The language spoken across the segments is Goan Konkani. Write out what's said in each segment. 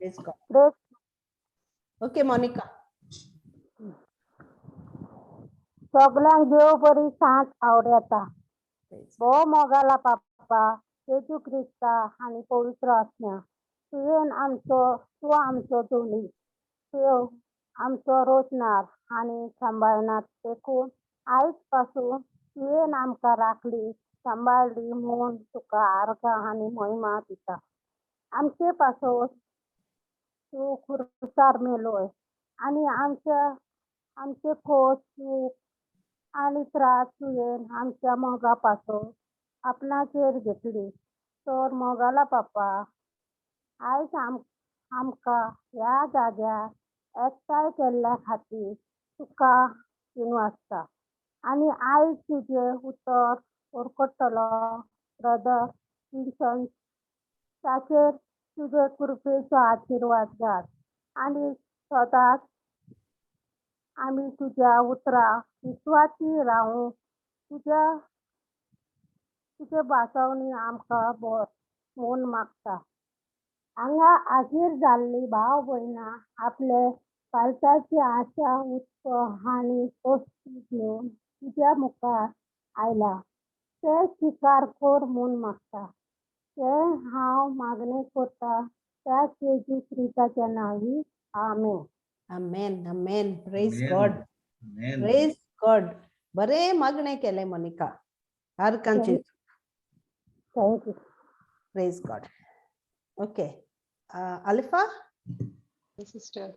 Praise God. Praise okay Monica. सगल्यांक देव बरी सांज आवडता. Praise. भोव मोगाला पापा जेजू क्रिस्ता आनी पवित्र आत्म्या, तुवें आमचो, तूं आमचो धनी, तूं आमचो रोचणार आनी सांबाळणार. देखून आयज पासून तुवें आमकां राखली सांबाळली म्हूण तुका आर्गां आनी महिमा दिता. आमचे पासून तूं खुर्सार मेलोय आनी आमच्या आमचे खोस चूक आनी त्रास तुवें आमच्या मोगा पासून आपणाचेर घेतली. तर मोगाला पापा, आयज आमकां ह्या जाग्यार एकठांय केल्ल्या खातीर तुका दिनवासता आनी आयज तुजें उतर उरकटलो ब्रदर विन्सन ताचेर तुजे कृपेचो आशिर्वाद घाल आनी सदांच आमी तुज्या उतरां विस्वासी रावूं, तुज्या तुजे भासावणी आमकां बर म्हूण मागता. हांगा हाजीर जाल्ली भाव भयणां आपले पालसाची आशा उत्सव आनी खोशी घेवन तुज्या मुखार आयला ते स्विकार कर म्हूण मागता. तें हांव मागणें करता त्या जेजू क्रिस्ताच्या नांवी, आमेन. Amen, amen. Praise Amen. God. Amen. Praise God. बरें मागणें केलें मोनिका. आर्गांचे. Thank you. Praise God. Okay, Alifa. Sister.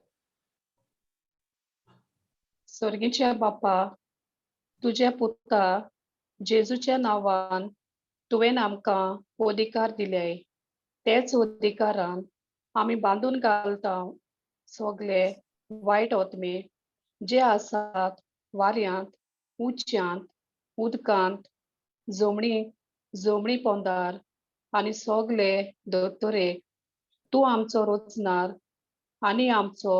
स्वर्गीच्या बापा, तुज्या पुता जेजूच्या नांवान तुवें आमकां अधिकार दिले. तेच अधिकारान आमी बांदून घालता सगळे वायट आत्मे जे आसात वाऱ्यांत, उच्यांत, उदकांत, जमणी जमणी पोंदार आनी सगळे दोतोरेक. तूं आमचो रचणार आनी आमचो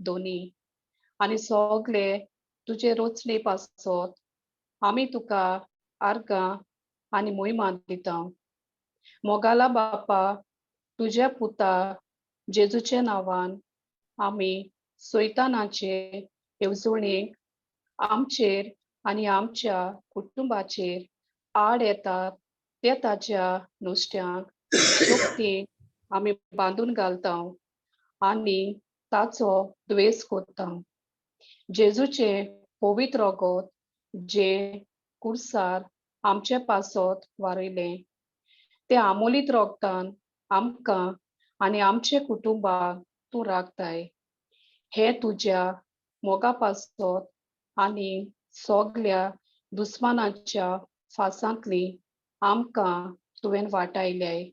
धनी आनी सगळे तुजे रचणे पासत आमी तुका आर्गां आनी मोहिमा दिता. मोगाला बापा, तुज्या पुता जेजूच्या नांवान आमी सैतानाचे येवजणेक आमचेर आनी आमच्या कुटुंबाचेर आड येतात ते ताच्या नुस्त्यांक शक्तीन आमी बांदून घालता आनी ताचो द्वेस करता. जेजूचें पवित्र रगत जें कुर्सार आमचे पासत वारयलें तें आमोलीत रोगतान आमकां आनी आमचे कुटुंबाक तूं राखताय. हे तुज्या मोगा पासत आनी सगल्या दुस्मानाच्या फासांतली आमकां तुवें वाटायल्याय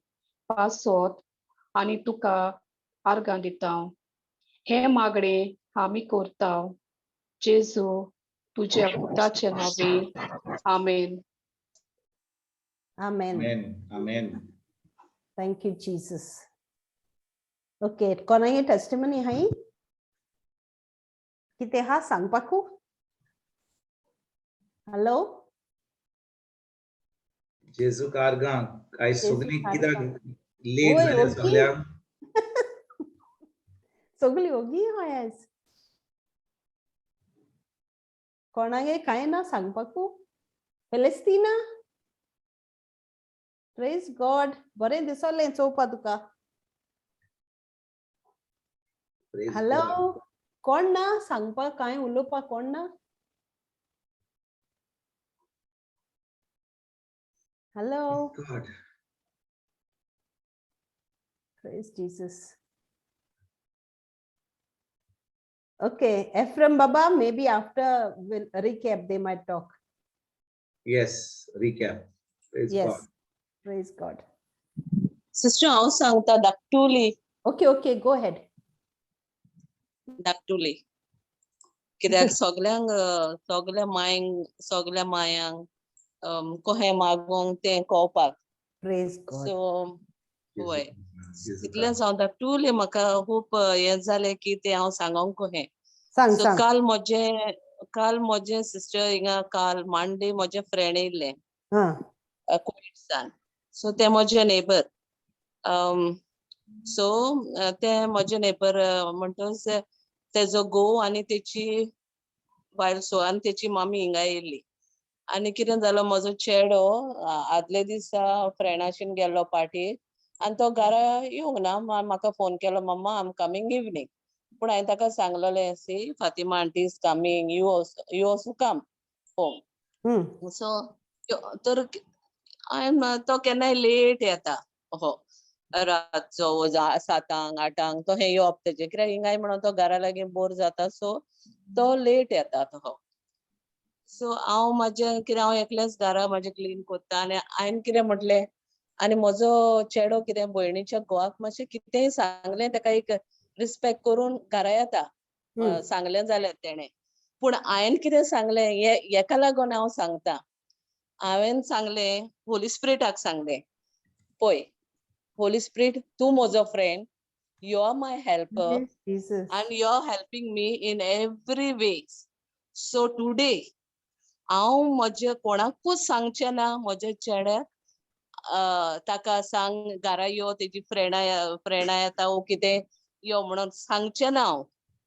पासत आनी तुका आर्गां दिता. हें मागणें आमी करता जेजू तुज्या पुताच्या नांवे, आमेन. Amen. Amen. Amen. Thank you, Jesus. Okay, कोणागे testimony हाय कितें हा सांगपाकू? हॅलो. जेजू आर्गां. आयज जेजू सगळीं कित्याक आर्गां. लेट ओय, जालें ओगी. सगळ्यांक? सगळी ओगी हाय आयज. कोणागे कांय ना सांगपाकू? फेलेस्तीना, प्रेज गॉड. बरें दिसलें चोवपा तुका. Praise hello. God. कोण ना सांगपाक, कांय उलोवपाक कोण ना? Hello. God. Praise Jesus. Okay, Ephraim Baba, maybe after we'll recap, they might talk. Yes, recap. Praise Yes. God. Praise God. Sister, हांव सांगता धाकटुली. Okay, go ahead. धाकटुली कित्याक सगल्यांक सगल्या मायंक, सगल्या मायांक कहें मागोंक तें कळपाक. Praise God. सो वय, जेजू इतलेंच हांव धाकटुली, म्हाका खूब हें जालें की तें हांव सांगोंक कहें. सांग. सो सांग. काल म्हजें सिस्टर, हिंगा काल मांडे म्हजें फ्रेंड येयल्लें कोविडसान. सो तें म्हजें नेबर. सो ते म्हजे नेबर म्हणटच तेजो घोव आनी तेची बायल, सो आनी तेची मामी हिंगा येयल्ली. आनी कितें जालो, म्हजो चेडो आदले दिसा फ्रेंडाशीन गेल्लो पार्टीक आनी तो घरा येवंक ना. म्हाका फोन केलो, "Mamma, I am coming evening." पूण हांवें ताका सांगलेलें, "See, Fatima aunty is coming, you also come home." So तर हांवें, तो केन्नाय लेट येता हो रातचो, 7-8 तो हें येवप तेजें, कित्याक हिंगाय म्हणून तो घरा लागीं बोर जाता, सो तो लेट येता तो. सो हांव म्हाजें कितें, हांव एकलेंच घरा म्हाजें क्लीन कोत्ता आनी हांवें कितें म्हटलें, आनी म्हजो चेडो कितें भयणीच्या घोवाक मातशें कितेंय सांगलें, ताका एक रिस्पेक्ट करून घरा येता. सांगलें जाल्यार तेणें. पूण हांवें कितें सांगलें, हे हेका लागून हांव सांगता. हांवें सांगलें, होली स्पिरिटाक सांगलें, "पळय होली स्पिरिट, तूं म्हजो friend, you are my helper Yes, Jesus. And you're helping me in every ways. So today, हांव म्हजे कोणाकूच सांगचें ना, म्हज्या चेड्याक ताका सांग घरा यो, तेजी फ्रेंडां येता वो कितें, यो म्हणून सांगचें ना हांव.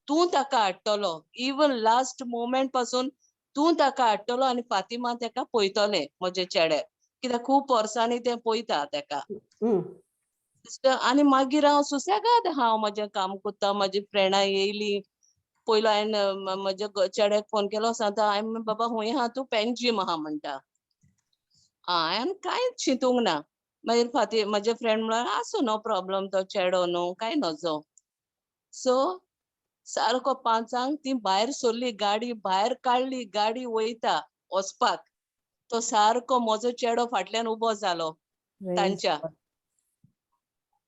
तूं ताका हाडटलो, इवन लास्ट मोमेंट पासून तूं ताका हाडटलो आनी फातिमा ताका पळयतलें म्हज्या चेड्याक, कित्याक खूब वर्सांनी तें पळयता ताका." सिस्टर, आनी मागीर हांव सुसेगाद हांव म्हजें काम करता. म्हाजी फ्रेंडां येयली. पयलो हांवें म्हज्या चेड्याक फोन केलो, सांगता, हांवें, "बाबा, खूंय आहा तूं?" "पेंजीम आहा," म्हणटा. हांवें कांयच चिंतूंक ना. मागीर फाती म्हजे फ्रेंड म्हणल्यार, "आसूं, नो प्रॉब्लम, तो चेडो न्हू, कांय नजो." सो सारको 5-क ती भायर सरली, गाडी भायर काडली, गाडी वयता वचपाक, तो सारको म्हजो चेडो फाटल्यान उबो जालो Praise तांच्या. God.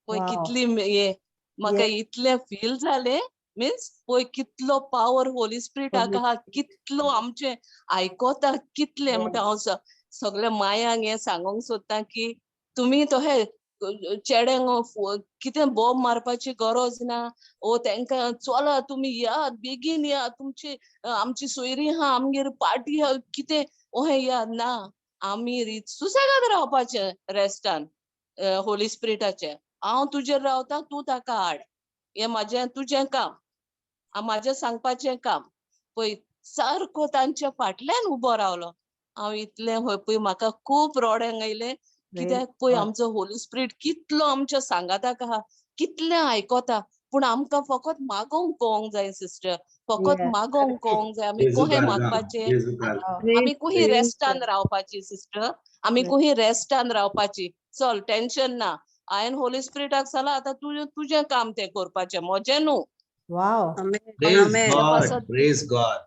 पळय कितली हे म्हाका इतलें फील जालें, मिन्स पळय कितलो पावर होली स्पिरिटाक Holy आहा, कितलो आमचें आयकोता, कितलें म्हणटा. हांव सगल्या मायांक हें सांगूंक सोदता की तुमी तशें चेड्यांक कितें बोब मारपाची गरज ना ओ तांकां, "चला तुमी यात, बेगीन या, तुमची आमची सोयरी आहा, आमगेर पार्टी आहा," कितें ओहें या ना. आमी सुसेगाद रावपाचें रेस्टान होली स्पिरिटाचें. "हांव तुजेर रावता, तूं ताका हाड, हें म्हाजें तुजें काम, म्हाजें सांगपाचें काम." पळय सारको तांच्या फाटल्यान उबो रावलो. हांव इतलें हय पळय म्हाका खूब रडोंक आयलें, कित्याक पळय आमचो होली स्पिरिट कितलो आमच्या सांगाताक आहा, कितलें आयकोता, पूण आमकां फकत मागोंक कळोंक जाय सिस्टर, फकत मागोंक कळोंक जाय. आमी जेजू कोहें कारगांव, मागपाचें. जेजू कारगांव. आमी कुही रेस्टान रावपाची सिस्टर, आमी कुही रेस्टान रावपाची. चल, टेन्शन ना. हांवें होली स्पिरिटाक सांगलां, आतां तुजें तुजें काम तें करपाचें, म्हजें न्हू. Praise Amen. God, praise God.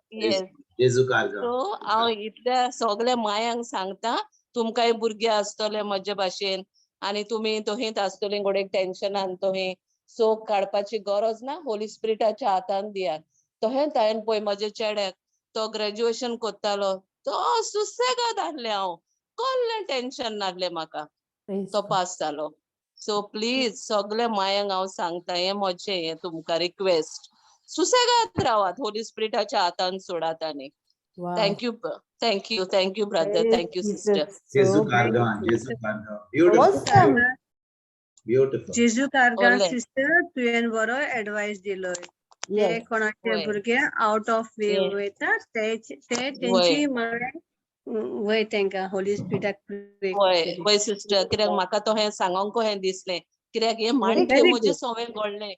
जेजू कारगांव. सो हांव इतल्या सगल्या मायांक सांगता, तुमकांय भुरगे आसतले म्हजे भाशेन आनी तुमी तोहींत आसतली गोडेक टेन्शनान तोही, सो काडपाची गरज ना, होली स्पिरिटाच्या हातान दियात. तहेंच हांवें पळय म्हज्या चेड्याक, तो ग्रॅज्युएशन कोत्तालो, तो सुसेगाद आहलें हांव, कसलें टेन्शन नासलें म्हाका. Praise तो God. पास जालो. सो प्लीज सगल्या मायांक हांव सांगता, हें म्हजें हें तुमकां रिक्वेस्ट, सुसेगाद रावात, होली स्पिरिटाच्या हातान सोडात. आनी Thank you, thank you, thank you, brother. Praise Thank you, sister. Jesus. जेजू So कारगांव, beautiful. जेजू कारगांव. Beautiful, Awesome. beautiful. जेजू कारगांव. ओले. सिस्टर, तुवें बरो एडवायस दिलोय. ते कोणाचे भुरगे आउट ऑफ वे वयता ते ते तेंची म्हळ्यार वय तेंका होली स्पिरिटाक प्रे. वय वय सिस्टर, कित्याक म्हाका तो हें सांगोंक कहें दिसलें, कित्याक हें माणक्यो Very म्हजें good. सोवें घडलें,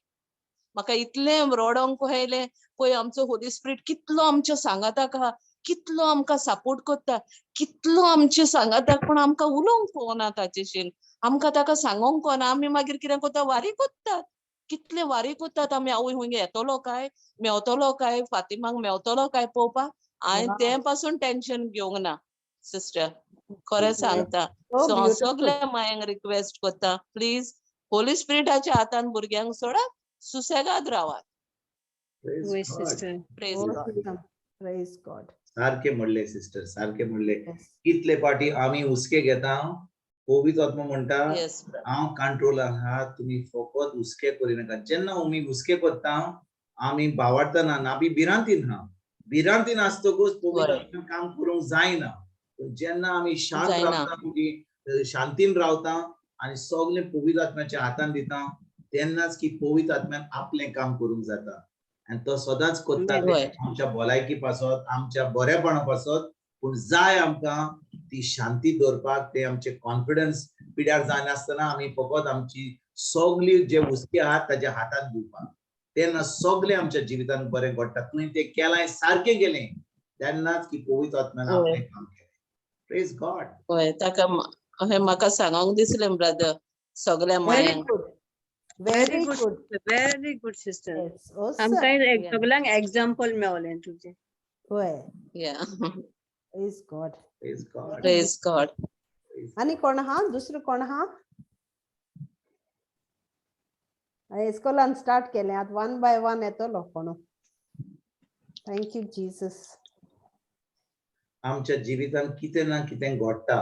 म्हाका इतलें रडोंक कहें येयलें. पळय आमचो होली स्पिरिट कितलो आमच्या सांगाताक आहा, कितलो आमकां सपोर्ट करता, कितलो आमचे सांगाताक, पूण आमकां उलोवंक कळना ताचेशीन, आमकां ताका सांगोंक कळना. आमी मागीर कितें करता, वारी करतात, कितले वारी करतात आमी, आवय हुंय येतलो काय, मेवतलो काय, फातिमाक मेवतलो काय पळोवपाक. हांवें तें पासून टेन्शन घेवंक ना सिस्टर, खरें सांगता. So सो हांव beautiful. सगल्या मायांक रिक्वेस्ट करता, प्लीज होली स्पिरिटाच्या हातान भुरग्यांक सोडात, सुसेगाद रावात. Praise वय God. Sister. Praise God. Awesome. Praise God. सारखे म्हणले सिस्टर, सारखे म्हणले. कितले पाटी आमी हुस्के घेता, पवित्र आत्मा म्हणटा, "हांव कंट्रोल आहा, तुमी फकत हुस्के करिनाका." जेन्ना आमी हुस्के करता, आमी बावडतना ना, आमी भिरांतीन हा. भिरांतीन आसतकूच पवित्र आत्म्यान काम करूंक जायना. पूण जेन्ना आमी शांत जायना. रावता, तुजी शांतीन रावता आनी सगळें पवित्र आत्म्याच्या हातान दिता. तेन्नाच की पवित्र आत्म्यान आपलें काम करूंक जाता. आनी तो सदांच करता आमच्या भलायकी पासत, आमच्या बरेपणा पासत. पूण जाय आमकां ती शांती दवरपाक, ते आमचे कॉन्फिडन्स पिड्यार जायनासतना आमी फकत आमची सगळी जे हुस्के आहात ताच्या हातांत दिवपाक, तेन्ना सगळें आमच्या जिवितांत बरें घडटा. तुवें तें केलां, सारकें केलें, तेन्नाच की पवित्र आत्म्यान आपलें काम केलें. Praise God. हय, ताका अहें म्हाका सांगोंक दिसलें ब्रदर सगळ्या very मायांक. Good, very good, very good sister. Yes. आमकां सगळ्यांक एग्जाम्पल मेवलें तुजें. होय. या. Praise God. Praise God. Praise God. आनी कोण आहा दुसरो? कोण आहा? इस्कॉलान स्टार्ट केलें, आतां वन बाय वन येतलो कोण. Thank you Jesus. आमच्या जिवितांत कितें ना कितें घडटा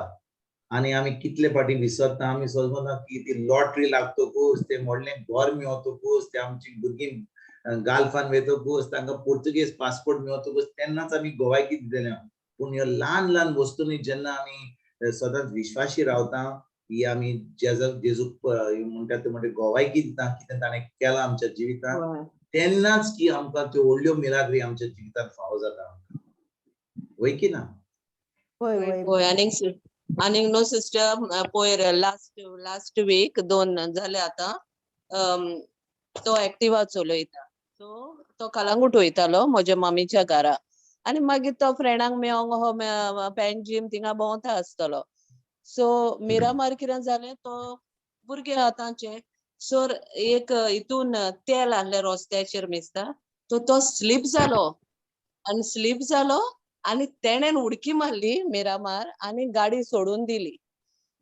आनी आमी कितले फाटी विसरता. आमी समजना की ती लॉटरी लागतकूच, ते व्हडलें घर मेवतकूच, ते आमची भुरगीं गाल्फान वयतकूच, तांकां पुर्तुगेज पासपोर्ट मेवतकूच तेन्नाच आमी गोवायकी दितले. पूण ह्यो ल्हान ल्हान वस्तूंनी जेन्ना आमी सदांच विश्वाशी रावता, ही आमी जेजूक जेजूक म्हणटा ते म्हणजे गोवायकी दिता कितें ताणें केलां आमच्या जिवितांत, तेन्नाच की आमकां त्यो व्हडल्यो मिराग्री आमच्या जिवितांत फावो जाता आमकां. वय की ना? होय होय. हय, आनीक आनीक न्हू सिस्टर, पयर लास्ट लास्ट वीक दोन जाले आतां, तो एक्टिवा चलयता, सो तो कलांगूट वयतालो म्हज्या मामीच्या घरा आनी मागीर तो फ्रेंडांक मेळोंक हो पेंजीम थिंगा भोंवता आसतलो. सो मिरामार कितें जालें, तो भुरगे आतांचे सर एक हितून तेल आहलें रस्त्याचेर मिसता, तो तो स्लीप जालो आनी स्लीप जालो आनी तेणेन उडकी मारली मिरामार आनी गाडी सोडून दिली.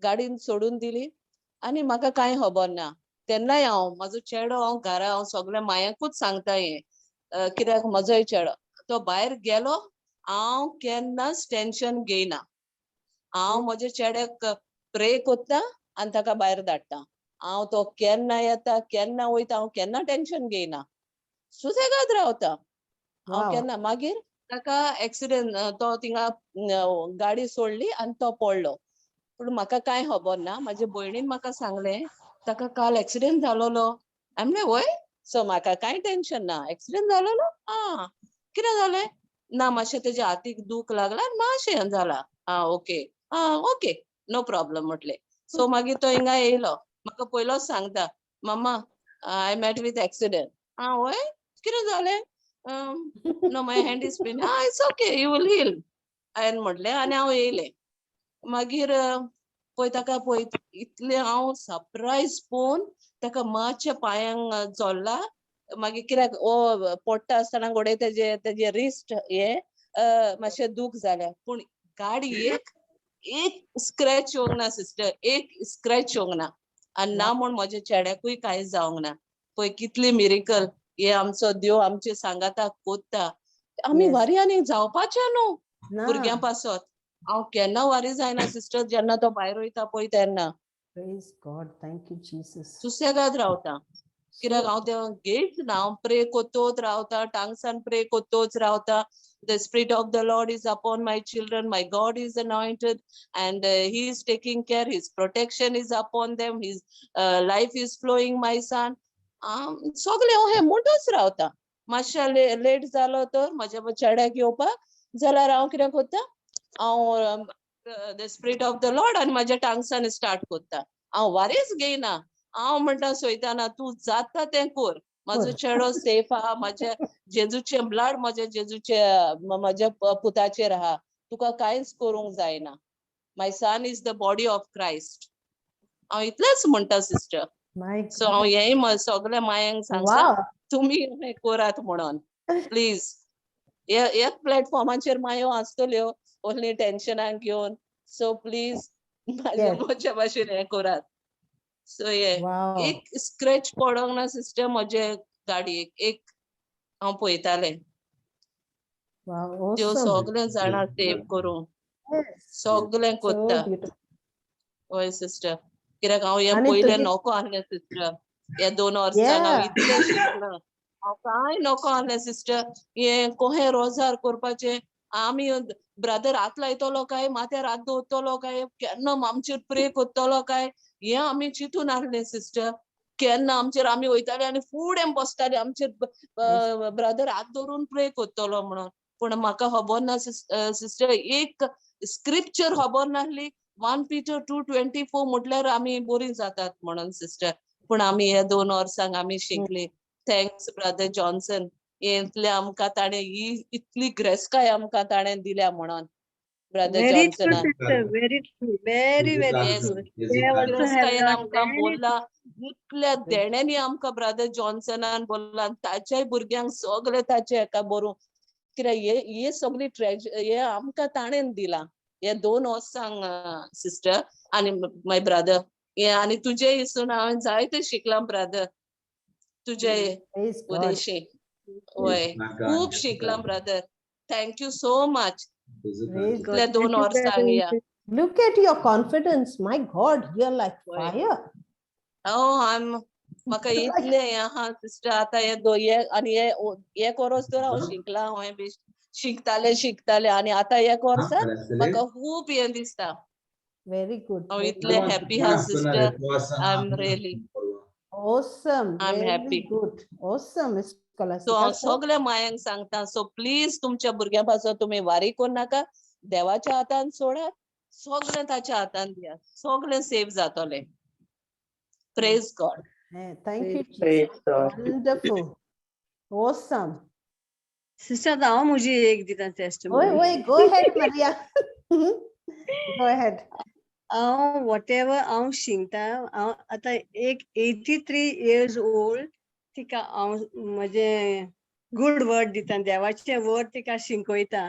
गाडी सोडून दिली आनी म्हाका कांय खबर ना. तेन्नाय हांव म्हाजो चेडो हांव घरा हांव सगळ्या मायांकूच सांगता हें, कित्याक म्हजोय चेडो तो भायर गेलो, हांव केन्नाच टेंशन घेयना. हांव म्हज्या चेड्याक प्रे कोत्ता आनी ताका भायर धाडटा. हांव तो केन्ना येता केन्ना वयता हांव केन्ना टेंशन घेयना, सुसेगाद रावता हांव केन्ना. मागीर ताका एक्सिडेंट, तो थिंगा गाडी सोडली आनी तो पडलो. पूण म्हाका कांय खबर ना. म्हाजे भयणीन म्हाका सांगलें ताका काल एक्सिडेंट जालोलो. हांवें म्हणलें वय, सो म्हाका कांय टेंशन ना. एक्सिडेंट जालोलो, आं कितें जालें ना, मातशें तेज्या हातीक दूख लागला आनी मातशें हें जाला. आं ओके, आं ओके, नो प्रॉब्लम म्हटलें. सो मागीर तो हिंगा येयलो, म्हाका पयलोच सांगता, mama I met with accident. आं वय, कितें जालें? No, my hand is pain. Ah, it's okay, you will heal. हांवें म्हटलें आनी हांव येयलें. मागीर पळय ताका पळय इतलें हांव सरप्रायज पळोवन ताका मातशें पांयांक जोडला. मागीर कित्याक ओ पडटा आसतना घोडये तेजे तेजे रिस्ट हे मातशें दूख जालें. पूण गाडी एक एक स्क्रॅच येवंक ना सिस्टर, एक स्क्रॅच येवंक ना. आनी ना म्हूण म्हज्या चेड्याकूय कांय जावंक ना. पळय कितली मिरिकल हे आमचो देव आमचे सांगाताक कोत्ता. आमी वारी आनी जावपाचें न्हू भुरग्यां पासत. हांव केन्ना वारी जायना सिस्टर, जेन्ना तो भायर वयता पळय तेन्ना. Praise God, thank you Jesus. सुसेगाद रावता कित्याक हांव तें घेयच ना. हांव प्रे कोतोच रावता, टांगसान प्रे कोतोच रावता. The spirit of the Lord is upon my children, my God is anointed and he is taking care, his protection is upon them, his life is flowing my son. सगळें हांव हें म्हणटच रावता. मातशें लेट जालो तर म्हज्या चेड्याक येवपाक जाल्यार हांव कितें करता, हांव the spirit of the Lord आनी म्हाज्या टांगसान स्टार्ट करता. हांव वारीच घेयना. हांव म्हणटा सोयताना तूं जाता तें कोर, म्हाजो चेडो सेफ आहा, म्हाज्या जेजूचें ब्लड म्हज्या जेजूचे म्हज्या पुताचेर आहा, तुका कांयच करूंक जायना. My son is the body of Christ. हांव इतलेंच म्हणटा सिस्टर. सो हांव हेंय सगळ्या मायांक सांगता, तुमी हें करात म्हणून प्लीज. ह्याच प्लॅटफॉर्माचेर मायो आसतल्यो ओन्ली टेन्शनाक घेवन, सो प्लीज म्हाज्या म्हज्या भाशेन हें करात. सो हे एक स्क्रॅच पडोंक ना सिस्टर म्हजे गाडयेक, एक हांव पळयतालें. त्यो सगळें जाणा सेव करूं, सगळें कोत्ता. हय सिस्टर, कित्याक हांव हें पयलें नको आहलें सिस्टर, ह्या 2 वर्सां हांव इतलें शिकलां, हांव कांय नको आहलें सिस्टर. हें कोहें रोजार करपाचें, आमी ब्रदर हात लायतलो काय माथ्यार हात दवरतलो काय, केन्ना आमचेर प्रे करतलो काय, हें आमी चिंतून आहलें सिस्टर. केन्ना आमचेर आमी वयताले आनी फुडें बसताले आमचेर ब्रदर हात दवरून प्रे करतलो म्हणून. पूण म्हाका खबर ना सिस्टर, एक स्क्रिप्चर खबर नासली. 1 Peter 2:24 म्हटल्यार आमी बरी जातात म्हणून सिस्टर. पूण आमी हे 2 वर्सांक आमी शिकली. Thanks brother Johnson, इतले आमकां ताणें ही इतली ग्रेसकाय आमकां ताणें दिल्या म्हणून ब्रदर जॉन्सनान. Very true, very very true. ग्रेसकायेन आमकां बोल्ला, इतल्या देण्यांनी आमकां ब्रदर जॉन्सनान बोल्ला. ताच्याय भुरग्यांक सगळे ताचे हेका बरोवंक कित्याक हे सगळी ट्रेजर हे आमकां ताणें दिलां हे 2 वर्सांक सिस्टर आनी my brother. हे आनी तुजे हिसून हांवें जायते शिकलां ब्रदर, तुजे उदेशी. वय, खूब शिकलां brother. Thank you so much. इतल्या 2 वर्सांक. या Look at your confidence, my God, you're like fire. Oh, I'm म्हाका इतलें हें आहा सिस्टर. आतां हे आनी हे एक वर्स तर हांव शिकलां, हांवें बी शिकतालें शिकतालें आनी आतां एक वर्सा म्हाका खूब हें दिसता. Very good. हांव इतलें हॅपी आहा sister. I am really Awesome. I am happy. Good. Awesome. So हांव सगळ्या मायांक सांगता, सो प्लीज तुमच्या भुरग्यां पासून तुमी वारी करनाका, देवाच्या हातान सोडात, सगळें ताच्या हातान दियात, सगळें सेफ जातलें. Praise God. Thank you. Praise God. Wonderful. Awesome. Sister, हांव म्हजी एक दिता टेस्टिमनी. वय, go ahead Maria. Go ahead. हांव वॉटेवर हांव शिंकता, हांव आतां एक 83 इयर्स ओल्ड तिका हांव म्हजें गूड वर्ड दिता, देवाचें वर्ड तिका शिकयता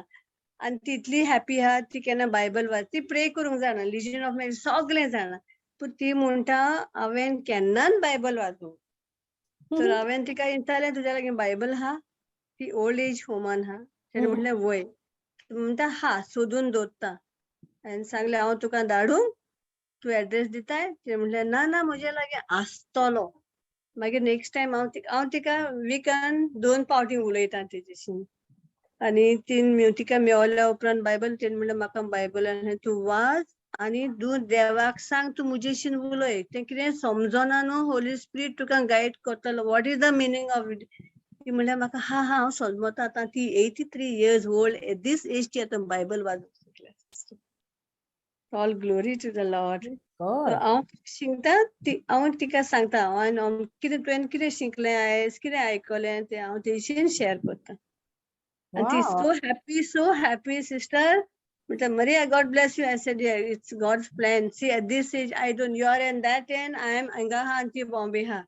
आनी ती इतली हॅपी आहा. ती केन्ना बायबल वाच, ती प्रे करूंक जाणा, लिजन ऑफ मेरी सगळें जाणा, पूण ती म्हणटा हांवें केन्नाच बायबल वाचूंक. तर हांवें तिका विचारलें, तुज्या लागीं बायबल आहा? ती ओल्ड एज होमान आहा. तेणें म्हटलें वय. म्हणटा हा, सोदून दवरता. आनी सांगलें हांव तुका धाडूं, तूं एड्रेस दिताय? तेणें म्हटलें ना ना, म्हज्या लागीं आसतलो. मागीर नेक्स्ट टायम हांव तिका विकान 2 फावटी उलयता तेजेशी. आनी तीन तिका मेवल्या उपरांत बायबल, तेणें म्हणलें म्हाका बायबल तूं वाच आनी तूं देवाक सांग, तूं म्हजेशीन उलय, तें कितें समजना न्हू, होली स्पिरीट तुका गायड करतलो. What is the meaning of it? ती म्हणल्यार म्हाका हा हा हांव समजता. आतां ती 83 years old at this age ती आतां बायबल वाचूंक शकल्या. All glory to the Lord. हांव शिकता, हांव तिका सांगता, हांव कितें तुवें कितें शिकलें आयज, कितें आयकलें तें हांव तेजेशीन शेअर करता. आनी ती so happy, so happy sister. Maria, God bless you. I said, yeah, it's God's plan. See, at this age, I don't, you are in that end, I am Angaha Auntie Bombay. Ha.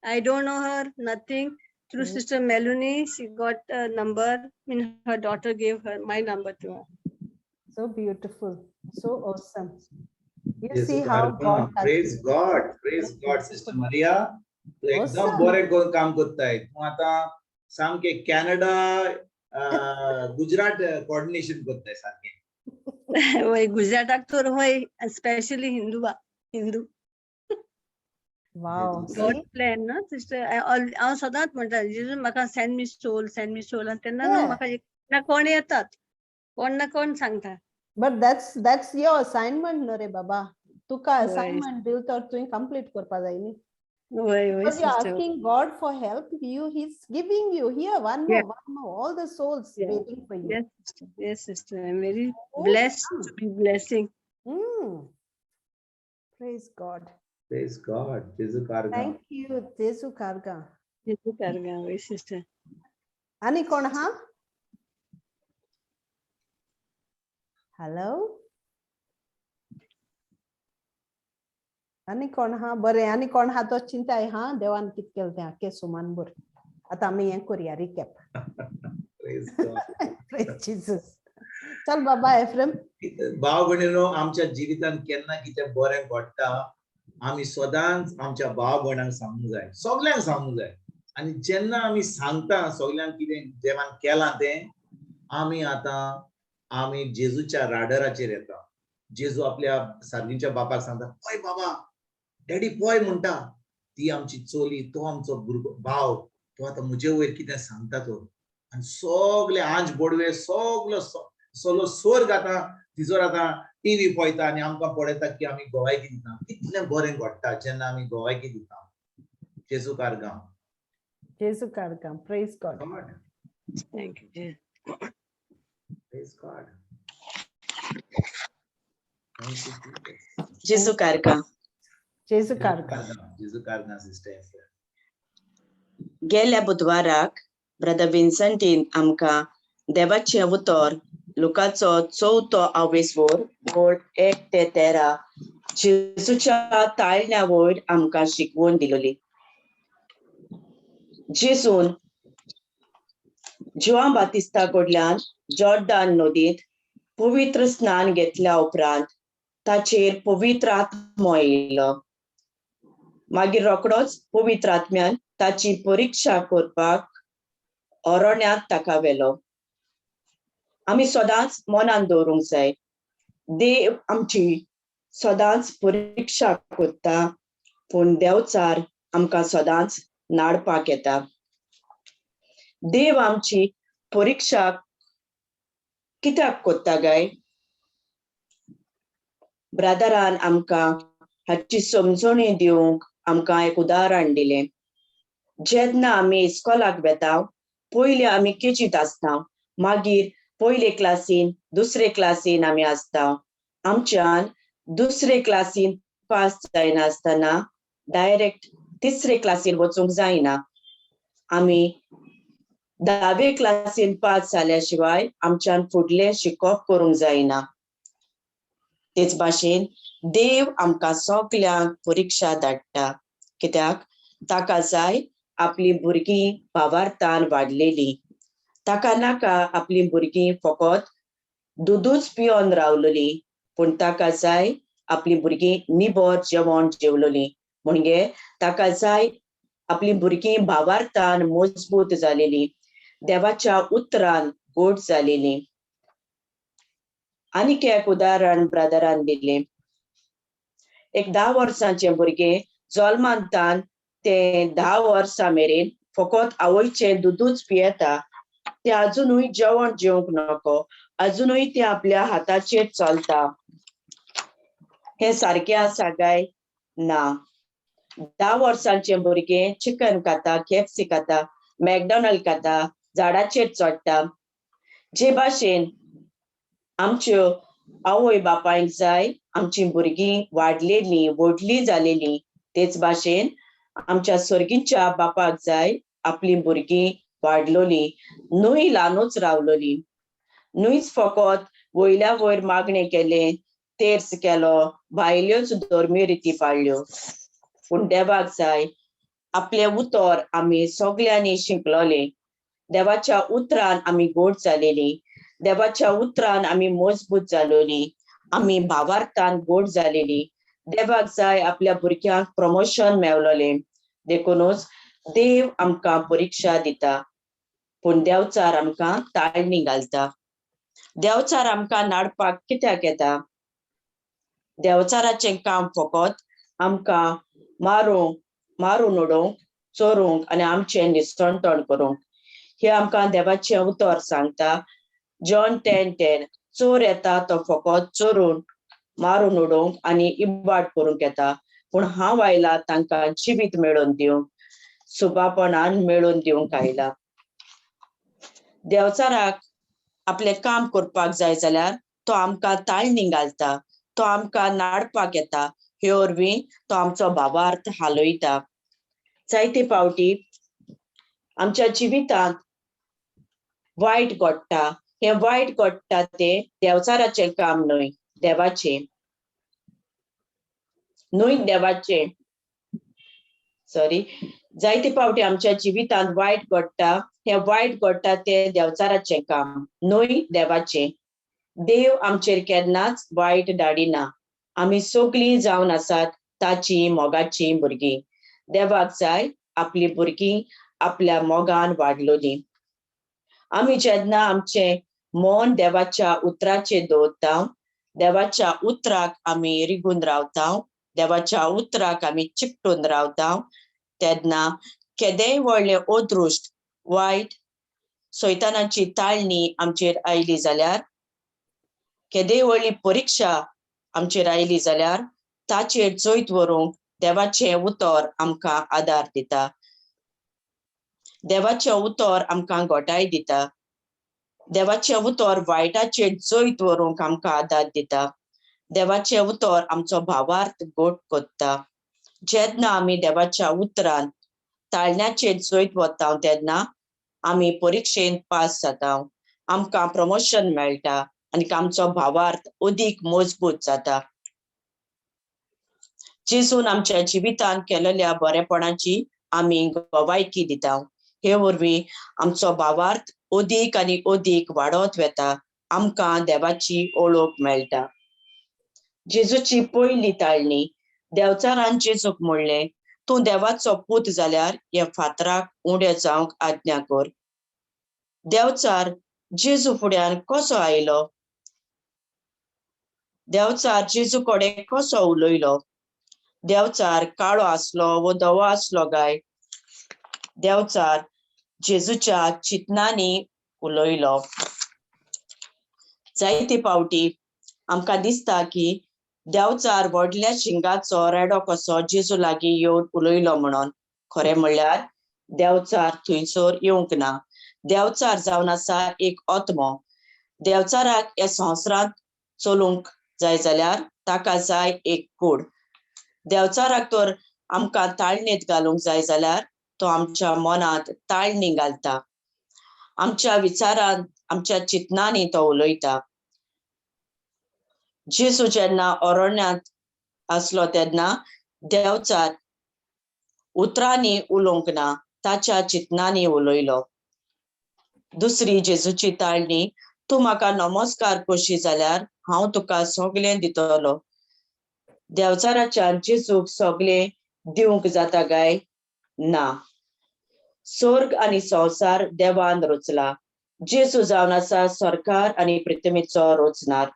I don't know her, nothing. Through Sister Melanie, she got a number. I mean, her daughter gave her my number to her. So beautiful. So awesome. You see how God. Praise God. Praise God, Sister Maria. तू एकदम बरे काम करताय. तू आता सामके कॅनडा गुजरात कोऑर्डिनेशन करताय सारखे. वय, गुजराताक तर वय, specially Hindu Hindu. Wow. God plan ना सिस्टर. हांव सदांच म्हणटा, जेजू म्हाका send me soul, send me soul. आनी तेन्ना न्हू म्हाका ना कोण येतात, कोण ना कोण सांगता. But that's your assignment न्हू रे बाबा. तुका असाइनमेंट दिल तर तुवें कंप्लीट करपा जाय न्ही. Because you're asking God for help, He's giving you here one more, one more, all the souls waiting for you. Yes, sister. Yes, sister. I'm very blessed to be blessing. Praise God. Praise God. Jesu Karga. Thank you, Jesu Karga. Jesu Karga, yes, sister. Ani kon ha? Hello? आनी कोण हा? बरें, आनी कोण हा तो चिंताय हा देवान कित केलें तें आख्खें सुमान बर. आतां आमी हें करुया रिकॅप. Praise Jesus. चल बाबा एफ्रेम. भाव भयणीनो, आमच्या जिवितान केन्ना कितें बरें घडटा आमी सदांच आमच्या भाव भयणांक सांगूंक जाय, सगल्यांक सांगूंक जाय. आनी जेन्ना आमी सांगता सगल्यांक कितें देवान केलां तें, आमी आतां आमी जेजूच्या राडराचेर येता. जेजू आपल्या सारकीच्या बापाक सांगता, पळय बाबा, डॅडी पळय म्हणटा, ती आमची चली, तो आमचो भुरगो भाव, तो आतां म्हजे वयर कितें सांगता तो. आनी सगले आंज बोडवे, सगलो सगलो स्वर्ग आतां तिजोर आतां टिवी पळयता आनी आमकां पळयता की आमी गोवायकी दिता. कितलें बरें घडटा जेन्ना आमी गोवायकी दिता. Jesu Kargao. Jesu Kargao. Praise God. God. Thank you. Praise God. Thank you, Jesus. Jesu Kargao. Jesu Kargao. Jesu Kargao, sister. गेल्या बुधवाराक ब्रदर विन्संटीन आमकां देवाचें उतर लुकाचो चवथो आवेस वोर 1 ते 13 जेजूच्या ताळण्या वयर आमकां शिकवण दिलोली. जेजून जुआं बातिस्ता कडल्यान जॉर्दान नदींत पवित्र स्नान घेतल्या उपरांत ताचेर पवित्र आत्मो येयलो. मागीर रोकडोच पवित्र आत्म्यान ताची परिक्षा करपाक अरण्यांत ताका व्हेलो. आमी सदांच मनान दवरूंक जाय, देव आमची सदांच परिक्षा करता, पूण देवचार आमकां सदांच नाडपाक येता. देव आमची परिक्षा कित्याक करता गाय? ब्रादरान आमकां हाची समजणी दिवंक आमकां एक उदाहरण दिलें. जेन्ना आमी इस्कॉलाक वेता, पयलीं आमी केजींत आसता, मागीर पयले क्लासीन दुसरे क्लासीन आमी आसता. आमच्यान दुसरे क्लासीन पास जायनासतना डायरेक्ट तिसरे क्लासीन वचूंक जायना. आमी धावे क्लासीन पास जाल्या शिवाय आमच्यान फुडलें शिकप करूंक जायना. तेच भाशेन देव आमकां सगल्यांक परिक्षा धाडटा, कित्याक ताका जाय आपली भुरगीं भावार्थान वाडलेली. ताका नाका आपली भुरगीं फकत दुदूच पिवन रावलोली, पूण ताका जाय आपली भुरगीं निबर जेवण जेवलोली. म्हणजे ताका जाय आपली भुरगीं भावार्थान मजबूत जालेली, देवाच्या उतरान गोड जालेली. आनीक एक उदाहरण ब्रदरान दिलें. एक 10 वर्सांचें भुरगें जल्मांतान ते 10 वर्सां मेरेन फकत आवयचें दुदूच पियेता. ते अजुनूय जेवण जेवंक नको, अजुनूय ते आपल्या हाताचेर चलता. हें सारकें आसा काय ना? 10 वर्सांचें भुरगें चिकन खाता, केएफसी खाता, मॅकडॉनल्ड खाता, झाडाचेर चडटा. जे भाशेन आमच्यो आवय बापायक जाय आमची भुरगीं वाडलेलीं, व्हडलीं जालेलीं, तेच भाशेन आमच्या सर्गीच्या बापाक जाय आपली भुरगीं वाडलोली, न्हय ल्हानूच रावलोली. न्हयच फकत वयल्या वयर मागणें केलें, तेर्स केलो, भायल्योच धर्मीय रिती पाळ्ळ्यो. पूण देवाक जाय आपलें उतर आमी सगल्यांनी शिकलोलें. देवाच्या उतरान आमी गोड जालेली, देवाच्या उतरान आमी मजबूत जालोली, आमी भावार्थान गोड जालेली. देवाक जाय आपल्या भुरग्यांक प्रमोशन मेवलोलें. देखूनच देव आमकां परिक्षा दिता, पूण देवचार आमकां ताळणी घालता. देवचार आमकां नाडपाक कित्याक येता? देवचाराचें काम फकत आमकां मारून उडोवंक, चोरूंक आनी आमचें निसणतण करूंक. हें आमकां देवाचें उतर सांगता. जॉन 10:10, चोर येता तो फकत चोरून मारून उडोवंक आनी इबाड करूंक येता, पूण हांव आयला तांकां जिवीत मेळोवन दिवंक, सुबापणान मेळोवन दिवंक आयला. देवचाराक आपलें काम करपाक जाय जाल्यार तो आमकां ताळणी घालता, तो आमकां नाडपाक येता. हे वरवीं तो आमचो भावार्थ हालयता. जायते फावटी आमच्या जिवितांत वायट घडटा. हें वायट घडटा तें देवचाराचें काम न्हय, देवाचें न्हय, देवाचें सॉरी. जायते फावटी आमच्या जिवितांत वायट घडटा. हें वायट घडटा तें देवचाराचें काम न्हय, देवाचें. देव आमचेर केन्नाच वायट धाडिना. आमी सगळीं जावन आसात ताची मोगाची भुरगीं. देवाक जाय आपली भुरगीं आपल्या मोगान वाडलोली. आमी जेन्ना आमचें मन देवाच्या उतराचेर दवरता, देवाच्या उतराक आमी रिगून रावता, देवाच्या उतराक आमी चिकटून रावता, तेन्ना केदेंय व्हडलें अदृश्ट वायट सैतानाची ताळणी आमचेर आयली जाल्यार, केदेय व्हडली परिक्षा आमचेर आयली जाल्यार ताचेर जैत व्हरूंक देवाचें उतर आमकां आदार दिता, देवाचें उतर आमकां गोटाय दिता, देवाचें उतर वायटाचेर जैत व्हरूंक आमकां आदार दिता, देवाचें उतर आमचो भावार्थ गोट कोत्ता. जेन्ना आमी देवाच्या उतरान ताळण्याचेर जैत वता तेन्ना आमी परिक्षेंत पास जाता, आमकां प्रमोशन मेळटा आनी आमचो भावार्थ अदीक मजबूत जाता. जेजून आमच्या जिवितांत केलेल्या बरेपणाची आमी गवायकी दिता. हे वरवीं आमचो भावार्थ अदीक आनी अदीक वाडत वता, आमकां देवाची ओळख मेळटा. जेजूची पयली ताळणी. देवचारान जेजूक म्हणलें, तूं देवाचो पूत जाल्यार ह्या फातराक उंडे जावंक आज्ञा कर. देवचार जेजू फुड्यान कसो आयलो? देवचार जेजू कडेन कसो उलयलो? देवचार काळो आसलो वो धवो आसलो काय? देवचार जेजूच्या चिंतनांनी उलयलो. जायते पावटी आमकां दिसता की देवचार व्हडल्या शिंगाचो रेडो कसो जेजू लागीं येवन उलयलो म्हणून. खरें म्हणल्यार देवचार थंयसर येवंक ना. देवचार जावन आसा एक आत्मो. देवचाराक ह्या संवसारांत चलूंक जाय जाल्यार ताका जाय एक कूड. देवचाराक तर आमकां ताळणेंत घालूंक जाय जाल्यार तो आमच्या मनांत ताळणी घालता, आमच्या विचारांत, आमच्या चिंतनांनी तो उलयता. जेजू जेन्ना अरण्यांत आसलो तेन्ना देवचार उतरांनी उलोवंक ना, ताच्या चिंतनांनी उलयलो. दुसरी जेजूची ताळणी, तूं म्हाका नमस्कार करशी जाल्यार हांव तुका सगळें दितलो. देवचाराच्यान जेजूक सगळें दिवंक जाता काय ना? स्वर्ग आनी संवसार देवान रचला. जेजू जावन आसा सरकार आनी पृथ्वीचो रचणार.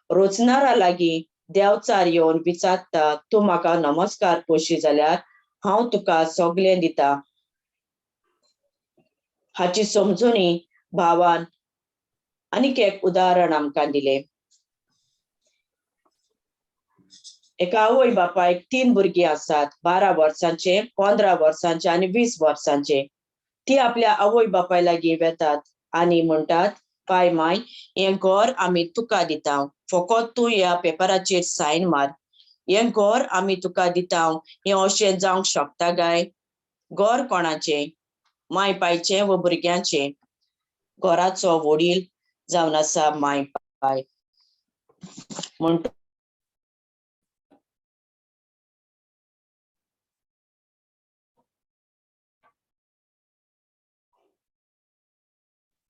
रोचणारा लागीं देवचार येवन विचारता, तूं म्हाका नमस्कार करशी जाल्यार हांव तुका सगळें दिता. हाची समजुणी भावान आनीक एक उदाहरण आमकां दिलें. एका आवय बापायक 3 भुरगीं आसात, 12 वर्सांचे, 15 वर्सांचे आनी 20 वर्सांचे. ती आपल्या आवय बापाय लागीं वेतात आनी म्हणटात, पाय माय, हें घर आमी तुका दिता, फकत तूं ह्या पेपराचेर सायन मार. हें घर आमी तुका दिता, हें अशें जावंक शकता काय? घर कोणाचें? माय पायचें वो भुरग्यांचें? घराचो वडील जावन आसा माय पाय. म्हणटा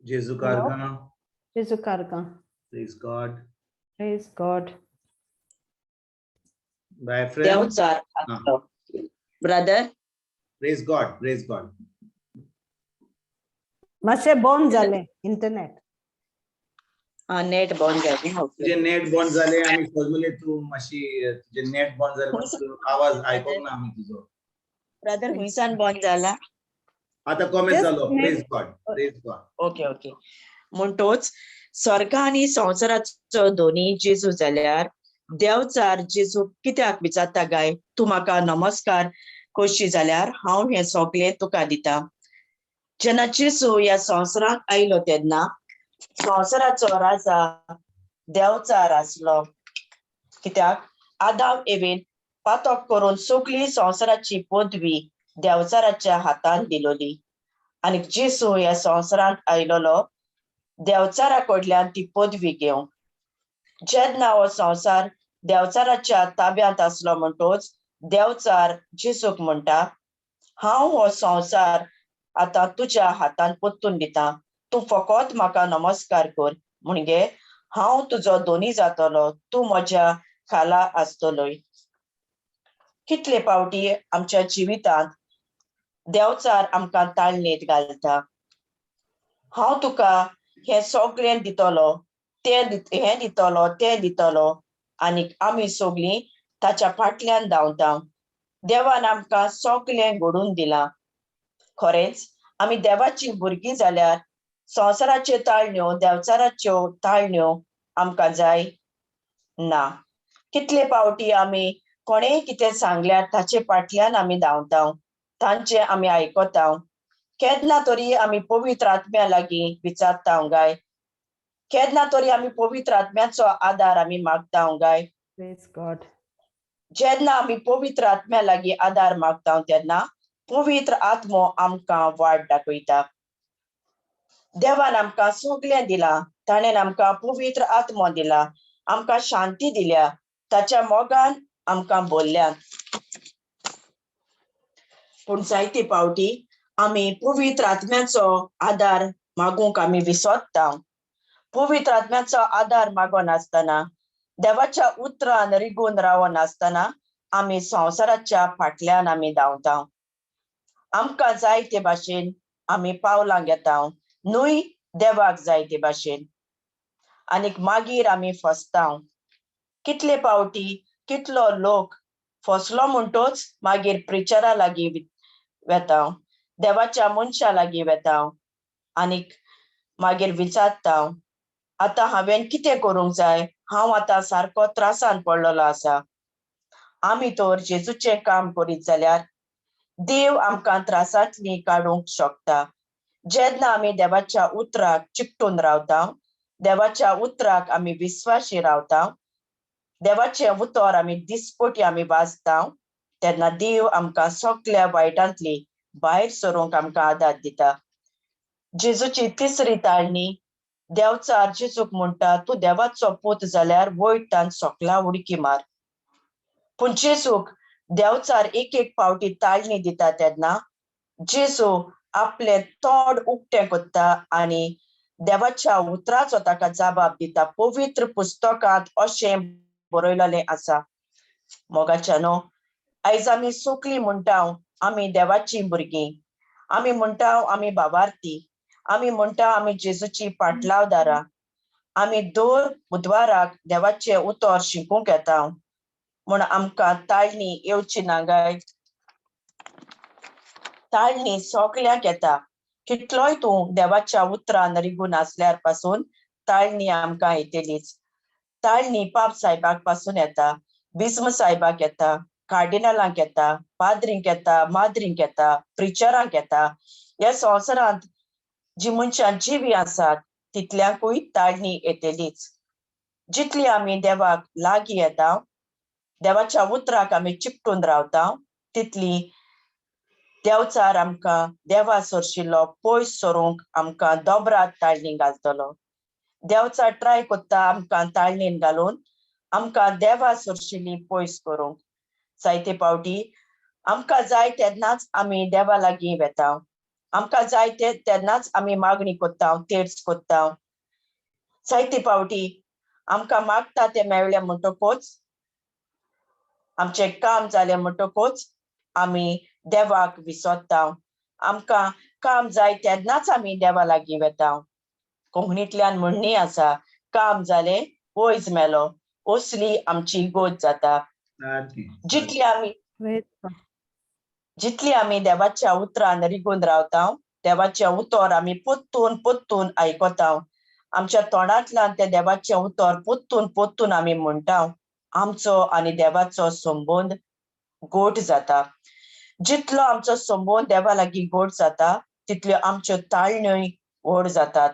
जेजू कारगा. जेजू कारगा. Praise God. Praise God. Bye friend. Devchar आसलो. Brother. Praise God, praise God. मातशें बंद जालें इंटरनेट. नेट बंद जालें. तुझे नेट बंद जालें आनी सजमले तूं मातशी तुझे नेट बंद जालें, आवाज आयकोंक ना आमी तुजो. ब्रदर हुंयसान बंद जाला? आतां कॉमेंट जालो. Praise God, praise God. Okay okay. म्हणटोच स्वर्ग आनी संवसाराचो दोनी जेजू जाल्यार देवचार जेजू कित्याक विचारता काय, तूं म्हाका नमस्कार करशी जाल्यार हांव हें सगळें तुका दिता. जेन्ना जेजू ह्या संवसारांत आयलो तेन्ना संवसाराचो राजा देवचार आसलो. कित्याक आदाम एवेन पातक करून सगळी संवसाराची पदवी देवचाराच्या हातान दिलोली आनी जेजू ह्या संवसारांत आयलोलो देवचारा कडल्यान ती पदवी घेवंक. जेन्ना हो संवसार देवचाराच्या ताब्यांत आसलो म्हणटोच देवचार जेजूक म्हणटा, हांव हो संवसार आतां तुज्या हातान परतून दिता, तूं फकत म्हाका नमस्कार कर, म्हणजे हांव तुजो दोनी जातलो, तूं म्हज्या खाला आसतलोय. कितले पावटी आमच्या जिवितांत देवचार आमकां ताळणेंत घालता, हांव तुका हें सगळें दितलो, तें हें दितलो, तें दितलो, आनी आमी सगळीं ताच्या फाटल्यान धांवता. देवान आमकां सगळें घडून दिलां. खरेंच आमी देवाची भुरगीं जाल्यार संवसाराच्यो ताळण्यो, देवचाराच्यो ताळण्यो आमकां जाय ना. कितले पावटी आमी कोणेय कितें सांगल्यार ताचे फाटल्यान आमी धांवता, तांचें आमी आयकता. केन्ना तरी आमी पवित्र आत्म्या लागीं विचारता गाय? केन्ना तरी आमी पवित्र आत्म्याचो आदार आमी मागता गाय? Praise God. जेन्ना आमी पवित्र आत्म्या लागीं आदार मागता तेन्ना पवित्र आत्मो आमकां वाट दाखयता. देवान आमकां सगळें दिलां, ताणें आमकां पवित्र आत्मो दिला, आमकां शांती दिल्या, ताच्या मोगान आमकां बोल्ल्यात. पूण जायते फावटी आमी पवित्र आत्म्याचो आदार मागूंक आमी विसरता. पवित्र आत्म्याचो आदार मागोनासतना, देवाच्या उतरान रिगून रावनासतना आमी संवसाराच्या फाटल्यान आमी धांवता. आमकां जाय ते भाशेन आमी पावलां घेता, न्हय देवाक जाय ते भाशेन. आनीक मागीर आमी फसता. कितले फावटी कितलो लोक फसलो म्हणटोच मागीर प्रिचरा लागीं वेता, देवाच्या मनशा लागीं वेता आनीक मागीर विचारता, आतां हांवें कितें करूंक जाय, हांव आतां सारको त्रासान पडलेलो आसा. आमी तर जेजूचें काम करीत जाल्यार देव आमकां त्रासांतली काडूंक शकता. जेन्ना आमी देवाच्या उतराक चिकटून रावता, देवाच्या उतराक आमी विस्वाशी रावता, देवाचें उतर आमी दिसपटी आमी वाचता, तेन्ना देव आमकां सगल्या वायटांतली भायर सरूंक आमकां आदार दिता. जेजूची तिसरी ताळणी, देवचार जेजूक म्हणटा, तूं देवाचो पूत जाल्यार वयतान सकला उडकी मार. पूण जेजूक देवचार एक एक फावटी ताळणी दिता तेन्ना जेजू आपलें तोंड उक्तें करता आनी देवाच्या उतराचो ताका जबाब दिता. पवित्र पुस्तकांत अशें बरयलेलें आसा. मोगाच्या न्हू, आयज आमी सोकली म्हणटा आमी देवाची भुरगीं, आमी म्हणटा आमी बाबार्थी, आमी म्हणटा आमी जेजूची पाटलावदारां, आमी दर बुधवाराक देवाचें उतर शिकूंक येता म्हूण आमकां ताळणी येवची ना गाय? ताळणी सगल्यांक येता. कितलोय तूं देवाच्या उतरान रिगून आसल्यार पासून ताळणी आमकां येतलीच. ताळणी पाप सायबाक पासून येता, बिस्म सायबाक येता, कार्डिनलांक येता, पाद्रींक येता, माद्रींक येता, प्रिचरांक येता. ह्या संवसारांत जी मनशां जिवी आसात तितल्यांकूय ताळणी येतलीच. जितली आमी देवाक लागीं येता, देवाच्या उतराक आमी चिकटून रावता, तितली देवचार आमकां देवा सरशिल्लो पयस सरूंक आमकां दोबरात ताळणी घालतलो. देवचार ट्राय करता आमकां ताळणीन घालून आमकां देवा सरशिल्ली पयस करूंक. जायते फावटी आमकां जाय तेन्नाच आमी देवा लागीं वेता, आमकां जाय ते तेन्नाच आमी मागणी करता, तेर्स करता. जायते फावटी आमकां मागता तें मेळ्ळें म्हणटकूच, आमचें काम जालें म्हणटकूच आमी देवाक विसरता. आमकां काम जाय तेन्नाच आमी देवा लागीं वेता. कोंकणींतल्यान म्हणणी आसा, काम जालें वयज मेलो, असली आमची गोत जाता. जितली आमी देवाच्या उतरान रिगून रावता, देवाचें उतर आमी पोत्तून पोत्तून आयकता, आमच्या तोंडांतल्यान तें देवाचें उतर पोत्तून पोत्तून आमी म्हणटा, आमचो आनी देवाचो संबंद गोट जाता. जितलो आमचो संबंद देवा लागीं गोट जाता तितल्यो आमच्यो ताळण्योय व्हड जातात.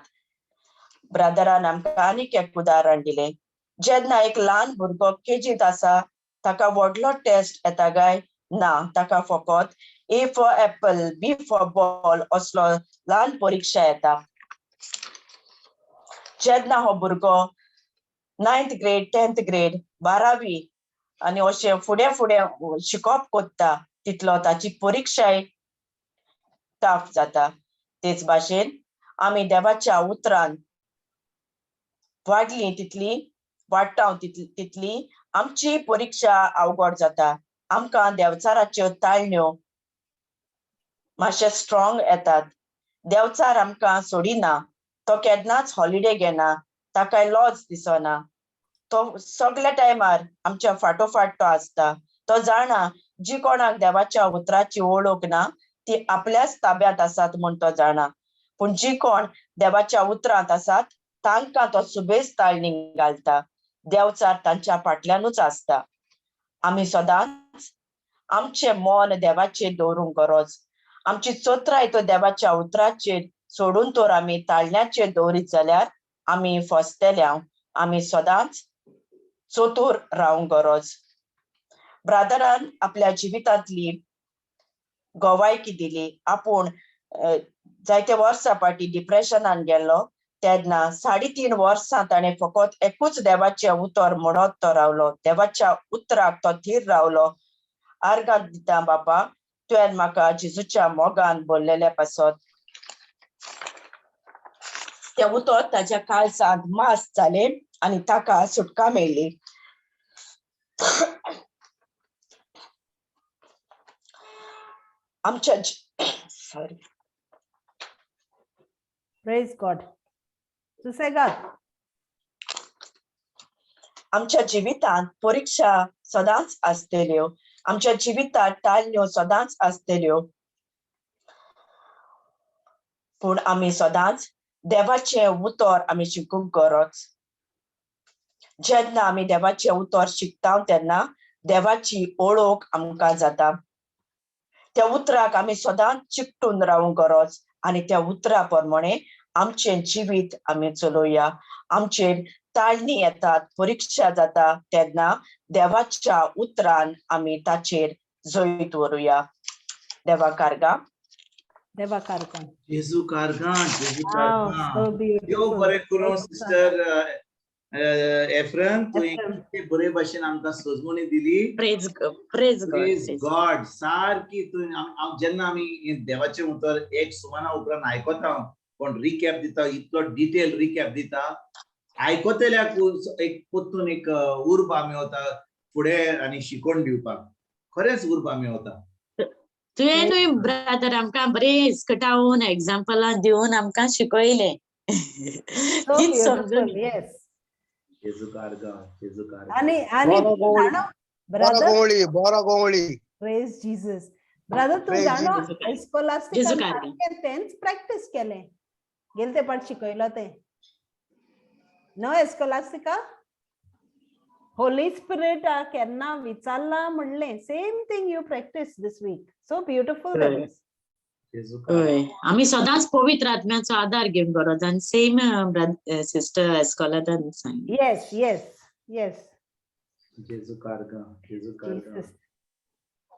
ब्रादरान आमकां आनीक एक उदाहरण दिलें. जेन्ना एक ल्हान भुरगो केजींत आसा ताका व्हडलो टेस्ट येता काय ना, ताका फकत A for apple, B for ball असलो ल्हान परिक्षा येता. जेन्ना हो भुरगो 9th grade, 10th grade, 12वी आनी अशें फुडें फुडें शिकप कोत्ता तितलो ताची परिक्षाय टफ जाता. तेच भाशेन आमी देवाच्या उतरान वाडली तितली, वाडटा तितली आमची परिक्षा अवघड जाता. आमकां देवचाराच्यो ताळण्यो मातशे स्ट्रॉंग येतात. देवचार आमकां सोडिना, तो केन्नाच हॉलिडे घेना, ताकाय लॉज दिसना, तो सगल्या टायमार आमच्या फाटोफाट तो आसता. तो जाणा जी कोणाक देवाच्या उतराची ओळख ना ती आपल्याच ताब्यांत आसात म्हूण तो जाणा, पूण जी कोण देवाच्या उतरांत आसात तांकां तो सुबेज ताळणी घालता. देवचार तांच्या फाटल्यानूच आसता. आमी सदांच आमचें मन देवाचेर दवरूंक गरज. आमची चोत्राय तो देवाच्या उतराचेर सोडून तर आमी ताळण्याचेर दवरीत जाल्यार आमी फसतले. आमी सदांच चतूर रावंक गरज. ब्रादरान आपल्या जिवितांतली गवायकी दिली. आपूण जायते वर्सां फाटीं डिप्रेशनान गेल्लो तेन्ना 3.5 वर्सां ताणें फकत एकूच देवाचें उतर म्हणत तो रावलो. देवाच्या उतराक तो थीर रावलो. आर्गां दिता बापा, तुवें म्हाका जेजूच्या मोगान भरलेल्या पासत. तें उतर ताच्या काळजांत मास जालें आनी ताका सुटका मेळ्ळी. आमच्या सॉरी. Praise God. सुसेगाद. आमच्या जिवितांत परिक्षा सदांच आसतल्यो. आमच्या जिवितांत टाळण्यो सदांच आसतल्यो. पूण आमी सदांच देवाचें उतर आमी शिकूंक गरज. जेन्ना आमी देवाचें उतर शिकता तेन्ना देवाची ओळख आमकां जाता. त्या उतराक आमी सदांच चिकटून रावूंक गरज आनी त्या उतरा प्रमाणे आमचें जिवीत आमी चलोवया. आमचेर ताळणी येतात, परिक्षा जाता तेन्ना देवाच्या उतरान आमी ताचेर जैत व्हरुया. देवा कारगा. देवा कारगा. जेजू कारगा, जेजू कारगा. देव बरें करूं सिस्टर एफ्रन, तुवें कितले बरे भाशेन आमकां सजमणी दिली. प्रेज प्रेज गॉड. सारकी तुवें जेन्ना आमी देवाचें उतर एक सुमाना उपरांत आयकता, कोण रिकॅप दिता, इतलो डिटेल रिकॅप दिता, आयकतल्याक एक परतून एक उर्बा मेवता फुडें आनी शिकोवन दिवपाक. खरेंच उर्बा मेवता. तुवेंनूय ब्रादर आमकां बरें इस्कटावन एग्जाम्पलां दिवन आमकां शिकयलें. समजून. प्रेज जीसस. ब्रदर तूं जाणो इस्कोलास्टिकान तेंच प्रॅक्टीस केलें, गेले ते पाट शिकयलो तें न्हय एस्कोलास्टिका. होली स्पिरिट केन्ना विचारला म्हणलें same thing you practice this week. So beautiful that is. आमी सदांच पवित्र आत्म्याचो आदार घेवन गरज आनी सेम सिस्टर एस्कोलादान सांग. येस येस येस. जेजू कारगा, जेजू कारगा.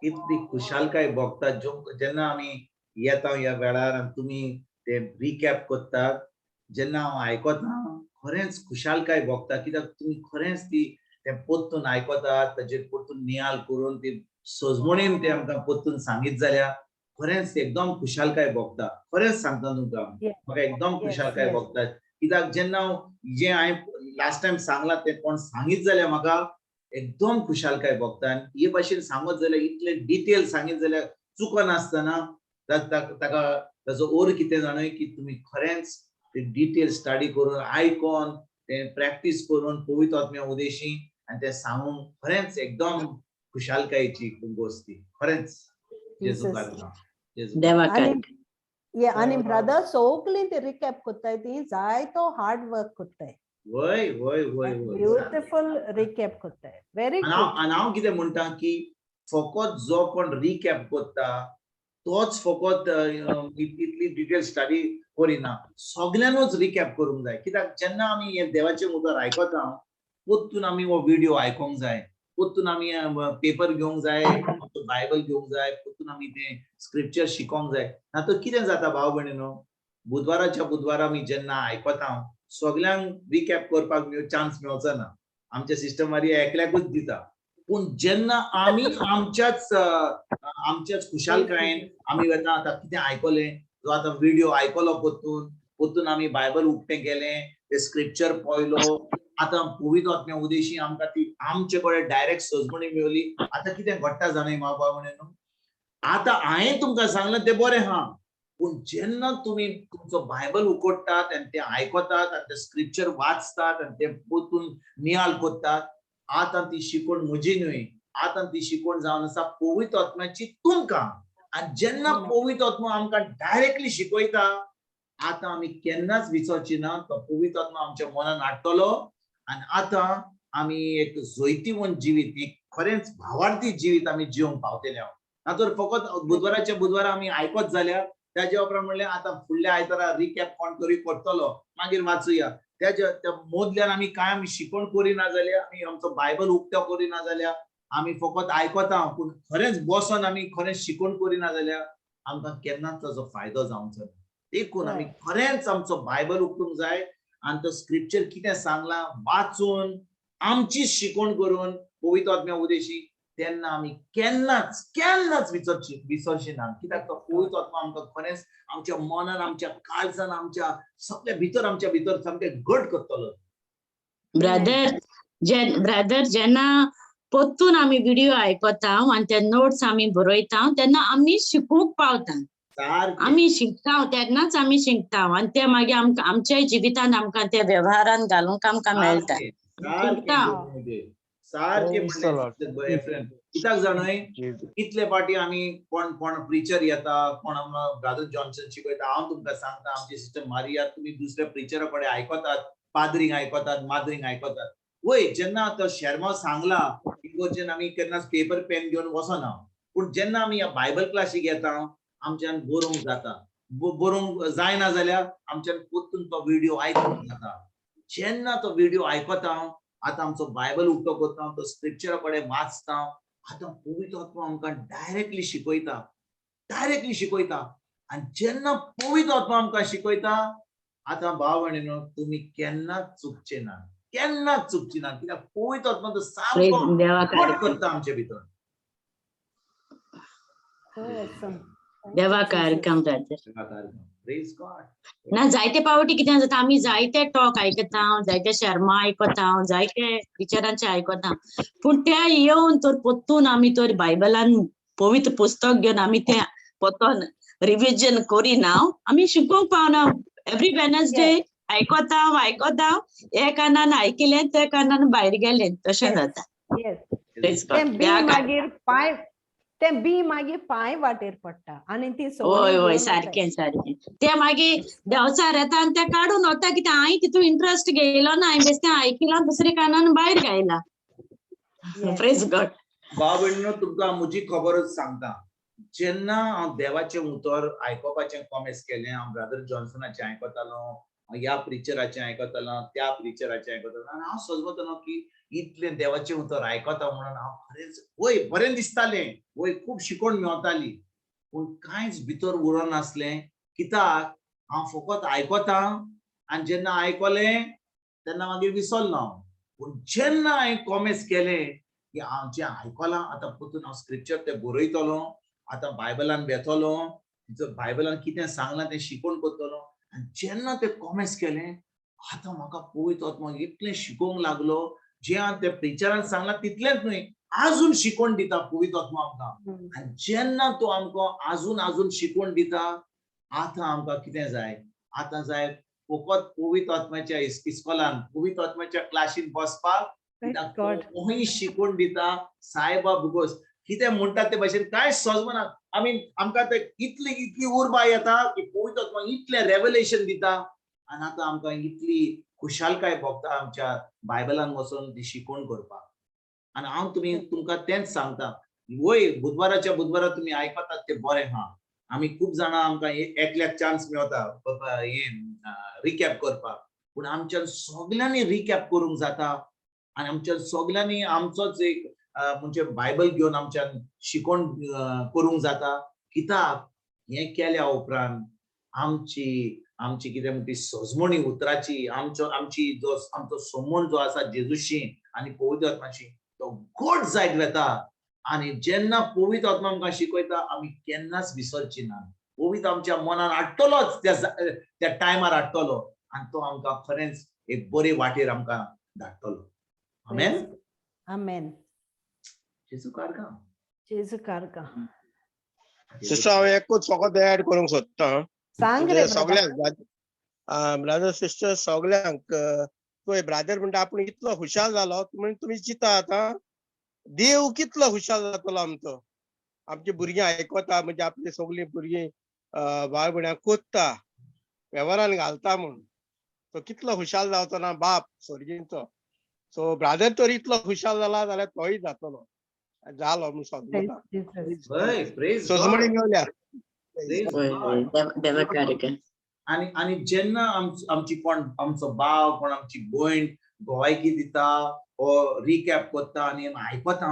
इतली खुशालकाय भोगता जेन्ना आमी येता ह्या वेळार आनी तुमी ते रिकॅप करतात, जेन्ना हांव आयकता खरेंच खुशालकाय भोगता. कित्याक तुमी खरेंच ती ते परतून आयकतात, ताचेर परतून नियाल करून ती सजमणीन ते आमकां परतून सांगीत जाल्यार खरेंच एकदम खुशालकाय भोगता. खरेंच सांगता तुमकां, म्हाका एकदम खुशालकाय भोगता. कित्याक जेन्ना हांव जें हांवें लास्ट टायम सांगलां तें कोण सांगीत जाल्यार म्हाका एकदम खुशालकाय भोगता. आनी हे भाशेन सांगत जाल्यार इतले डिटेल सांगीत जाल्यार चुकनासतना ताका ताचो ओर कितें जाणय की तुमी खरेंच ते डिटेल स्टडी करून आयकोन ते प्रॅक्टीस करून पवित्र आत्म्या उदेशी आनी ते सांगूंक खरेंच एकदम खुशालकायेची गोश्ट ती. खरेंच जेजू कारगा. आनी ब्रदर सगळीं ते रिकॅप करताय, ती जायतो हार्ड वर्क करताय. वय वय वय वय. ब्युटिफुल रिकॅप करताय. Very good. आनी हांव कितें म्हणटा की फकत जो कोण रिकॅप करता तोच फकत इतली डिटेल स्टडी करिना, सगळ्यांनूच रिकॅप करूंक जाय. कित्याक जेन्ना आमी हें देवाचें उतर आयकता परतून आमी हो विडियो आयकोंक जाय, परतून आमी पेपर घेवंक जाय, बायबल घेवंक जाय, परतून आमी तें स्क्रिप्चर शिकोंक जाय. ना तर कितें जाता भाव भयणीनो, बुधवाराच्या बुधवारा आमी जेन्ना आयकता सगळ्यांक रिकॅप करपाक चान्स मेळचो ना. आमच्या सिस्टमारी एकल्याकूच दिता. पूण जेन्ना आमी आमच्याच आमच्याच खुशालकायेन आमी वता, आतां कितें आयकलें, जो आतां विडियो आयकलो परतून परतून आमी बायबल उक्तें केलें, ते स्क्रिप्चर पळयलो, आतां पवित्र आत्म्या उदेशी आमकां ती आमचे कडेन डायरेक्ट सजमणी मेवली. आतां कितें घडटा जाणा माव भाव म्हणून, आतां हांवें तुमकां सांगलें तें बरें आहा, पूण जेन्ना तुमी तुमचो बायबल उकडटात आनी तें आयकतात आनी तें स्क्रिप्चर वाचतात आनी तें परतून नियाळ करतात, आतां ती शिकवण म्हजी न्हय, आतां ती शिकवण जावन आसा पवित्र आत्म्याची तुमकां. आनी जेन्ना पवित्र आत्मा आमकां डायरेक्टली शिकयता, आतां आमी केन्नाच विसरची ना. तो पवित्र आत्मा आमच्या मनान हाडटलो आनी आतां आमी एक जैतिवंत जिवीत, एक खरेंच भावार्थी जिवीत आमी जिवंक पावतले हांव. ना तर फकत बुधवाराच्या बुधवारा आमी आयकत जाल्यार त्याच्या उपरांत म्हणलें आतां फुडल्या आयतारा रिकॅप कोण तरी करतलो, मागीर वाचुया. त्याच्या त्या मोदल्यान आमी कांय आमी शिकवण करिना जाल्यार, आमी आमचो बायबल उक्तो करिना जाल्यार, आमी फकत आयकता पूण खरेंच बसोन आमी खरेंच शिकवण करिना जाल्यार आमकां केन्नाच ताचो फायदो जावचो ना. देखून आमी खरेंच आमचो बायबल उगडूंक जाय आनी तो स्क्रिप्चर कितें सांगलां वाचून आमची शिकवण करून पवित्र आत्म्या उदेशी तेन्ना आमी केन्नाच केन्नाच विसरची ना. कित्याक तो पवित्र आत्मा आमकां खरेंच आमच्या मनान, आमच्या काळजान, आमच्या सगळ्या भितर, आमच्या भितर सामकें घट करतलो. ब्रदर जेन्ना परतून आमी व्हिडिओ आयकता आनी ते नोट्स आमी बरयता तेन्ना आमी शिकूंक पावता. आमी शिकता तेन्नाच आमी शिकता आनी ते मागीर आमकां आमच्या जिवितान आमकां ते वेव्हारान घालूंक आमकां मेळटा. सारकें म्हणलें. कित्याक जाणय कितले पाटी आमी कोण कोण प्रिचर येता, कोण ब्रदर जॉन्सन शिकयता. हांव तुमकां सांगता, आमची सिस्टर मारिया तुमी दुसऱ्या प्रिचरा कडेन आयकतात, पाद्रींक आयकतात, माद्रींक आयकतात. वय जेन्ना तो शेर्मांव सांगला इगोर्जेन आमी केन्नाच पेपर पेन घेवन वचना, पूण जेन्ना आमी ह्या बायबल क्लासीक येता आमच्यान बरोवंक जाता. बरोवंक जायना जाल्यार आमच्यान परतून तो व्हिडिओ आयकूंक जाता. जेन्ना तो व्हिडिओ आयकता आतां आमचो बायबल उक्तो करता, तो स्क्रिप्चरा कडेन वाचता, आतां पवित्र आत्मा आमकां डायरेक्टली शिकयता, डायरेक्टली शिकयता. आनी जेन्ना पवित्र आत्मा आमकां शिकयता आतां भाव भयणीनो तुमी केन्नाच चुकचे ना, केन्नाच चुकची ना. कित्याक पवित्र आत्मा तो सामको करता आमचे भितर. देवा कार्यक्रम ना जायते पावटी कितें जाता, आमी जायते टॉक आयकता, जायते शर्मा आयकता, जायते टिचरांचे आयकता, पूण ते येवन तर परतून आमी तर बायबलान पवित्र पुस्तक घेवन आमी ते परतून रिविजन करिना, आमी शिकूंक पावना. एवरी वेनसडे आयकता आयकता, हे कानान आयकिलें त्या कानान भायर गेलें, तशें जाता. मागीर पांय ते बी मागीर पांय वाटेर पडटा आनी ती हय हय सारकें सारकें ते मागीर देंवचार येता आनी ते काडून वता. कित्याक हांवें तितून इंट्रस्ट घेयलो ना, हांवें बेश्टें आयकिलां दुसरे कानान भायर गायला. Praise God. भाव भयणीनो तुमकां म्हजी खबरच सांगता, जेन्ना हांव देवाचें उतर आयकुपाचें कॉमेस केलें, हांव ब्रदर जॉन्सनाचें आयकतालो, ह्या प्रिचराचें आयकतालो, त्या प्रिचराचें आयकतालो, आनी हांव सजमतालो की इतलें देवाचें उतर आयकता म्हणून हांव खरेंच वय बरें दिसतालें, वय खूब शिकवण मेवताली, पूण कांयच भितर उरनासलें. कित्याक हांव फकत आयकता आनी जेन्ना आयकलें तेन्ना मागीर विसरलो हांव. पूण जेन्ना हांवें कॉमेस केलें की हांव जें आयकलां आतां परतून हांव स्क्रिप्चर तें बरयतलो, आतां बायबलान वेतलो, बायबलान कितें सांगलां तें शिकवण करतलो. आनी जेन्ना तें कॉमेस केलें आतां म्हाका पवित्र आत्मा इतलें शिकोवंक लागलो, जें हांव त्या प्रिचरान सांगलां तितलेंच न्हय आजून शिकवण दिता पवित्र आत्मा आमकां. आनी जेन्ना तो आमकां आजून आजून शिकवण दिता आतां आमकां कितें जाय, आतां जाय फकत पवित्र आत्म्याच्या इस्कोलान, पवित्र आत्म्याच्या क्लासीन बसपाक. तोय शिकवण दिता सायबा because कितें म्हणटा ते भशेन कांय सजमना. आमी आमकां ते इतली इतली उर्बा येता की पवित्र आत्मा इतलें रेवलेशन दिता आनी आतां आमकां इतली खुशालकाय भोगता आमच्या बायबलान वचून ती शिकवण करपाक. आनी हांव तुमी तुमकां तेंच सांगता, वय बुधवाराच्या बुधवारा तुमी आयकतात ते बरें आहा. आमी खूब जाणां आमकां एकल्याक चान्स मेवता हें रिकॅप करपाक, पूण आमच्यान सगल्यांनी रिकॅप करूंक जाता आनी आमच्या सगल्यांनी आमचोच एक म्हणजे बायबल घेवन आमच्यान शिकवण करूंक जाता. कित्याक हें केल्या उपरांत आमची आमची कितें म्हणटा सजमणी उतराची, आमचो आमची जो आमचो संबंद जो आसा जेजूशी आनी पवित्र आत्माशी तो घट जायत वता. आनी जेन्ना पवित्र आत्मा आमकां शिकयता आमी केन्नाच विसरची ना. पवित्र आमच्या मनान हाडटलोच, त्या टायमार हाडटलो आनी तो आमकां खरेंच एक बरे वाटेर आमकां धाडटलो. आमेन. आमेन. जेजू कारका, जेजू कारका. सिस्टर हांव एकूच फकत एड करूंक सोदता. सांग रे सगळ्यांक ब्रदर सिस्टर सगळ्यांक, पळय ब्रादर म्हणटा आपूण इतलो खुशाल जालो म्हण तुमी चिंता आतां देव कितलो खुशाल जातलो आमचो. आमची भुरगीं आयकता म्हणजे आपली सगळीं भुरगीं भाव भयणांक कोत्ता, वेव्हारान घालता म्हूण तो कितलो खुशाल जावचो ना बाप स्वर्गींचो. सो ब्रादर तर इतलो खुशाल जाला जाल्यार तोय जातलो. जालो म्हूण सोदता. हय, प्रेज सजमणी मेवल्या. वय वय, देवा कार्य. आनी आनी जेन्ना आमची कोण आमचो भाव, कोण आमची भयण गोवायकी दिता ओ रिकॅप करता आनी आमी आयकता,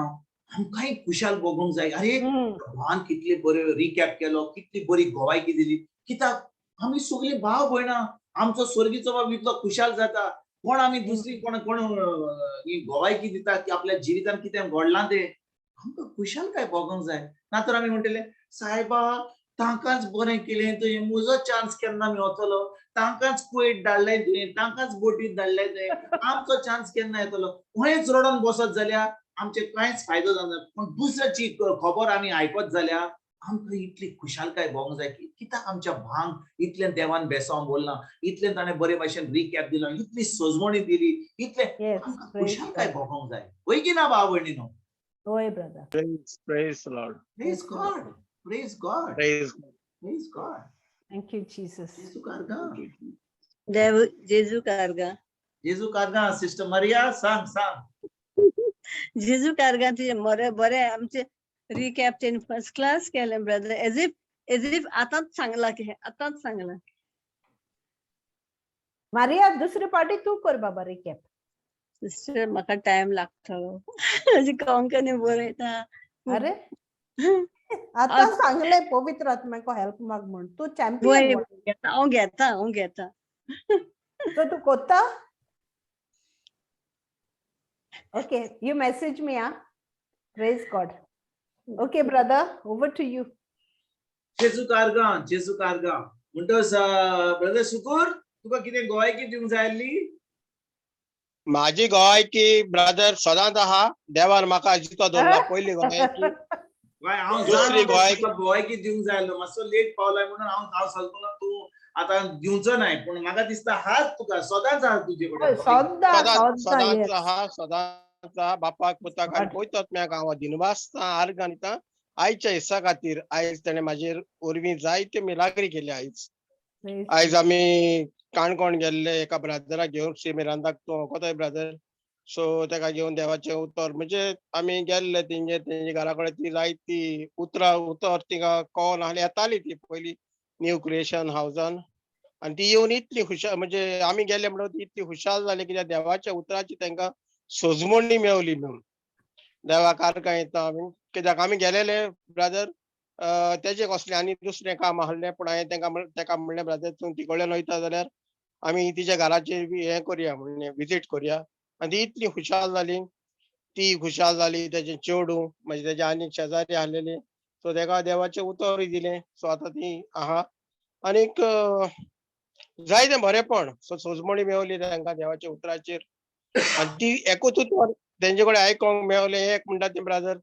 आमकांय खुशाल भोगूंक जाय, अरे भावान कितली बरी रिकॅप केलो, कितली बरी गोवायकी दिली. कित्याक आमी सगळीं भाव भयणां, आमचो स्वर्गीचो बाब इतलो खुशाल जाता. कोण आमी दुसरी कोण कोण ही गोवायकी दिता की आपल्या जिवितान कितें घडलां तें आमकां खुशालकाय भोगोंक जाय. ना तर आमी म्हणटले, सायबा तांकांच बरें केलें तुवें, म्हजो चान्स केन्ना मेवतलो, तांकांच कुवेट धाडलें तुवें, तांकांच बोटीत धाडलें तुवें, आमचो चान्स केन्ना येतलो. खंयच रडोन बसत जाल्यार आमचे कांयच फायदो जायना. पूण दुसऱ्याची खबर आमी आयकत जाल्यार आमकां इतली खुशालकाय भोगोंक जाय की कित्याक आमच्या भांग इतलें देवान बेसांव बोल्लां, इतलें ताणें बरे भाशेन रिकॅप दिला, इतली सजवणी दिली, इतलें आमकां खुशालकाय भोगोंक जाय. वय की ना भाव भयणीनो? होय brother. Praise, praise Lord. Praise God, praise God, praise praise God. Thank you Jesus. जेजू कारगा. देव जेजू कारगा. जेजू कारगा. सिस्टर मरिया, सांग सांग. जेजू कारगा. तुजें बरें बरें आमचे रिकॅप तेणी फर्स्ट क्लास केलें ब्रदर, एज if आतांच सांगलां की आतांच सांगलां. मारिया, दुसरी पार्टी तूं कर बाबा रिकॅप. सिस्टर, म्हाका टायम लागतलो, म्हजी कोंकणी बरयता. अरे, आतां सांगलें पवित्र आत्म्याको हेल्प माग म्हूण, तूं चॅम्पियन. हांव घेता, हांव घेता. सो तूं कोत्ता? Okay, you message me. Ah, praise God. Okay brother, over to you. जेजू कारगा, जेजू कारगा. म्हणटच ब्रदर सुकूर, तुका कितें गोवायकी दिवंक जाय आसली? माझी गोवायकी ब्रदर सदांच आहा, देवान म्हाका जितो दवरला, पयली गोवायकी. हय, हांव दुसरी गोवायकी. तुका गोवायकी दिवंक जाय आसलो, मातसो लेट पावलाय म्हणून हांव हांव सजमलो तूं आतां दिवचो नाय, पूण म्हाका दिसता हाच तुका सदांच आहा तुजे कडेन. सदां. सदांच. सदां. सदांच आहा, सदांच आहा. बापाक, पुताक आनी पवित्र आत्म्याक हांव दिनवासता, आर्गां दिता आयच्या हिस्सा खातीर. आयज तेणें म्हाजेर वरवीं जायते मिलाग्री केले आयज. आयज आमी काणकोण गेल्ले एका ब्रदराक घेवन, श्री मिरांदाक, तूं वळखताय ब्रदर. सो तेका घेवन देवाचें उतर म्हणजे आमी गेल्ले तेंगे तेंच्या घरा कडेन. ती जायती उतरां उतर तिका कळना नासली, येताली ती पयलीं न्यू क्रिएशन हावजान. आनी ती येवन इतली खुशाल, म्हणजे आमी गेले म्हणटकच ती इतली खुशाल जाली, कित्याक देवाच्या उतराची तांकां सजमणी मेवली म्हणून. देवाक आर्गां येता आमी, कित्याक आमी गेलेले ब्रदर तेजें कसलें आनी दुसरें काम आहलें, पूण हांवें तांकां तेका म्हणलें, ब्रदर तूं तिकडल्यान वयता जाल्यार आमी तिच्या घराचेर बी हें करुया म्हणलें, विजीट करुया. आनी ती इतली खुशाल जाली, ती खुशाल जाली, तेजें चेडूं म्हणजे तेजे आनी शेजारी आहलेली, सो तेका देवाचें उतरूय दिलें. सो आतां ती आहा आनीक जायतें बरेंपण, सो सजमणी मेवली तांकां देवाच्या उतराचेर. आनी ती एकूच उतर तेंचे कडेन आयकोंक मेवलें, एक म्हणटा ती ब्रदर,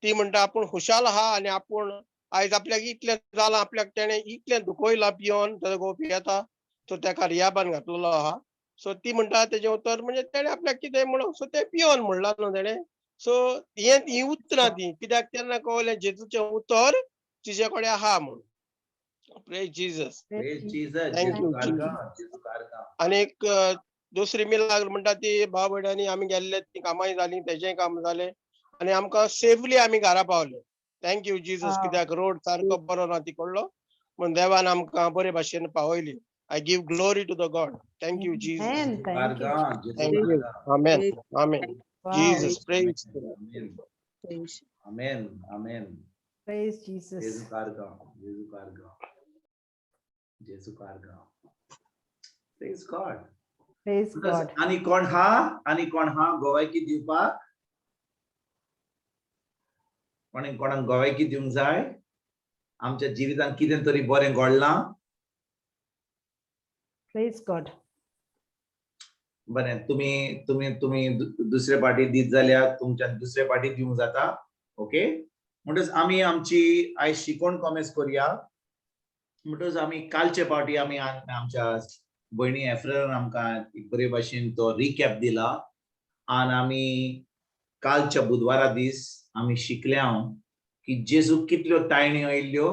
ती म्हणटा आपूण खुशाल आहा आनी आपूण आयज आपल्याक इतलें जालां, आपल्याक तेणें इतलें दुखयलां पियोन, ताजो घोव पियेता, सो तेका रियाबान घातलेलो आहा. सो ती म्हणटा तेजें उतर म्हणजे तेणें आपल्याक कितें म्हणून, सो तें पियोन म्हणलां न्हू तेणें. सो हें ही उतरां ती कित्याक तेन्ना कळलें जेजूचें उतर तिजे कडेन आहा म्हणून. Praise Jesus. Praise Jesus. Thank जेजू you. कारगा, जेजू कारगा. आनीक दुसरी मिलाग्र म्हणटा ती भाव भयणांनी आमी गेल्ले, ती कामाय जाली, तेजेंय काम जालें आनी आमकां सेफली आमी घरा पावले. Thank you Jesus. कित्याक रोड सारको बरो ना तिकडलो, पूण देवान आमकां बरे भाशेन पावयली. I give glory to the God. Thank you Jesus. Amen. Thank you. कारगा, जेजू Thank you. Karga. Amen, amen. Jesus, praise. Amen, amen, amen. Praise Jesus. जेजू कारगा, जेजू कारगा, जेजू कारगा. Praise God. Praise God. आनी कोण हा, आनी कोण हा गोवायकी दिवपाक? कोणी कोणाक गोवायकी दिवंक जाय? आमच्या जिवितांत कितें तरी बरें घडलां? Praise God. बरें, तुमी तुमी तुमी दुसरे पार्टी दीत जाल्यार तुमच्यान दुसरे पार्टी दिवंक जाता. ओके, म्हणटच आमी आमची आयज शिकवण कॉमेस करुया. म्हणटच आमी कालचे पावटी आमी आमच्या भयणी एफ्रेरान आमकां एक बरे भाशेन तो रिकॅप दिला आनी आमी कालच्या बुधवारा दीस आमी शिकले हांव की जेजू कितल्यो तायण्यो आयिल्ल्यो,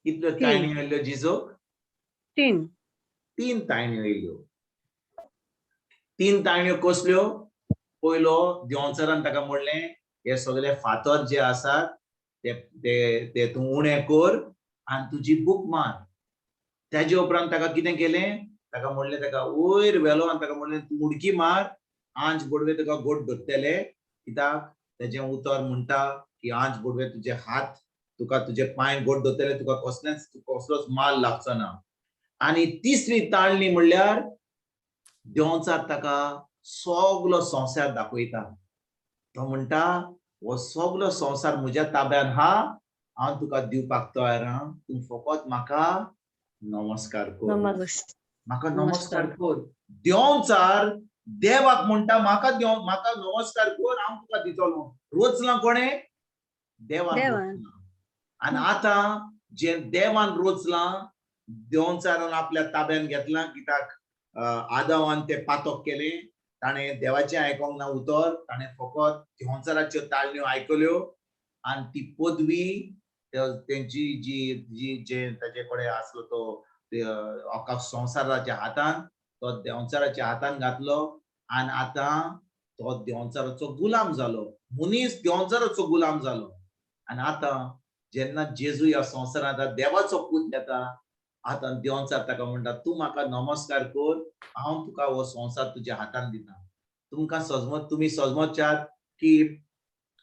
कितल्यो तायण्यो आयिल्ल्यो जेजूक? 3. 3 तायण्यो आयिल्ल्यो. 3 तायण्यो कसल्यो? पयलो देंवचारान ताका म्हणलें हे सगळे फातर जे आसात ते ते ते तूं उणें कर आनी तुजी बूक मार. तेजे उपरांत ताका कितें केलें, ताका म्हणलें ताका वयर व्हेलो आनी ताका म्हणलें तूं उडकी मार, आंज बोडवे तुका गोट धरतले, कित्याक तेजें उतर म्हणटा की आंज बोडवे तुजे हात तुका तुजे पांय गोट धरतले, तुका कसलेंच कसलोच माल लागचो ना. आनी तिसरी ताळणी म्हणल्यार देंवचार ताका सगलो संवसार दाखयता. तो म्हणटा हो सगलो संवसार म्हज्या ताब्यान हा, हांव तुका दिवपाक तयार आहा, तूं फकत म्हाका नमस्कार कर, म्हाका नमस्कार कर. देंवचार देवाक म्हणटा म्हाका म्हाका नमस्कार कर, हांव तुका दितलो. रोचलां कोणें? देवान रोचलां. आनी आतां जें देवान रोचलां देंवचारान आपल्या ताब्यान घेतलां, कित्याक आदावान तें पातक केलें, ताणें देवाचें आयकोंक ना उतर, ताणें फकत देंवचाराच्यो ताळण्यो आयकल्यो आनी ती पदवी तेंची जी जी जे ताजे कडेन आसलो तो अख्खा संवसाराच्या हातान तो देंवचाराच्या हातान घातलो आनी आतां तो देंवचाराचो गुलाम जालो, मनीस देंवचाराचो गुलाम जालो. आनी आतां जेन्ना जेजू ह्या संवसारांत देवाचो पूत येता, आतां देंवचार ताका म्हणटा तूं म्हाका नमस्कार कर, हांव तुका हो संवसार तुज्या हातान दिता. तुमकां सजमत, तुमी सजमतच्यात की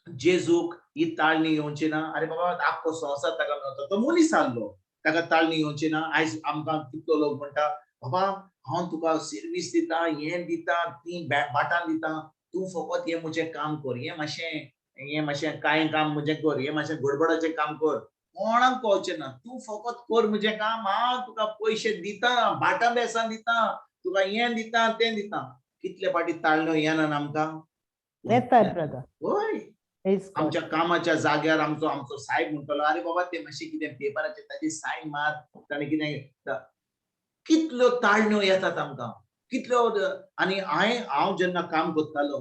जेजूक ही ताळणी येवची ना? अरे बाबा आख्खो संवसार ताका मेळटा, तो मनीस आहलो, ताका ताळणी येवची ना. आयज आमकां कितलो लोक म्हणटा बाबा हांव तुका सर्वीस दिता, हें दिता, ती बाटां दिता, तूं फकत हें म्हजें काम कर, हें मातशें हें मातशें कांय काम म्हजें कर, हें मातशें गडबडाचें काम कर, कोणाक कळचें ना, तूं फकत कर म्हजें काम, हांव तुका पयशे दिता, बाटां बेसां दिता, तुका हें दिता तें दिता. कितले फाटी ताळण्यो येना आमकां? हय, आमच्या कामाच्या जाग्यार आमचो आमचो सायब म्हणटलो अरे बाबा ते मातशें कितें पेपराचेर ताजी सायन मार, ताणें कितें. कितल्यो ताळण्यो येतात आमकां, कितल्यो. आनी हांव जेन्ना काम करतालो,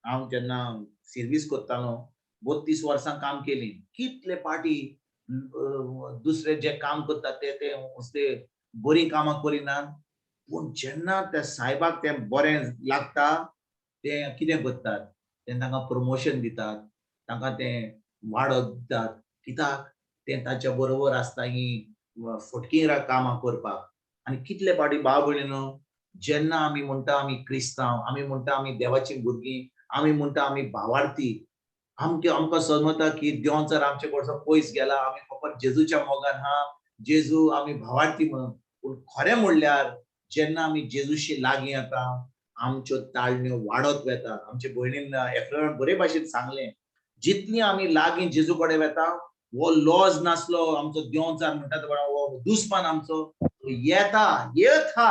हांव जेन्ना सर्वीस करतालो, 32 वर्सां काम केली, कितले पाटी दुसरे जे काम करतात ते ते असले बरीं कामां करिनात, पूण जेन्ना त्या सायबाक तें बरें लागता ते कितें करतात, ते तांकां प्रमोशन दितात, तांकां तें वाडत दितात, कित्याक तें ताच्या बरोबर आसता ही फटकी कामां करपाक. आनी कितले फावटी भाव भयणीनो जेन्ना आमी म्हणटा आमी क्रिस्तांव, आमी म्हणटा आमी देवाची भुरगीं, आमी म्हणटा आमी भावार्थी, आमकां आमकां समजता की देंवचार आमचे कडसून पयस गेला, आमी फकत जेजूच्या मोगान हा, जेजू आमी भावार्थी म्हणून. पूण खरें म्हणल्यार जेन्ना आमी जेजूशी लागीं येता आमच्यो ताळण्यो वाडत वेता. आमचे भयणीन एफ्रेमान बरे भाशेन सांगलें, जितली आमी लागीं जेजू कडेन वेता हो लॉज नासलो आमचो देंवचार म्हणटा तो हो दुस्मान आमचो येता येत हा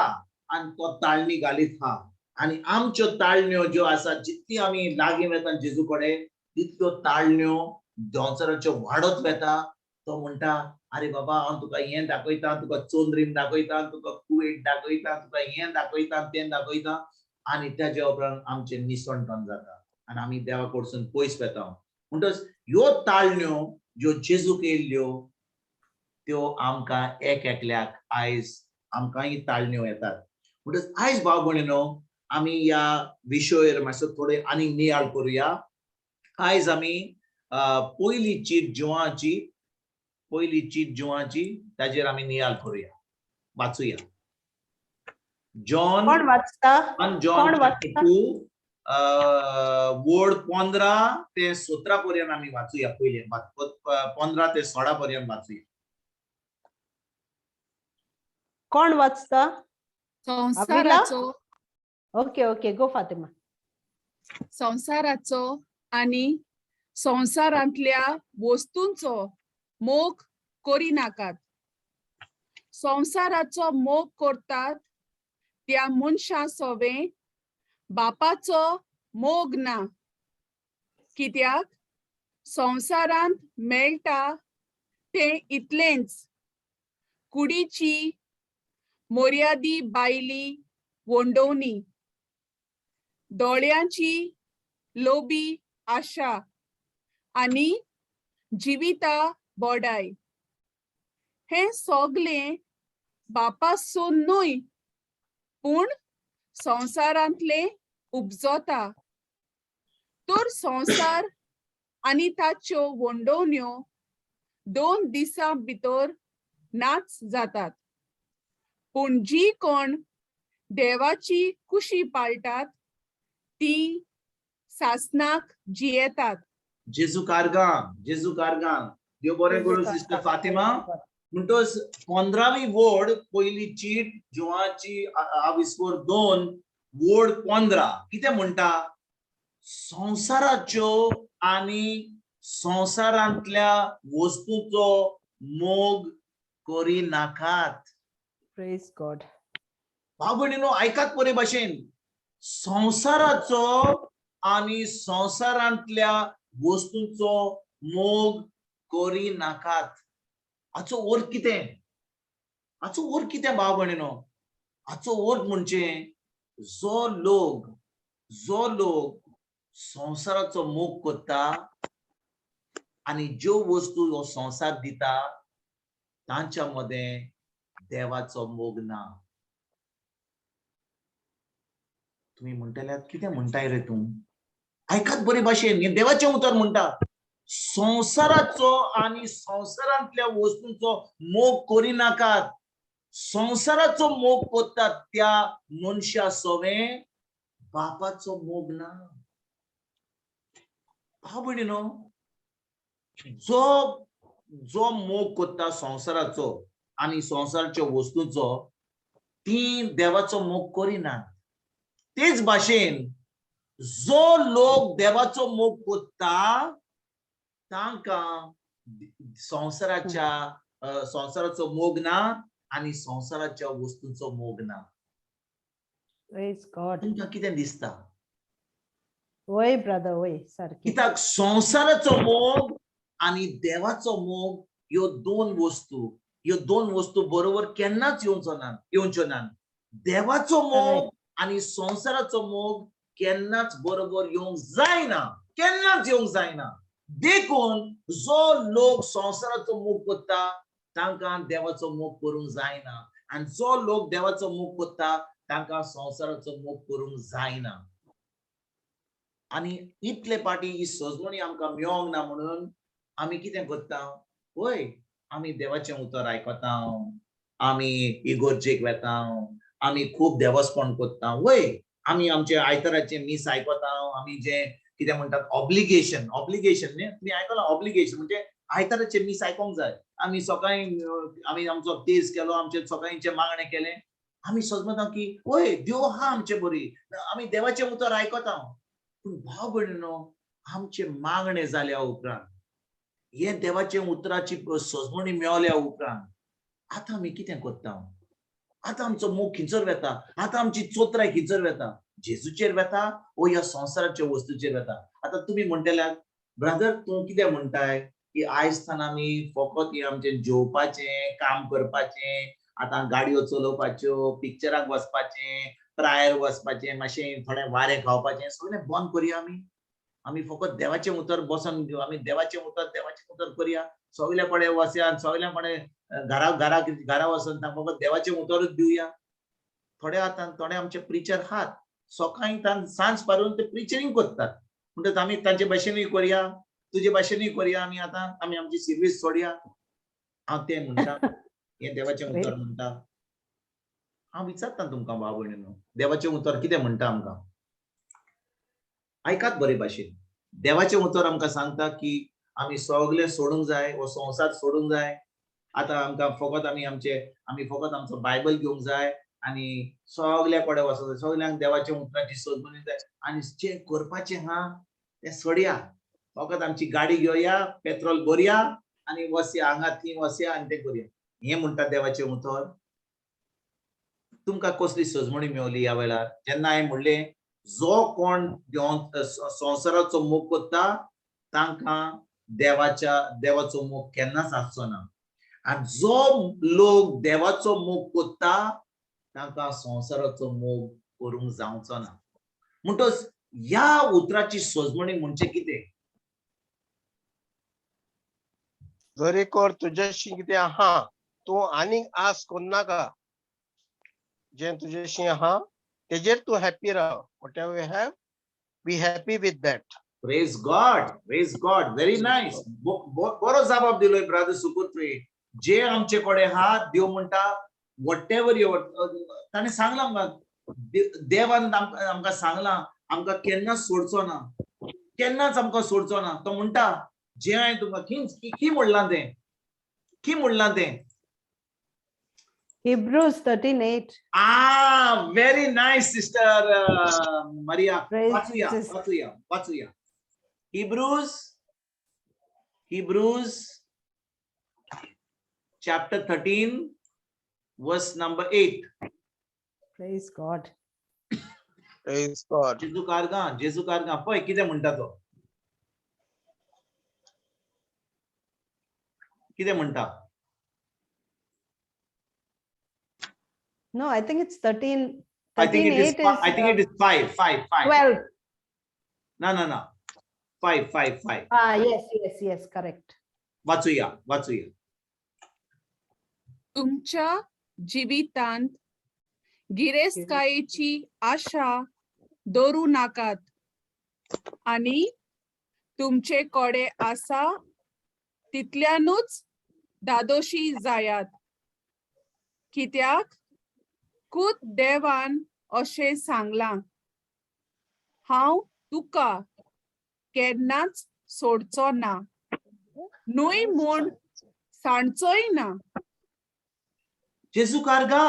आनी तो ताळणी घालीत हा. आनी आमच्यो ताळण्यो ज्यो आसा जितली आमी लागीं वेता जेजू कडेन तितल्यो ताळण्यो देंवचाराच्यो वाडत वेता. तो म्हणटा अरे बाबा हांव तुका हें दाखयता, तुका चोंद्रीम दाखयता, तुका कुवेट दाखयता, तुका हें दाखयता तें दाखयता, आनी तेज्या उपरांत आमचें निसणटण जाता आनी आमी देवा कडसून पयस वेता. म्हणटच ह्यो ताळण्यो ज्यो जेजूक येयल्ल्यो त्यो आमकां एक एकल्याक आयज आमकांय ताळण्यो येतात. म्हणटच आयज भाव भयणीनो आमी ह्या विशयार मातसो थोडे आनीक नियाळ करुया. आयज आमी पयली चीट जुवाची, पयली चीट जुवाची ताजेर आमी नियाळ करुया, वाचुया. जॉन जॉन 2 वड 15 ते 17 पर्यंत आमी वाचुया. पयले 15 ते 16 पर्यंत वाचुया. कोण वाचता? संवसाराचो. Okay okay go Fatima. संवसाराचो आनी संवसारांतल्या वस्तूंचो मोग करिनाकात. संवसाराचो मोग करतात त्या मनशां सोवें बापाचो मोग ना, कित्याक संवसारांत मेळटा तें इतलेंच, कुडीची मोर्यादी बायली वोंडोवणी, दोळ्यांची लोबी आशा आनी जिविता बोडाय, हें सगलें बापासून न्हय पूण संवसारांतलें उपजता. तर संवसार आनी ताच्यो वंडोवण्यो 2 दिसां भितर नाच जातात. पूण जी कोण देवाची कुशी पाळटात ती सासनाक जियेतात. जेजू कारगान, जेजू कारगान. देव बरें करूं सिस्टर फातिमा. म्हणटच 15वी वोर्ड पयली चीट जुवाची आविस्कोर 2 वोर्ड 15 कितें म्हणटा? संवसाराच्यो आनी संवसारांतल्या वस्तूचो मोग करिनाकात. Praise God. भाव भयणीनो आयकात बरे भाशेन, संवसाराचो आनी संवसारांतल्या वस्तूंचो मोग करिनाकात. हाचो अर्थ कितें? हाचो अर्थ कितें भाव भयणीनो? हाचो अर्थ म्हणजे जो लोक संवसाराचो मोग करता आनी ज्यो वस्तू हो संवसार दिता तांच्या मदें देवाचो मोग ना. तुमी म्हणटल्यात कितें म्हणटाय रे तूं? आयकात बरे भाशेन, हें देवाचें उतर म्हणटा, संवसाराचो आनी संवसारांतल्या वस्तूंचो मोग करिनाकात. संवसाराचो मोग करतात त्या मनशा सवें बापाचो मोग ना. भाव भयणीनो, जो जो मोग करता संवसाराचो आनी संवसाराच्या वस्तूचो ती देवाचो मोग करिना. तेच भाशेन जो लोक देवाचो मोग करता तांकां संवसाराच्या संवसाराचो मोग ना आनी संवसाराच्या वस्तूचो मोग ना. तुमकां कितें दिसता? वय ब्रदर, वय सारकें. कित्याक संवसाराचो मोग आनी देवाचो मोग ह्यो दोन वस्तू, ह्यो दोन वस्तू बरोबर केन्नाच येवच्यो ना. देवाचो मोग आनी संवसाराचो मोग केन्नाच बरोबर येवंक जायना, केन्नाच येवंक जायना. देखून जो लोक संवसाराचो मोग करता तांकां देवाचो मोग करूंक जायना आनी जो लोक देवाचो मोग करता तांकां संवसाराचो मोग करूंक जायना. आनी इतले पाटी ही सजवणी आमकां मेळोंक ना म्हणून आमी कितें करता? वय, आमी देवाचें उतर आयकता, आमी इगोर्जेक वेता, आमी खूब देवस्पण करता. वय, आमी आमचे आयताराचें मीस आयकता, आमी जें कितें म्हणटात ऑब्लिगेशन, ऑब्लिगेशन न्ही, तुमी आयकलां ऑब्लिगेशन म्हणजे आयताराचें मीस आयकोंक जाय. आमी सकाळीं आमी आमचो तेज केलो, आमचें सकाळींचें मागणें केलें, आमी समजता की वय देव आहा आमचे बरी, आमी देवाचें उतर आयकता. पूण भाव भयणीनो, आमचें मागणें जाल्या उपरांत, हें देवाचें उतराची सजमणी मेवल्या उपरांत आतां आमी कितें करता? आतां आमचो मोग खिंचर वेता, आतां आमची चोत्राय खिंचर वेता, जेजूचेर वेता ओ ह्या संवसाराच्या वस्तूचेर वेता. आतां तुमी म्हणटल्यात ब्रदर तूं कितें म्हणटाय की आयज थान आमी फकत हें आमचें जेवपाचें, काम करपाचें, आतां गाडयो चलोवपाच्यो, पिक्चराक वचपाचें, प्रायर वचपाचें, मातशें थोडें वारें खावपाचें, सगळें बंद करुया आमी. आमी फकत देवाचें उतर बसोन घेवन आमी देवाचें उतर करुया, सगल्या कडेन वचया, सगल्या कडेन घरा घरा घरा वचून तांकां फकत देवाचें उतरूच दिवया. थोडे आतां थोडे आमचे प्रिचर आहात, सकाळीं तान सांज पारून ते प्रिचरींग करतात. म्हणटच आमी तांचे भाशेनूय करुया, तुजे भाशेनूय करुया, आमी आतां आमी आमची सर्वीस सोडया. हांव तें म्हणटा, हें देवाचें उतर म्हणटा. हांव विचारता तुमकां भाव भयणीनो, देवाचें उतर कितें म्हणटा आमकां? आयकात बरे भाशेन. देवाचें उतर आमकां सांगता की आमी सगळें सोडूंक जाय, हो संवसार सोडूंक जाय. आतां आमकां फकत आमी आमचे आमी फकत आमचो बायबल घेवंक जाय आनी सगल्या कडेन वचूंक जाय, सगल्यांक देवाच्या उतराची सोदून जाय आनी जें करपाचें आहा तें सोडया. फकत आमची गाडी घेवया, पेट्रोल भरया आनी वसया हांगा थंय वसया आनी तें करुया. हें म्हणटा देवाचें उतर. तुमकां कसली सजमणी मेवली ह्या वेळार? जेन्ना हांवें म्हणलें जो कोण संवसाराचो मोग करता तांकां देवाचो मोग केन्नाच आसचो ना, आनी जो लोक देवाचो मोग करता तांकां संवसाराचो मोग करूंक जावचो ना. म्हणटच ह्या उतराची सजमणी म्हणजे कितें? दरेकर तुजेशी कितें आहा तूं आनीक आस करनाका, जें तुजेशी आहा तेजेर तूं happy Rao. Whatever you have, be happy with that. Praise God, praise God, very nice. बरो जबाब दिलोय ब्रदर सुकूर तुवें. जे आमचे कडेन आहा, देव म्हणटा what ever your, ताणें सांगलां आमकां, देवान आमकां सांगलां, आमकां केन्नाच सोडचो ना, केन्नाच आमकां सोडचो ना. तो म्हणटा जे हांवें तुमकां की म्हणलां तें, की म्हणलां तें? Hebrews 13:8. Ah, very nice, Sister Maria. Praise वाचूया, Jesus. वाचूया, वाचूया. Hebrews chapter 13, verse number 8. Praise God. Praise God. जेजू कारगा, जेजू कारगा. पळय कितें म्हणटा तो, कितें म्हणटा? No, I think it's 13. I think it is, 13:8 is, I think it is 5, 5, 5. 12. No, no, no. 5, 5, 5. Ah, yes, correct. वाचूया, वाचूया. तुमच्या जिवितांत गिरेस्तकायेची आशा दवरूं नाकात आनी तुमचे कडेन आसा तितल्यानूच धादोशी जायात, कित्याक खूद देवान अशें सांगलां, हांव तुका केन्नाच सोडचो ना, न्हय म्हूण सांडचोय ना. जेजू कारगा,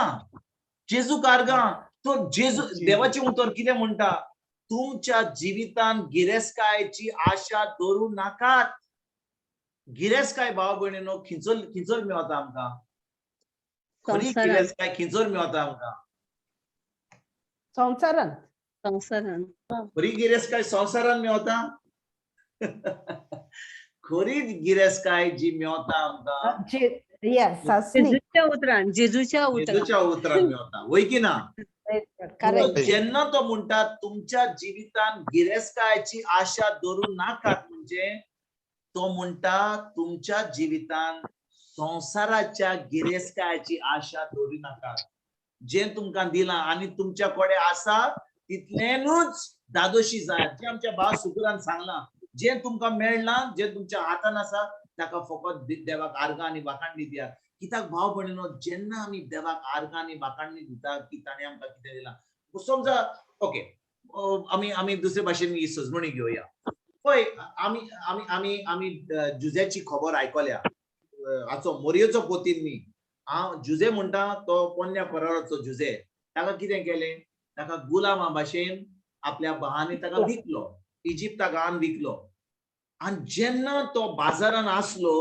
जेजू कारगा. तो जेजू देवाचें उतर कितें म्हणटा? तुमच्या जिवितान गिरेस्तकायेची आशा दवरूं नाकात. गिरेस्तकाय भाव भयणीनो खिंचोल खिंचोल मेवता आमकां? खरी संवसारांत. गिरेस्तकाय खिंचोल मेवता आमकां? संवसारांत. संवसारांत. खरी गिरेस्तकाय संवसारान मेवता? खरी गिरेस्तकाय जी मेवता आमकां Yes, असली. जेजूच्या उतरान, जेजूच्या उतरान. जेजूच्या उतरान मेवता, वय की ना? Correct. जेन्ना तो म्हणटा तुमच्या जिवितान गिरेस्तकायेची आशा दवरूं नाकात, म्हणजे तो म्हणटा तुमच्या जिवितान संवसाराच्या गिरेस्तकायेची आशा दवरूं नाकात. जें तुमकां दिलां आनी तुमच्या कडेन आसा तितलेनूच धादोशी जाय. जें आमच्या भाव सुकुरान सांगलां, जें तुमकां मेळ्ळां, जें तुमच्या हातान आसा, ताका फकत देवाक आर्गां आनी वाखाणणी दियात. कित्याक भाव भयणीनो, जेन्ना आमी देवाक आर्गां आनी वाखाणणी दिता की ताणें आमकां कितें दिलां, समजा ओके, आमी दुसरे भाशेन ही सजमणी घेवया. पळय, आमी जुझ्याची खबर आयकल्या, हाचो मोरयेचो पोतीन न्ही. हांव जुझे म्हणटा तो पोन्न्या कराराचो जुझे. ताका कितें केलें? ताका गुलामा भाशेन आपल्या भावांनी ताका विकलो, इजिप्ता गांवान विकलो. आनी जेन्ना तो बाजारान आसलो,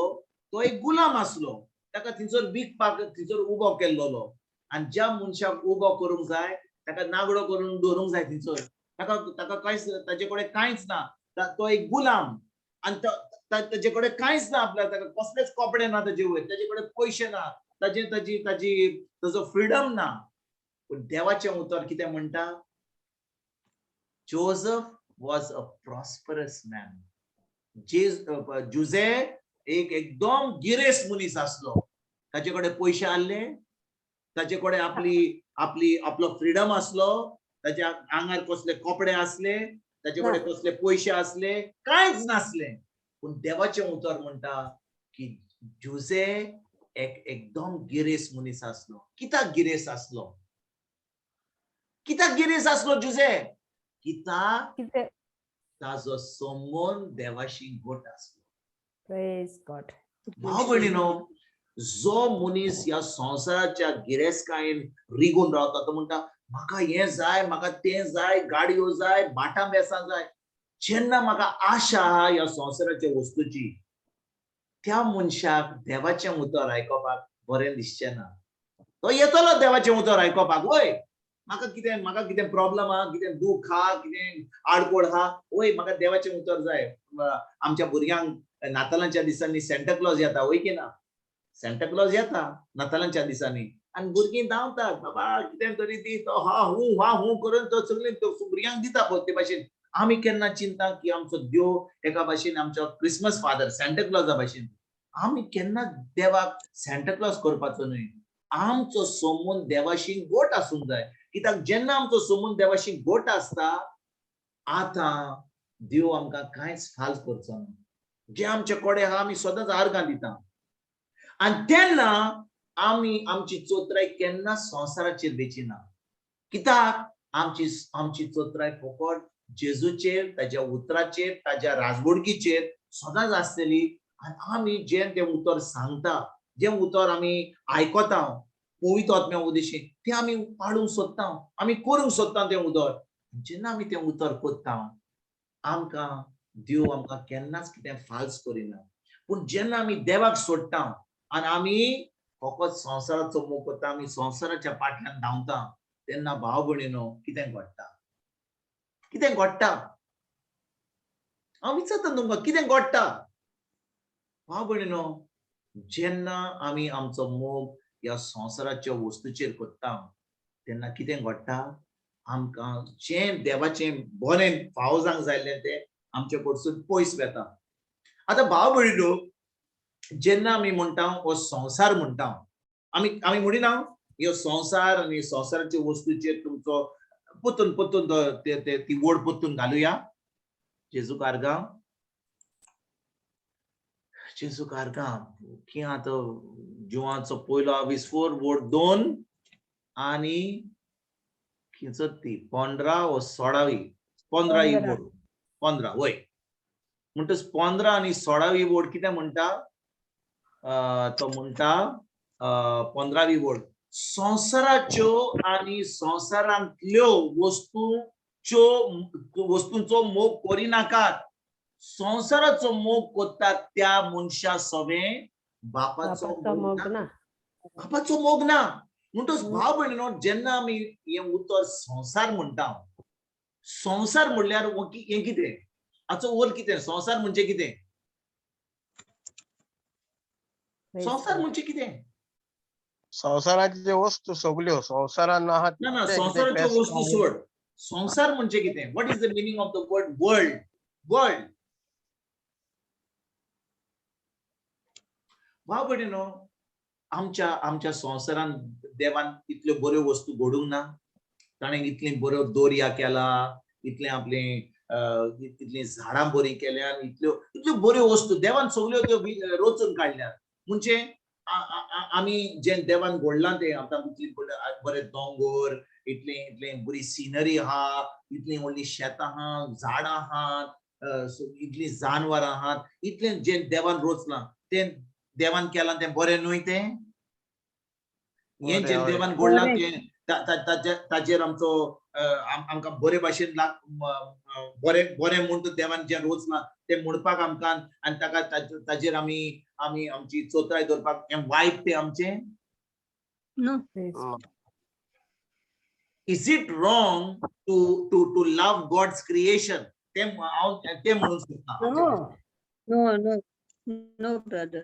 तो एक गुलाम आसलो. ताका थंयसर विकपाक थंयसर उबो केल्लो. आनी ज्या मनशाक उबो करूंक जाय ताका नागडो करून दवरूंक जाय थंयसर. ताका कांयच, ताचे कडेन कांयच ना. तो एक गुलाम आनी ताचे कडेन कांयच ना आपल्याक. ताका कसलेच कपडे ना ताजे वयर, ताचे कडेन पयशे ना, ताजो फ्रिडम ना. पूण देवाचें उतर कितें म्हणटा? Joseph was a prosperous man. Jose एक एकदम गिरेस्त मनीस आसलो. ताचे कडेन पयशे आहले, ताचे कडेन आपलो फ्रिडम आसलो, ताच्या आंगार कसले कपडे आसले, ताचे कडेन कसले पयशे आसले, कांयच नासले. पूण देवाचें उतर म्हणटा की जुझे एक एकदम गिरेस्त मनीस आसलो. कित्याक गिरेस्त आसलो? कित्याक गिरेस्त आसलो जुझे? कित्याक कितें? ताजो संबंद देवाशी घट आसलो. Praise God. भाव भयणीनो, जो मनीस ह्या संवसाराच्या गिरेस्तकायेन रिगून रावता, तो म्हणटा म्हाका हें जाय, म्हाका तें जाय, गाडयो जाय, भाटां बेसां जाय. जेन्ना म्हाका आशा आहा ह्या संवसाराच्या वस्तूची, त्या मनशाक देवाचें उतर आयकोपाक बरें दिसचें ना. तो येतलो देवाचें उतर आयकोपाक, वय म्हाका कितें प्रॉब्लम आहा, कितें दुःख आहा, कितें आडकोळ आहा, वय म्हाका देवाचें उतर जाय. आमच्या भुरग्यांक नातालांच्या दिसांनी सँटा क्लॉज येता, वय की ना? सँटा क्लॉज येता नातालांच्या दिसांनी आनी भुरगीं धांवतात, बाबा कितें तरी दी. तो हा हूं हा हूं करून तो सगळीं तो भुरग्यांक दिता. पळय ते भाशेन आमी केन्ना चिंता की आमचो देव एका भाशेन आमचो क्रिसमस फादर सँटा क्लॉजा भाशेन, आमी केन्ना देवाक सँटा क्लॉज करपाचो न्हय. आमचो संबंद देवाशी गोट आसूंक जाय. कित्याक जेन्ना आमचो संबंद देवाशी गोट आसता, आतां देव आमकां कांयच फाल्स करचो ना. जे आमचे कडेन आहा आमी सदांच आर्गां दिता आनी तेन्ना आमी आमची चोत्राय केन्ना संवसाराचेर वेचिना. कित्याक आमची आमची चोत्राय फकत जेजूचेर, ताज्या उतराचेर, ताज्या राजवडकीचेर सदांच आसतली. आनी आमी जें तें उतर सांगता, जें उतर आमी आयकता पवित्र आत्म्या उदेशी, तें आमी पाळूंक सोदता, आमी करूंक सोदता तें उतर. जेन्ना आमी तें उतर करता आमकां देव आमकां केन्नाच कितें फाल्स करिना. पूण जेन्ना आमी देवाक सोडटा आनी आमी फकत संवसाराचो मोग करता, आमी संवसाराच्या फाटल्यान धांवता, तेन्ना भाव भयणीनो कितें घडटा? कितें घडटा? हांव विचारता तुमकां, कितें घडटा? भाव भयणीनो, जेन्ना आमी आमचो मोग ह्या संवसाराच्या वस्तूचेर करता तेन्ना कितें घडटा? आमकां जें देवाचें बरें फाव जावंक जाय आसलें तें आमचे कडसून पयस वता. आतां भाव भयणीनो, जेन्ना आमी म्हणटा हो संवसार म्हणटा, आमी आमी म्हणिना ह्यो संवसार आनी संवसाराच्या वस्तूचेर तुमचो परतून परतून ती वड परतून घालुया. जेजू कारगांव, जेजू कारगांव की आतां जिवाचो पयलो आविस्फोर वड 2 आनी खंयचो ती 15 व 16वी, 15 ही वड, 15 वय. म्हणटच 15 आनी 16वी वड कितें म्हणटा? तो म्हणटा 15वी वड, संवसाराच्यो आनी संवसारांतल्यो वस्तूच्यो वस्तूंचो मोग करिनाकात. संवसाराचो मोग करतात त्या मनशा सवें बापाचो मोग ना, बापाचो मोग ना. म्हणटच भाव भयणीनो, जेन्ना आमी हें उतर संवसार म्हणटा, संवसार म्हणल्यार हें कितें? हाचो अर्थ कितें? संवसार म्हणजे कितें? संवसार म्हणजे कितें? संवसाराच्यो वस्तू सगल्यो संवसारान आहा. ना ना, संवसाराच्यो वस्तू सोड, संवसार म्हणजे कितें? What is the meaning of the word world? World भाव भयणीनो, आमच्या आमच्या संवसारान देवान इतल्यो बऱ्यो वस्तू घडूंक ना. ताणें इतली बऱ्यो दोरया केला, इतलें आपलें इतलीं झाडां बरीं केल्या, इतल्यो इतल्यो बऱ्यो वस्तू देवान सगल्यो त्यो रचून काडल्यात. म्हणजे आमी जें देवान घडलां तें आतां इतली बरे दोंगर, इतले इतले बरी सिनरी आहा, इतली व्हडली शेतां आहा, झाडां आहात, इतलीं जानवरां आहात, इतलें जें देवान रचलां तें देवान केलां तें बरें न्हय? तें हें जें देवान घडलां तें ताजेर आमचो आमकां बरे भाशेन बरें बरें म्हूण देवान जें रचलां तें म्हणपाक आमकां आनी ताका ताजेर आमी आमी आमची चोत्राय दवरपाक हें वायट तें आमचें? Is it wrong to to to love God's creation? तें हांव तें म्हणूंक सोदतां. No, no, no brother.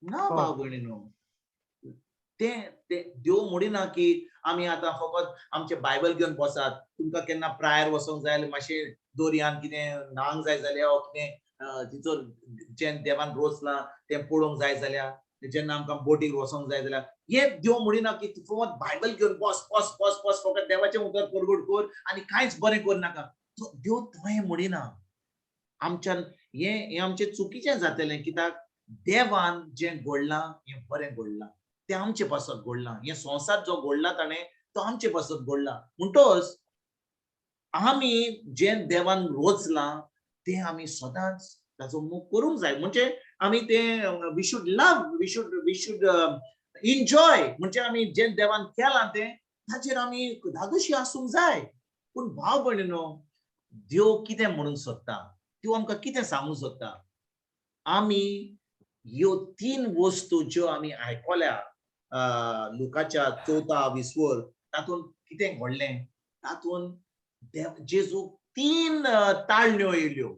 ना भाव भयणीनो, तें देव म्हणिना की आमी आतां फकत आमचें बायबल घेवन बसात. तुमकां केन्ना प्रायर वचोंक जाय जाल्यार मातशें दोरयान कितें न्हांक जाय जाल्यार वा कितें तिचो जें देवान रोचलां तें पळोवंक जाय जाल्यार, जेन्ना आमकां बोटीर वचोंक जाय जाल्यार, हें देव म्हणिना की तूं फकत बायबल घेवन बस बस बस बस, फकत देवाचें उतर परगट कर आनी कांयच बरें करनाका. देव तोहें म्हणिना. आमच्यान हें हें आमचें चुकीचें जातलें, कित्याक देवान जें घडलां हें बरें घडलां, तें आमचे पासत घडलां. हें संवसार जो घडला ताणें तो आमचे पासत घडला. म्हणटच आमी जें देवान रोचलां तें आमी सदांच ताचो मोग करूंक जाय. म्हणजे आमी तें we should love, we should enjoy. म्हणजे आमी जें देवान केलां तें ताचेर आमी धादोशी आसूंक जाय. पूण भाव भयणीनो, देव कितें म्हणूंक सोदता, देव आमकां कितें सांगूंक सोदता? आमी ह्यो 3 वस्तू ज्यो आमी आयकल्या लुकाच्या 4 विस्वर, तातूंत कितें घडलें? तातूंत जेजूक 3 ताळण्यो येयल्यो,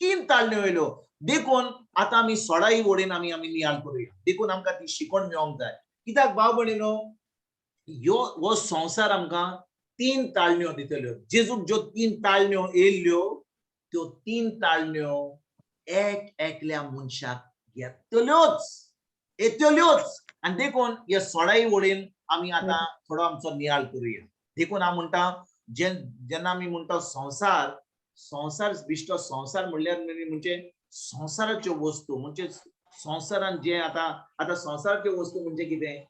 3 ताळण्यो येयल्यो. देखून आतां आमी 16 वडीन आमी आमी नियाळ करुया. देखून आमकां ती शिकवण मेळोंक जाय. कित्याक भाव भयणीनो, ह्यो हो संवसार आमकां 3 ताळण्यो दितल्यो. जेजूक ज्यो 3 ताळण्यो येयल्यो त्यो 3 ताळण्यो एक एकल्या मनशाक येतल्योच, येतल्योच. आनी देखून ह्या 16 वडीन आमी आतां थोडो आमचो नियाळ करुया. देखून हांव म्हणटा, जेन्ना आमी म्हणटा संवसार, संवसार बिश्टो संवसार म्हणल्यार म्हणजे संवसाराच्यो वस्तू, म्हणजे संवसारान जे आतां आतां संवसाराच्यो वस्तू म्हणजे कितें,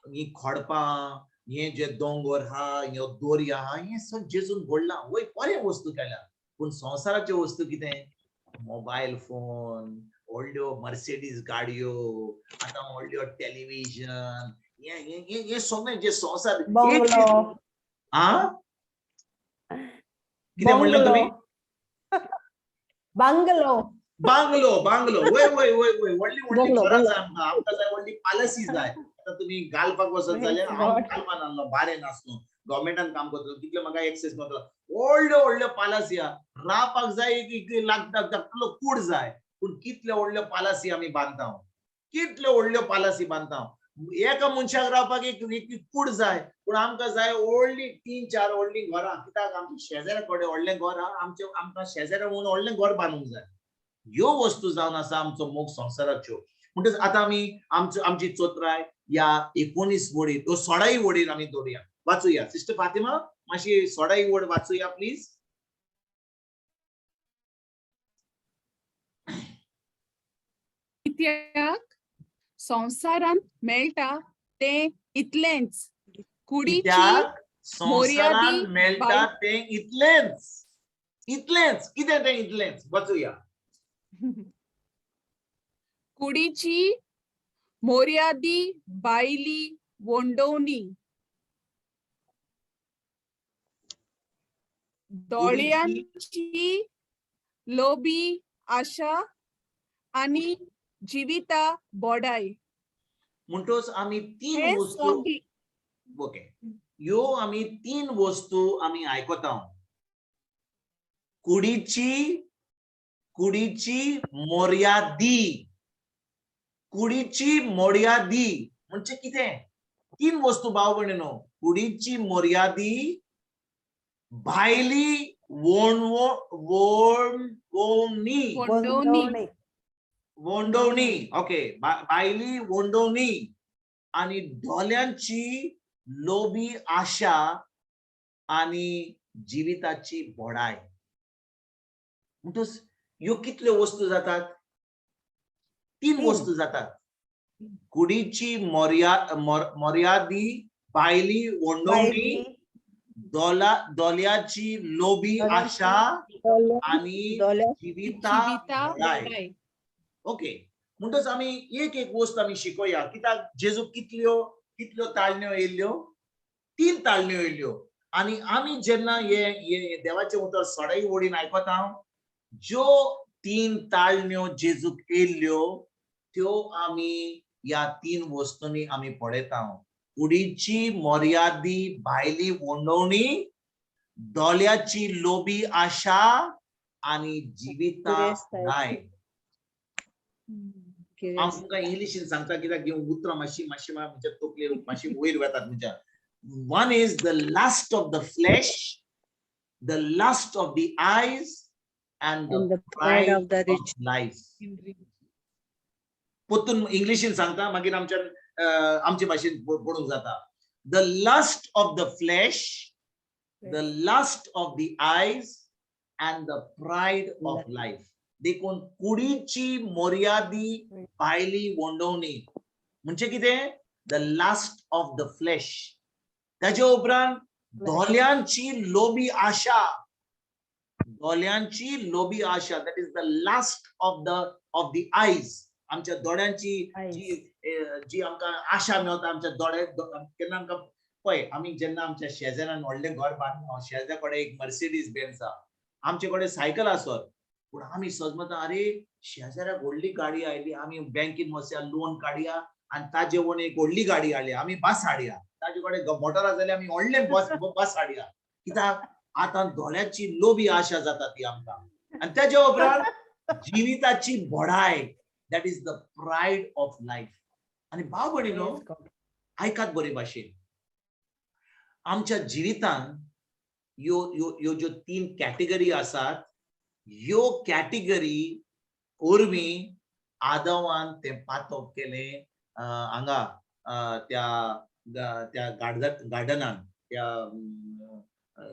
ही खडपां, हे जे दोंगर हा, ह्यो दोरया हा, हें सगळें जेजून घडलां. वय बरें वस्तू केल्या, पूण संवसाराच्यो वस्तू कितें, मोबायल फोन, व्हडल्यो मर्सिडीज गाडयो, आतां व्हडल्यो टेलिव्हिजन, हे हे हे सगळें जे संवसार. बंगलो. आ, कितें म्हणलें तुमी? बंगलो. बांगलो, बांगलो, वय वय वय वय, व्हडली व्हडली बंगलो, घरां बंगलो. जाय आमकां, आमकां जाय व्हडली पालसी जाय. आतां तुमी घालपाक वचत जाल्यार हांव घालपान आहलो, बारें नासलो, गव्हर्मेंटान काम करतलो, कितले म्हाका एक्सेस मेळटलो. व्हडल्यो व्हडल्यो पालसी आहा, रावपाक जाय एक एक धाकटुलो कूड जाय, पूण कितल्यो व्हडल्यो पालसी आमी बांदता, कितल्यो व्हडल्यो पालसी बांदता. एका मनशाक रावपाक एक एक कूड जाय, पूण आमकां जाय व्हडली 3-4 व्हडलीं घरां, कित्याक आमच्या शेजाऱ्या कडेन व्हडलें घर आहा, आमचे आमकां शेजाऱ्या म्हणून व्हडलें घर बांदूंक जाय. ह्यो वस्तू जावन आसा आमचो मोग संवसाराच्यो. म्हणटच आतां आमी आमचो आमची चोत्राय ह्या 19 वडीर तो 16 वडीर आमी दवरुया, वाचुया. सिस्टर फातिमा, मातशी 16 वड वाचुया प्लीज. कित्याक संवसारांत मेळटा तें इतलेंच, कुडीची कित्याक संवसारांत मोर्यादी मेळटा तें इतलेंच, इतलेंच कितें तें इतलेंच, वाचुया. कुडीची मोर्यादी बायली वोंडोवणी, दोळ्यांची लोबी आशा आनी जिविता बोडाय. म्हणटच आमी तीन हे वस्तू, सगळे ओके, ह्यो आमी 3 वस्तू आमी आयकता. कुडीची, कुडीची मोर्यादी, कुडीची मोर्यादी म्हणजे कितें? 3 वस्तू भाव भयणीनो, कुडीची मोर्यादी, भायली वोणवणी, वोंडोवणी, वोंडोवणी, ओके, भायली वोंडोवणी आनी दोळ्यांची लोबी आशा आनी जिविताची बोडाय. म्हणटच ह्यो कितल्यो वस्तू जातात? 3 वस्तू जातात. कुडीची मोर्यादी, भायली वोंडोवणी, दोळ्याची लोबी आशा आनी जिविता बोडाय. ओके, म्हणटच आमी एक एक वस्त आमी शिकोया. कित्याक जेजू कितल्यो कितल्यो ताळण्यो येयल्ल्यो? 3 ताळण्यो येयल्ल्यो. आनी आमी जेन्ना हे हे देवाचें उतर 16 वडीन आयकता, ज्यो 3 ताळण्यो जेजूक येयल्ल्यो त्यो आमी ह्या 3 वस्तूंनी आमी पळयता. कुडीची मोर्यादी, भायली वोंडोवणी, दोळ्याची लोबी आशा आनी जिविता बोडाय. हांव तुमकां इंग्लिशीन सांगता कित्याक हीं उतरां मातशी मातशी म्हज्या तकलेर मातशी वयर वेतात म्हज्या. One is the lust of the flesh, the lust of the eyes, and the pride of the rich life. परतून इंग्लिशीन सांगता, मागीर आमच्या आमचे भाशेन पडूंक जाता. The lust of the flesh, the lust of the eyes, and the pride of life. देखून कुडीची मोर्यादी, भायली वोंडोवणी म्हणजे कितें? The lust of the flesh. ताजे उपरांत दोळ्यांची लोबी आशा, दोळ्यांची लोबी आशा, that is the lust of the eyes. आमच्या दोळ्यांची जी जी आमकां आशा मेळटा, आमच्या दोळे केन्ना आमकां पळय, आमी जेन्ना आमच्या शेजाऱ्यान व्हडलें घर बांदना, शेजऱ्या कडेन एक मर्सिडीज बेन्स आहा, आमचे कडेन सायकल आसत, पूण आमी सजमता अरे शेजाऱ्याक व्हडली गाडी आयली, आमी बँकेन वचया लोन काडया आनी ताजे वण एक व्हडली गाडी हाडया, आमी बस हाडया, ताजे कडेन मोटर आसा जाल्यार आमी व्हडलें बस बस हाडया. कित्याक आतां दोळ्याची लोबी आशा जाता ती आमकां. आनी ताजे उपरांत जिविताची बोडाय, that is the pride of life. आनी भाव भयणीनो आयकात बरे भाशेन, आमच्या जिवितान ह्यो ह्यो ह्यो ज्यो 3 कॅटेगरी आसात, ह्यो कॅटेगरी वरवीं आदवान तें पातक केलें हांगा त्या त्या गार्डनान, त्या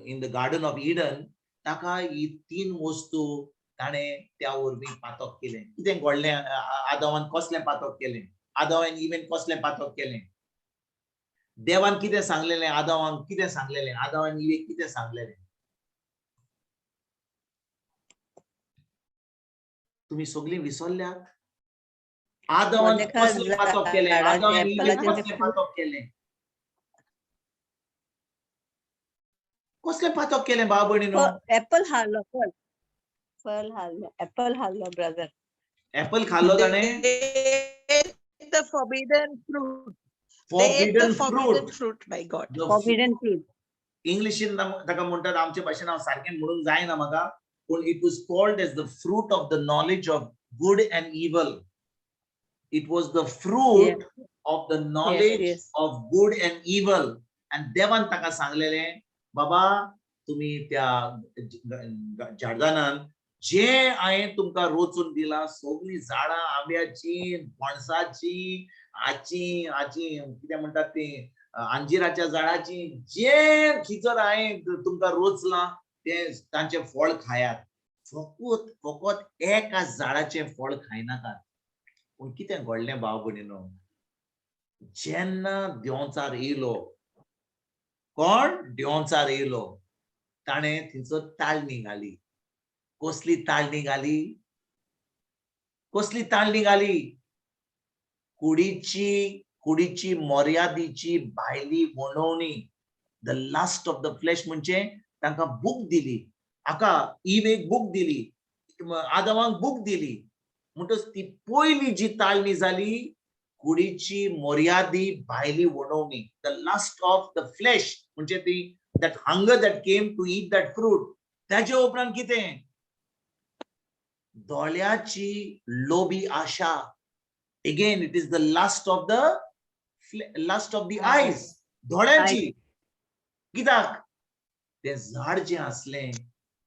in the garden of Eden. ताका ही तीन वस्तू ताणें त्या वरवीं पातक केलें. कितें घडलें? आदावान कसलें पातक केलें? आदावान इवेन कसलें पातक केलें? देवान कितें सांगलेलें आदावान? कितें सांगलेलें आदावान इवेक? कितें सांगलेलें? तुम्ही सगळीं विसरल्यात? आदावान कसलें पातक केलें? आदावान इवेक कसलें पातक केलें? कसलें पातक केलें भाव भयणीनो? एपल हाडलो, फळ फळ हाडलो, एपल हाडलो ब्रदर. एपल खाल्लो ताणें. The forbidden fruit. They ate the forbidden forbidden fruit. Fruit by God. Forbidden fruit. इंग्लिशीन ताका म्हणटात, आमचे भाशेन हांव सारकें म्हणूंक जायना म्हाका, पूण it was called as the fruit of the knowledge of good and evil. It was the fruit of the knowledge of good and evil. आनी देवान ताका सांगलेलें, बाबा, तुमी त्या झाडदानान जे हांवें तुमकां रोचून दिलां सगळीं झाडां, आंब्याची, पणसाची, हाची हाची कितें म्हणटात ती, अंजिराच्या झाडाची, जे खिचर हांवें तुमकां रोचलां तें तांचें फळ खायात, फकत फकत एका झाडाचें फळ खायनाकात. पूण कितें घडलें भाव भयणीनो? जेन्ना देंवचार येयलो, कोण देंवचार येयलो, ताणें थंयसर ताळणी घाली. कसली ताळणी घाली? कसली ताळणी घाली? कुडीची कुडीची मर्यादीची भायली वणवणी, the lust of the flesh. म्हणजे तांकां बूक दिली, हाका इवेक बूक दिली, आदावांक बूक दिली. म्हणटच ती पयली जी ताळणी जाली, कुडीची मर्यादी भायली वणवणी, the lust of the flesh, म्हणजे ती that hunger that came to eat that fruit. त्याच्या उपरांत कितें? दोळ्याची लोभी आशा. Again, it is the lust of the eyes, दोळ्यांची. कित्याक तें झाड जें आसलें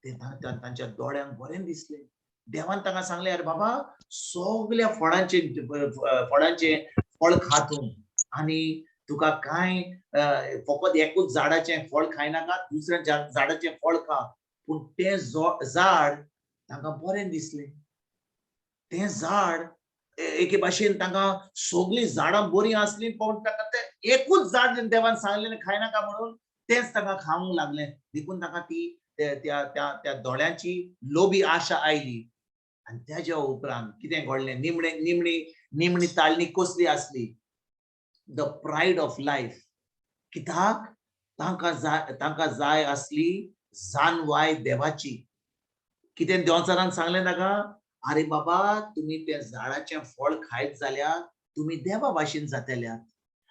तें तांच्या दोळ्यांक बरें दिसलें. देवान तांकां सांगलें, अरे बाबा, सगल्या फळांचे फळांचे फळ खा तूं आनी तुका कांय फकत एकूच झाडाचें फळ खायनाका, दुसऱ्या झाडाचें फळ खा. पूण तें झाड तांकां बरें दिसलें. तें झाड एके भाशेन तांकां सगळीं झाडां बरीं आसलीं, पूण तांकां तें एकूच झाड देवान सांगलें खायनाका म्हणून, तेंच तांकां खावंक लागलें. देखून तांकां ती त्या त्या त्या दोळ्यांची लोभी आशा आयली. आनी त्याच्या उपरांत कितें घडलें? निमणे निमणी निमणी ताळणी कसली आसली? The pride of life. कित्याक तांकां जाय आसली जानवाय देवाची. कितें देंवचारान सांगलें ताका? अरे बाबा, तुमी त्या झाडाचें फळ खायत जाल्यार तुमी देवा भाशेन जातल्यात.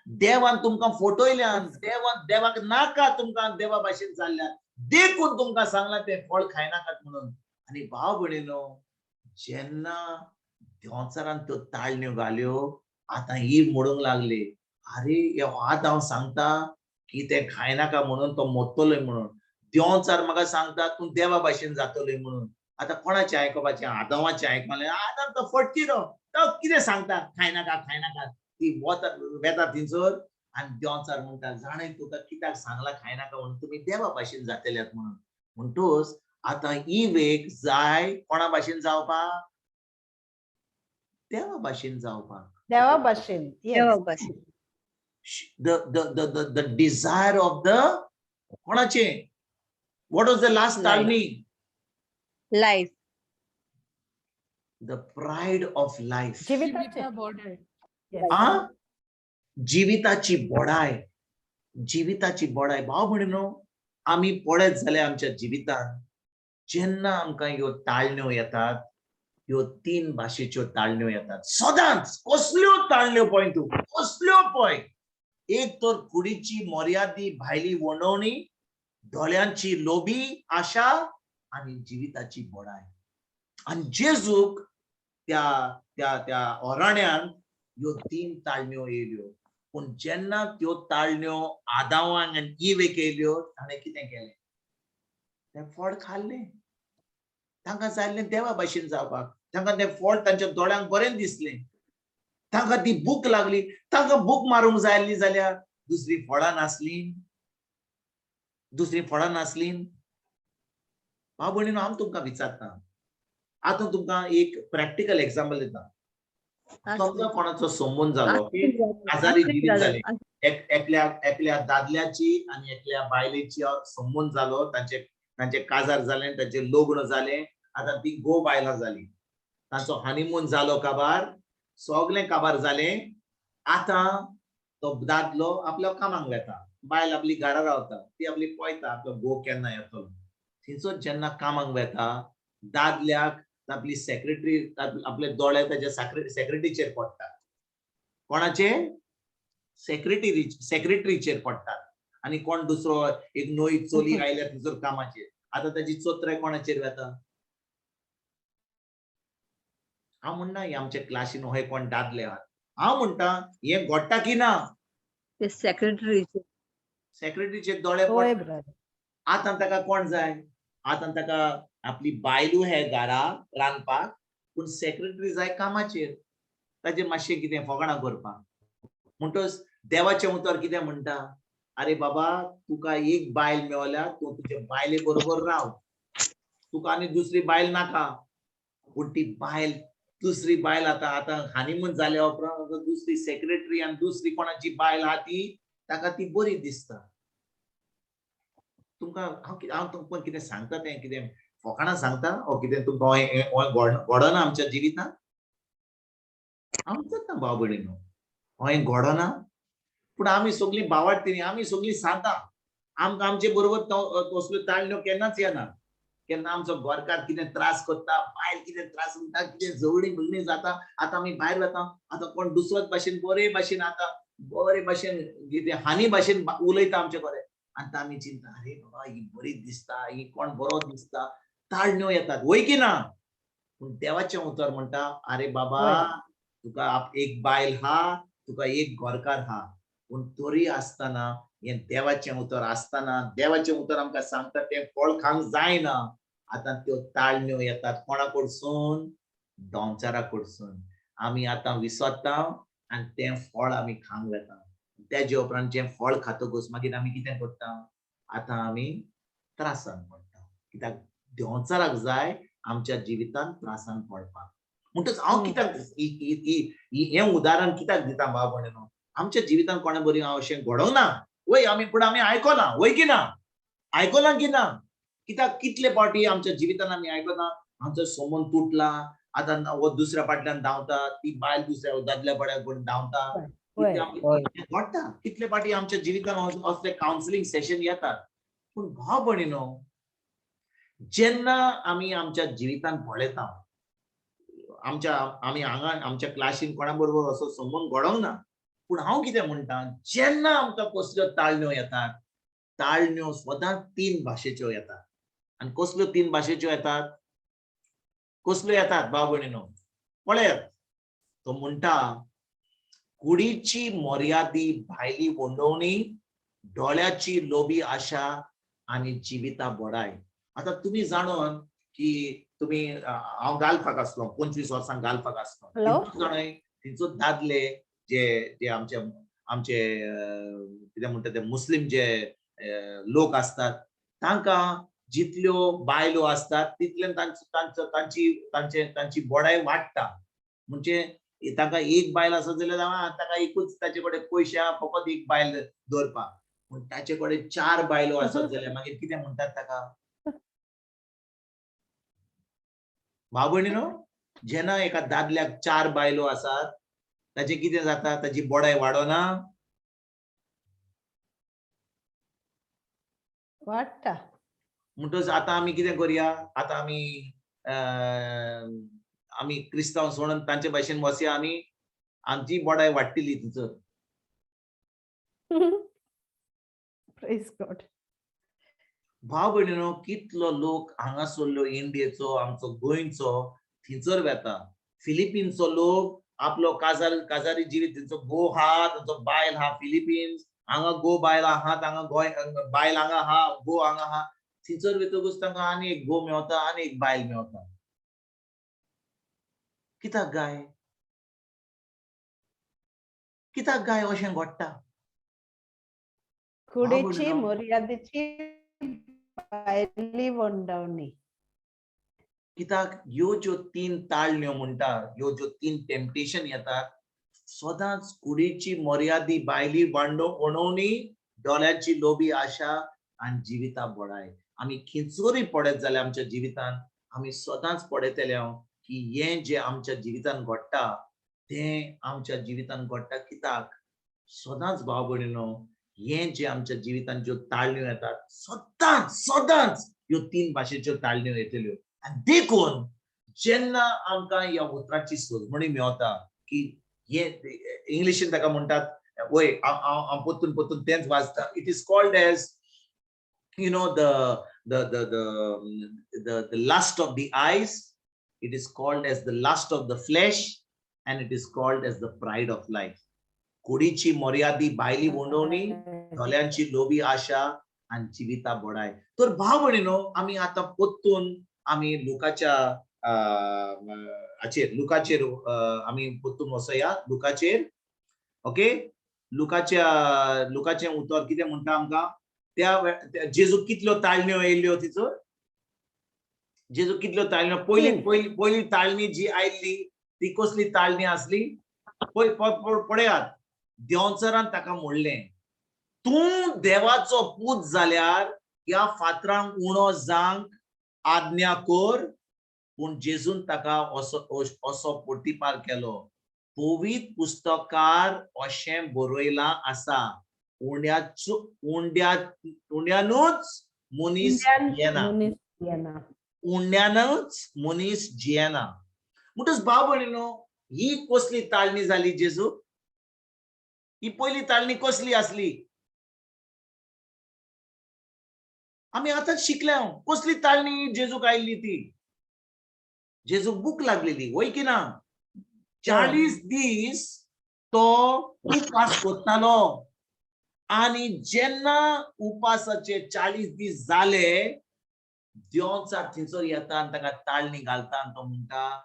देवान तुमकां फटयल्यान. देवान, देवाक नाका तुमकां देवा भाशेन जाल्ल्यान, देखून तुमकां सांगलां तें फळ खायनाकात म्हणून. आनी भाव भयणीनो, जेन्ना देंवचारान त्यो ताळण्यो घाल्यो, आतां ही म्हणूंक लागली, अरे, आतां हांव सांगता की तें खायनाका म्हणून, तो मोत्तलोय म्हणून. देंवचार म्हाका सांगता तूं देवा भाशेन जातलोय म्हणून. आतां कोणाचें आयकुपाचें? आदवाचें आयकलें. आतां तो फटकिरो, तो कितें सांगता, खायनाका, खायनाका. ती वता, वेता थंयसर आनी देंवचार म्हणटा, जाणें तुका कित्याक सांगला खायनाका म्हणून, तुमी देवा भाशेन जातल्यात म्हणून. म्हणटूच आतां इवेक जाय कोणा भाशेन जावपाक? देवा भाशेन जावपाक. देवा भाशेन. देवा भाशेन. The desire of the कोणाचे? What was the last Life. ताळणी? Life. The pride of life. जिविताचे. बॉर्डर. आ जिविताची बोडाय, जिविताची बोडाय. भाव भयणीनो, आमी पळयत जाल्यार आमच्या जिवितान जेन्ना आमकां ह्यो ताळण्यो येतात, ह्यो तीन भाशेच्यो ताळण्यो येतात सदांच. कसल्यो ताळण्यो पळय तूं, कसल्यो पळय, एक तर कुडीची मर्यादी भायली वणवणी, दोळ्यांची लोभी आशा आनी जिविताची बोडाय. आनी जेजूक त्या त्या त्या ओराण्यान ह्यो तीन ताळण्यो येयल्यो. पूण जेन्ना त्यो ताळण्यो आदावांक आनी इवेक येयल्यो, ताणें कितें केलें? तें फळ खाल्लें. तांकां जाल्लें देवा भाशेन जावपाक. तांकां तें फळ तांच्या दोळ्यांक बरें दिसलें. तांकां ती भूक लागली. तांकां भूक मारूंक जाय आसली जाल्यार दुसरी फळां नासली? दुसरी फळां नासली? भाव भयणीनो, हांव तुमकां विचारता, आतां तुमकां एक प्रॅक्टिकल एग्जाम्पल दिता. समजा कोणाचो संबंद जालो, आजारी जिवीत जाले, एकल्या एकल्या दादल्याची आनी एकल्या बायलेची संबंद जालो, तांचे तांचे काजार जालें, तांचे लग्न जालें, आतां ती गो बायलां जाली, तांचो हनीमून जालो, काबार सगळें काबार जालें. आतां तो दादलो आपल्या कामाक वेता, बायल आपली घरा रावता, ती आपली पळयता आपलो घोव केन्ना येतलो. थंयसर जेन्ना कामाक वेता, दादल्याक आपली सेक्रेटरी, आपले दोळे ताच्या सेक्रेटरीचेर पडटात. कोणाचे? सेक्रेटरीचेर पडटात. आनी कोण दुसरो एक नवी चली आयल्या थंयसर कामाचेर, आतां ताची चोत्राय कोणाचेर वेता? हांव म्हणना हे आमच्या क्लासीन हे कोण दादले आहात, हांव म्हणटा हे घडटा की ना? सेक्रेटरीचे सेक्रेटरीचेर दोळे पडटा. आतां ताका कोण जाय? आतां ताका आपली बायलू हे घरा रांदपाक, पूण सेक्रेटरी जाय कामाचेर, ताचेर मातशें कितें फकाणां करपाक. म्हणटच देवाचें उतर कितें म्हणटा? अरे बाबा, तुका एक बायल मेवल्या, तूं तुजे बायले बरोबर राव, तुका आनी दुसरी बायल नाका. पूण ती बायल, दुसरी बायल आतां आतां हनीमून जाल्या उपरांत आतां दुसरी सेक्रेटरी आनी दुसरी कोणाची बायल आहा ती ताका ती बरी दिसता. तुमकां हांव तुमकां कितें सांगता तें कितें फकाणां सांगता ओ कितें तुमकां घडना आमच्या जिवितांत? हांव विचारता भाव भयणीनो, हें घडना? पूण आमी सगळीं भावार्थी न्ही, आमी सगळीं सांता, आमकां आमचे बरोबर तसल्यो ताळण्यो केन्नाच येना. केन्ना आमचो घरकार कितें त्रास करता, बायल कितें त्रास म्हणटा, कितें झगडीं बिगडीं जाता, आतां आमी भायर वता, आतां कोण दुसरोच भाशेन बरे भाशेन आतां बरे भाशेन कितें हानी भाशेन उलयता आमचे कडेन, आनी आमी चिंता, अरे बाबा ही बरी दिसता, ही कोण बरो दिसता, ताळण्यो येतात वय की ना? पूण देवाचें उतर म्हणटा, अरे बाबा तुका एक बायल हा, तुका एक घरकार हा, पूण तरी आसतना हें देवाचें उतर आसतना देवाचें उतर आमकां सांगता तें फळ खावंक जायना. आतां त्यो ताळण्यो येतात कोणा कडसून? दोंचारा कडसून. आमी आतां विसरता आनी तें फळ आमी खावंक वेता. तेजे उपरांत जें फळ खातकूच मागीर आमी कितें करता? आतां आमी त्रासान पडटा. कित्याक देंवचाराक जाय आमच्या जिवितांत त्रासान पडपाक. म्हणटच हांव कित्याक हें उदाहरण कित्याक दिता भाव भयणीनो? आमच्या जिवितांत कोणा बरी हांव अशें घडोवंक ना वय, आमी पूण आमी आयकलां वय की ना? आयकलां की ना? कित्याक कितले फावटी आमच्या जिवितांत आमी आयकना, आमचो संबंद तुटला, आतां हो दुसऱ्या फाटल्यान धांवता, ती बायल दुसऱ्या दादल्या फाटल्यान धांवता, घडटा. कितले फावटी आमच्या जिवितांत असले कावन्सिलींग सेशन येतात. पूण भाव भयणीनो, जेन्ना आमी आमच्या जिवितांत पळयता, आमच्या आमी हांगा आमच्या क्लासीन कोणा बरोबर असो संबंद घडोवंक ना, पूण हांव कितें म्हणटा, जेन्ना आमकां कसल्यो ताळण्यो येतात, ताळण्यो स्वता तीन भाशेच्यो येतात. आनी कसल्यो तीन भाशेच्यो येतात? कसल्यो येतात भाव भयणीनो? पळयात, तो म्हणटा, कुडीची मर्यादी भायली वंडवणी, डोळ्याची लोभी आशा आनी जिविता बडाय. आतां तुमी जाणून की तुमी, हांव गाल्फाक आसलो, 25 वर्सां गाल्फाक आसलो, जाणय थंयचो दादले जे जे आमचे आमचे कितें म्हणटा ते मुस्लीम जे लोक आसतात, तांकां जितल्यो बायलो आसतात तितल्यान तांचो तांची तांचे तांची बडाय वाडटा. म्हणजे तांकां एक बायल आसत जाल्यार ताका एकूच ताचे कडेन पयशे फकत एक बायल दवरपाक, पूण ताचे कडेन 4 बायलो आसत जाल्यार मागीर कितें म्हणटात ताका? भाव भयणीनो, जेन्ना एका दादल्याक 4 बायलो आसात ताचे कितें जाता? ताची बडाय वाडना, वाडटा. म्हणटच आतां आमी कितें करुया? आतां आमी आमी क्रिस्तांव सोडून तांचे भाशेन वसया, आमी आमची बडाय वाडटली थंयसर. Praise God. भाव भयणीनो, कितलो लोक हांगासरलो इंडियेचो, आमचो गोंयचो थंयसर वेता. फिलिपिन्सचो लोक आपलो काजारी जिवीत, तेंचो गो हा, तेंचो बायल हा फिलिपिन्स, हांगा गो बायल आहा, हांगा गोंय बायल हांगा आहा, गो हांगा आहा. थंयसर वयतकूच तांकां आनी एक गो मेवता, आनी एक बायल मेवता. कित्याक गाय? कित्याक गाय अशें घडटा? कुडीची मर्यादेची भायली वंडवणी. कित्याक ह्यो ज्यो तीन ताळण्यो म्हणटा, ह्यो ज्यो तीन टेम्पटेशन येतात, सदांच कुडीची मर्यादी भायली वांडो वणवणी, दोळ्याची लोभी आशा आनी जिविता बडाय. आमी खिंचोरी पडत जाल्यार आमच्या जिवितान आमी सदांच पळयतले हांव की हें जें आमच्या जिवितान घडटा तें आमच्या जिवितान घडटा कित्याक. सदांच भाव भयणीनो, हें जें आमच्या जिवितान ज्यो ताळण्यो येतात सदांच सदांच ह्यो तीन भाशेच्यो ताळण्यो येतल्यो. आनी देखून जेन्ना आमकां ह्या उतराची सजमणी मेवता की हे इंग्लिशीन ताका म्हणटात, वय हांव परतून परतून तेंच वाचता, it is called as the lust of the eyes, it is called as the lust of the flesh, and it is called as the pride of life. कुडीची मर्यादी भायली वंडवणी, दोळ्यांची लोभी आशा आनी जिविता बडाय. तर भाव भयणीनो, आमी आतां परतून आमी लुकाच्या हाचेर, लुकाचेर आमी परतून वचोया, लुकाचेर. ओके, लुकाच्या लुकाचें उतर कितें म्हणटा आमकां? त्या जेजू कितल्यो ताळण्यो येयल्ल्यो तिचो? जेजू कितल्यो ताळण्यो? पयली पयली पयली ताळणी जी आयिल्ली ती कसली ताळणी आसली? पळयात, देंवचारान ताका म्हणलें, तूं देवाचो पूत जाल्यार ह्या फातरांक उणो जावंक आज्ञा कर. पूण जेजून ताका असो असो प्रतिपार केलो, पवित्र पुस्तकार अशें बरयलां आसा, उंड्याचो उंड्या उंड्यानूच मनीस जियेना. मनीस जियेना. उंड्यानूच मनीस जियेना. म्हणटच भाव भयणीनो, ही कसली ताळणी जाली जेजू? ही पयली ताळणी कसली आसली? आमी आतांच शिकले. कसली ताळणी जेजूक आयिल्ली ती? जेजूक भूक लागलेली, वय की ना? 40 दीस तो उपास करतालो आनी जेन्ना उपासाचे 40 दीस जाले, देंवचार थंयसर येता आनी ताका ताळणी घालता आनी तो म्हणटा,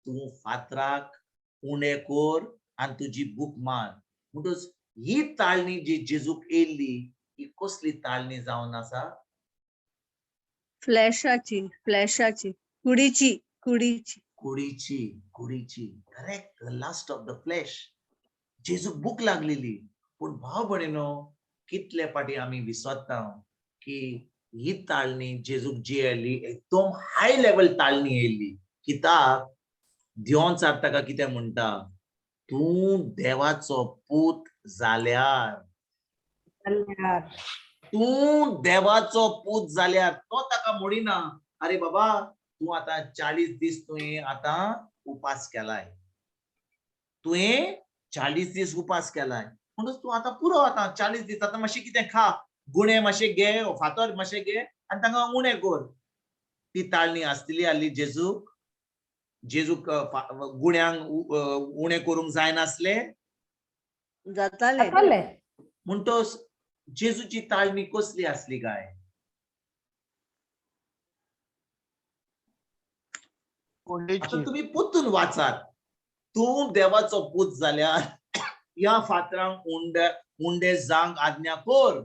तूं फातराक उणें कर आनी तुजी भूक मार. म्हणटच ही ताळणी जी जेजूक येयल्ली ही कसली ताळणी जावन आसा? फ्लॅशाची, फ्लॅशाची, कुडीची, कुडीची. कुडीची, कुडीची, correct, the lust of the flesh. जेजूक भूक लागलेली. पूण भाव भयणीनो, कितले फाटी आमी विसरता की ही ताळणी जेजूक जी आयली एकदम हाय लेवल ताळणी येयल्ली. कित्याक देंवचार ताका कितें म्हणटा, तूं देवाचो पूत जाल्यार, तूं देवाचो पूत जाल्यार. तो ताका म्हणिना, अरे बाबा तूं आतां 40 दीस तुवें आतां उपास केलाय, तुवें 40 दीस उपास केलाय, म्हणून तूं आतां पुरो, आतां 40 दीस आतां मातशें कितें खा, गुणे मातशें घे, फातर मातशें घे आनी तांकां उणें कर. ती ताळणी आसतली आहली जेजूक? जेजूक गुण्यांक उणें करूंक जायनासले? जाताले. म्हणटच जेजूची ताळणी कसली आसली काय? आतां तुमी परतून वाचात, तूं देवाचो पूत जाल्यार ह्या फातरांक उंडे उंडे जावंक आज्ञा कर.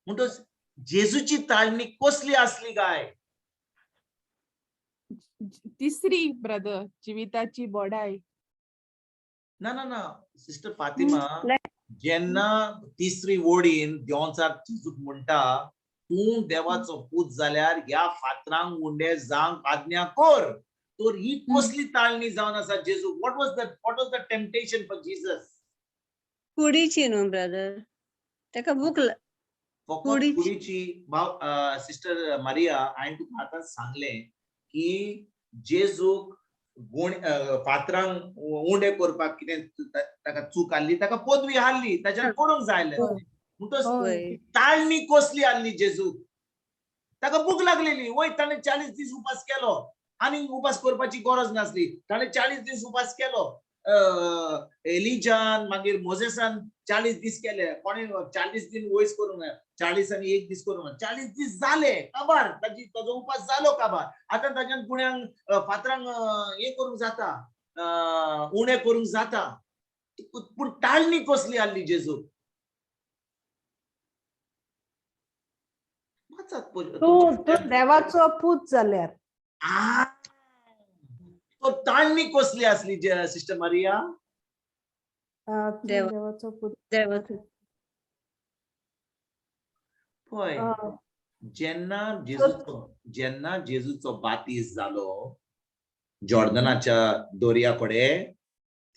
म्हणटच जेजूची ताळणी कसली आसली काय? तिसरी ब्रदर, जिविताची बोडाय. ना ना ना सिस्टर फातिमा, जेन्ना तिसरी वडीन देंवचार जेजूक म्हणटा, तूं देवाचो पूत जाल्यार ह्या फातरांक उंडे जावंक आज्ञा कर, तर ही कसली ताळणी जावन आसा जेजू? What was the temptation for Jesus? कुडीची न्हू ब्रदर, ताका भूक फकत कुडीची. भाव सिस्टर मारिया, हांवें तुका आतां सांगलें की जेजूक गुण फातरांक उंडे करपाक कितें ताका चूक आहली, ताका पदवी आहली, ताच्यान करूंक जाय आहलें. म्हणटच ताळणी कसली आहली जेजूक? ताका भूक लागलेली, वय ताणें 40 दीस उपास केलो आनी उपास करपाची गरज नासली, ताणें 40 दीस उपास केलो. एलिजान मागीर मोजेसान 40 दीस केले, कोणें 40 दीस वयस करूंक ना, 40 आनी 1 दीस करूंक ना, 40 दीस जाले काबार, ताजी ताजो उपास जालो काबार. आतां ताज्यान गुण्यांक फातरांक हें करूंक जाता, उणें करूंक जाता. पूण ताळणी कसली आहली जेजूक? वाचात. तूं तूं देवाचो पूत जाल्यार. तो ताळणी कसली आसली सिस्टर मारिया? देवा. देवाचो पूत. देवाचो. पळय, जेन्ना जेजूचो बातीस जालो जॉर्दनाच्या दोरया कडेन,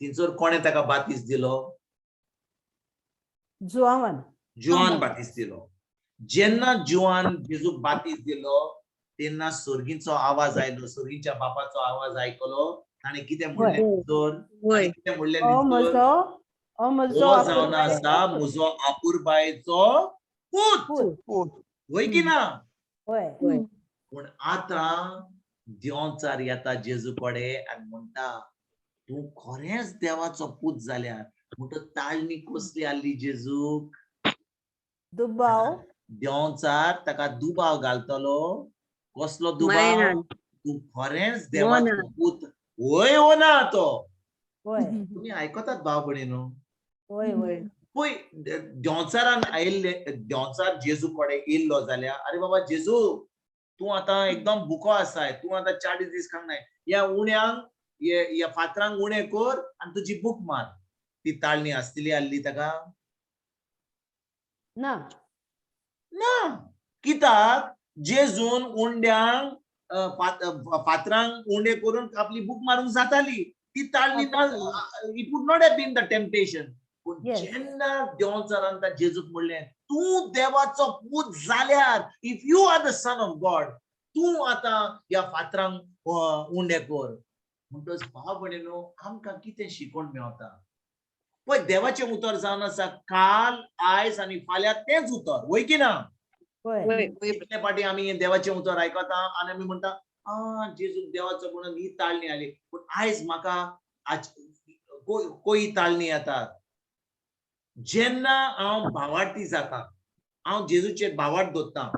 थंयसर कोणें ताका बातीस दिलो? जुआवान. जुआन बातीस दिलो. जेन्ना जुआन जेजूक बातीस दिलो तेन्ना सर्गीचो आवाज आयलो, सर्गीच्या बापाचो आवाज आयकलो. ताणें कितें म्हणलें तर? कितें म्हणलें? ओ म्हजो, ओ म्हजो हो जावन आसा म्हजो आपुरबायेचो पूत. पूत. वय की ना? वय. पूण आतां देंवचार येता जेजू कडेन आनी म्हणटा, तूं खरेंच देवाचो पूत जाल्यार. म्हणटा ताळणी कसली आहली जेजूक? दुबाव. देंवचार ताका दुबाव घालतलो. कसलो दुबाव? मायनान. तूं खरेंच देवाचो पूत वय वो ना तो? वय. तुमी आयकतात भाव भयणीनो? वय वय. पळय, देंवचारान आयिल्ले, देंवचार जेजू कडेन येयल्लो जाल्यार, अरे बाबा जेजू, तूं आतां एकदम भुको आसाय, तूं आतां 40 दीस खांक नाय, ह्या उण्यांक ह्या फातरांक उणें कर आनी तुजी भूक मार, ती ताळणी आसतली आहली ताका? ना. ना. कित्याक? जेजून उंड्यांक फातरांक उंडे करून आपली भूक मारूंक जाताली. ती ताळणी ना. It would not have been the temptation. पूण जेन्ना देंवचारान त्या जेजूक म्हणलें, तूं देवाचो पूत जाल्यार, if you are the son of God, तूं आतां ह्या फातरांक उंडे कर. म्हणटच भाव भयणीनो, आमकां कितें शिकोवन मेवता? पळय, देवाचें उतर जावन आसा काल, आयज आनी फाल्यां तेंच उतर, वय की ना? वय. कितले फाटी आमी हें देवाचें उतर आयकता आनी आमी म्हणटा, आ, जेजूक देवाचो म्हणून ही ताळणी आली, पूण आयज म्हाका आज कोई ताळणी येतात. जेन्ना हांव भावार्थी जाता, हांव जेजूचेर भावार्थ दवरता,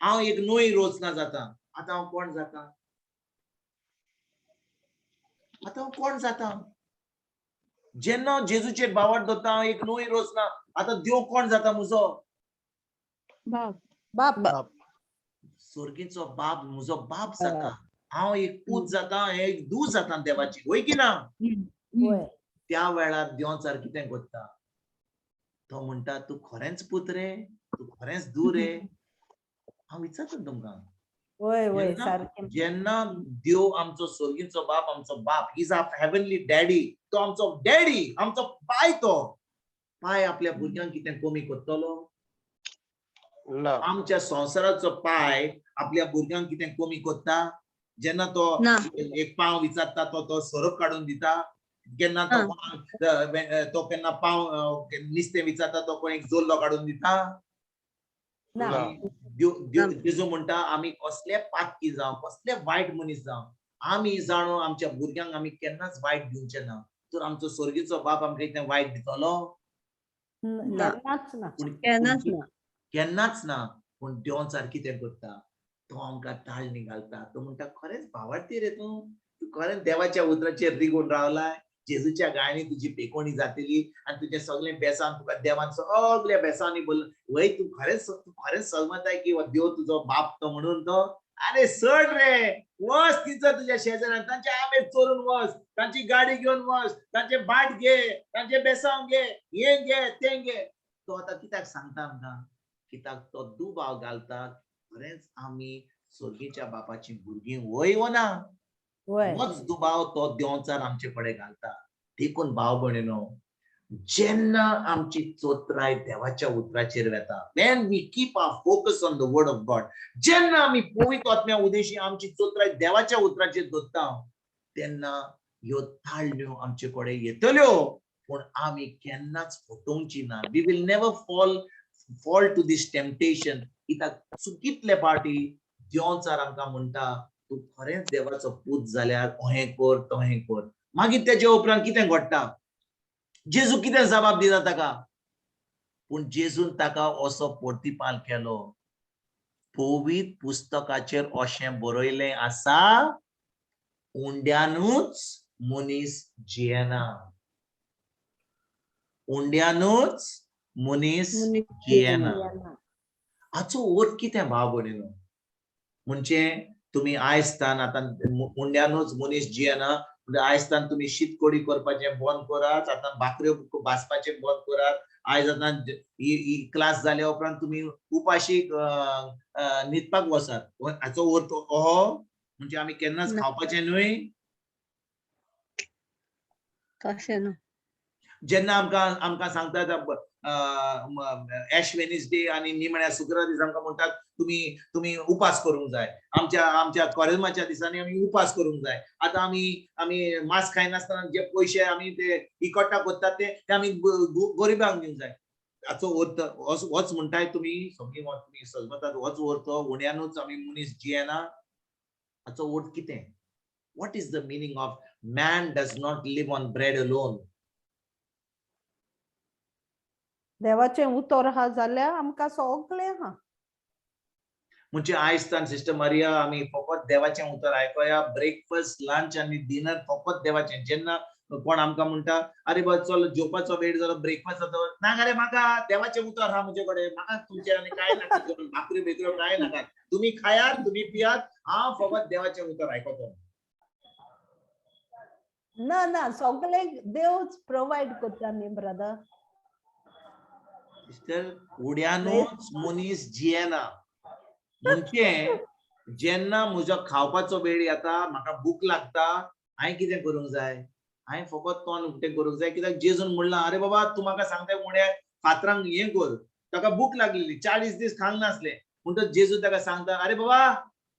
हांव एक नवी रोचना जाता, आतां हांव कोण जाता? आतां हांव कोण जाता? जेन्ना हांव जेजूचेर भावार्थ दवरता, हांव एक नवी रोचना, आतां देव कोण जाता म्हजो? बाप. बाप. स्वर्गीचो बाप म्हजो बाप जाता. हांव एक पूत जाता, एक धूव जाता देवाची, वय की ना? वय. त्या वेळार देंवचार कितें करता? तो म्हणटा, तूं खरेंच पूत रे? तूं खरेंच धूव रे? हांव विचारता तुमकां. वय वय सारकें. जेन्ना देव आमचो स्वर्गीचो बाप आमचो बाप, is our heavenly daddy, तो आमचो डॅडी, आमचो पाय, तो पाय आपल्या भुरग्यांक कितें कमी करतलो? ना. आमच्या संवसाराचो पाय आपल्या भुरग्यांक कितें कमी करता? जेन्ना तो ना. एक पाव विचारता, तो तो सोरोप काडून दिता? केन्ना तो तो केन्ना पाव नुस्तें विचारता, तो कोण एक जोल्लो काडून दिता? ना. ना. जेजू म्हणटा, आमी कसले पातकी जावं, कसले वायट मनीस जावं, आमी जाणो आमच्या भुरग्यांक आमी केन्नाच वायट दिवचे ना, तर आमचो स्वर्गीचो बाप आमकां इतलें वायट दितलो? ना. केन्नाच ना. पूण केन्नाच ना. केन्नाच ना. पूण देंवचार कितें करता? तो आमकां ताळणी घालता. तो म्हणटा, खरेंच भावार्थी रे तूं? तूं खरेंच देवाच्या उतराचेर रिगून रावलाय? जेजूच्या गायनी तुजी पेकोणी जातली आनी तुजें सगळें बेसांव तुका देवान सगल्या बेसांनी बोल वय. तूं खरेंच सलमताय की हो देव तुजो बाप तो म्हणून तो? अरे सड रे, वच तिचो तुज्या शेजाऱ्यान, तांचे आंबे चोरून वच, तांची गाडी घेवन वच, तांचे भाट घे, तांचे बेसांव घे, हें घे, तें घे. तो आतां कित्याक सांगता आमकां? कित्याक तो दुबाव घालता, खरेंच आमी स्वर्गीच्या बापाची भुरगीं वय वो ना? वय. होच दुबाव तो देंवचार आमचे कडेन घालता. देखून भाव भयणीनो, जेन्ना आमची चोत्राय देवाच्या उतराचेर वेता, when we keep our focus on the word of God, जेन्ना आमी पवित्र आत्म्या उदेशी आमची चोत्राय देवाच्या उतराचेर दवरता, तेन्ना ह्यो ताळण्यो आमचे कडेन येतल्यो, पूण आमी केन्नाच फटोवची ना. We will never fall to this temptation. कित्याक चुकीतले पाटी देंवचार आमकां म्हणटा, तूं खरेंच देवाचो पूत जाल्यार अहें कर, तहें कर. मागीर तेजे उपरांत कितें घडटा? जेजू कितें जबाब दिता ताका? पूण जेजून ताका असो प्रतिपाल केलो, पवित्र पुस्तकाचेर अशें बरयलें आसा, उंड्यानूच मनीस जियेना, उंड्यानूच मनीस जियेना. हाचो अर्थ कितें भाव भयणीनो? म्हणजे तुमी आयज तान आतां उंड्यानूच मनीस जियेना. म्हणजे आयज तान तुमी शीतकोडी करपाचें बंद करात, आतां भाकऱ्यो भाजपाचें बंद करात, आयज आतां ही क्लास जाल्या उपरांत तुमी उपाशी न्हिदपाक वचात. हाचो अर्थ अहो म्हणजे आमी केन्नाच खावपाचें न्हय. तशें न्हू. जेन्ना आमकां आमकां सांगतात एश वेनिसडे आनी निमण्या शुक्रार दिसा आमकां म्हणटात तुमी तुमी उपास करूंक जाय, आमच्या आमच्या कोरेज्माच्या दिसांनी आमी उपास करूंक जाय. आतां आमी आमी मांस खायनासतना जे पयशे आमी ते इकट्ठा करतात ते आमी गरिबांक दिवंक जाय. हाचो अर्थ होच म्हणटाय तुमी सगळीं तुमी सजमतात, होच अर्थ उण्यानूच आमी मनीस जियेना. हाचो अर्थ कितें? What is the meaning of man does not live on bread alone? देवाचें उतर आहा जाल्यार आमकां सगळें आहा. म्हणजे आयज तान सिस्टर मारिया आमी फकत देवाचें उतर आयकोया, ब्रेकफास्ट, लंच आनी डिनर फकत देवाचें. जेन्ना कोण आमकां म्हणटा अरे बा चल जेवपाचो वेळ जालो, ब्रेकफास्ट जातो, ना रे म्हाका देवाचें उतर आहा म्हजे कडेन, म्हाका तुमचें आनी कांय नाका, भाकऱ्यो बिकऱ्यो कांय नाका, तुमी खायात तुमी पियात, हांव फकत देवाचें उतर आयकतो. ना ना सगळें देवच प्रोवायड करता न्ही ब्रदर. सिस्टर उड्यानूच मनीस जियेना. म्हणजे जेन्ना म्हजो खावपाचो वेळ येता, म्हाका भूक लागता, हांवें कितें करूंक जाय? हांवें फकत तोंड उक्तें करूंक जाय. कित्याक जेजून म्हणलां अरे बाबा तूं म्हाका सांगता उण्या फातरांक हें कर, ताका भूक लागलेली, 40 दीस खावंक नासले, म्हणटच जेजू ताका सांगता अरे बाबा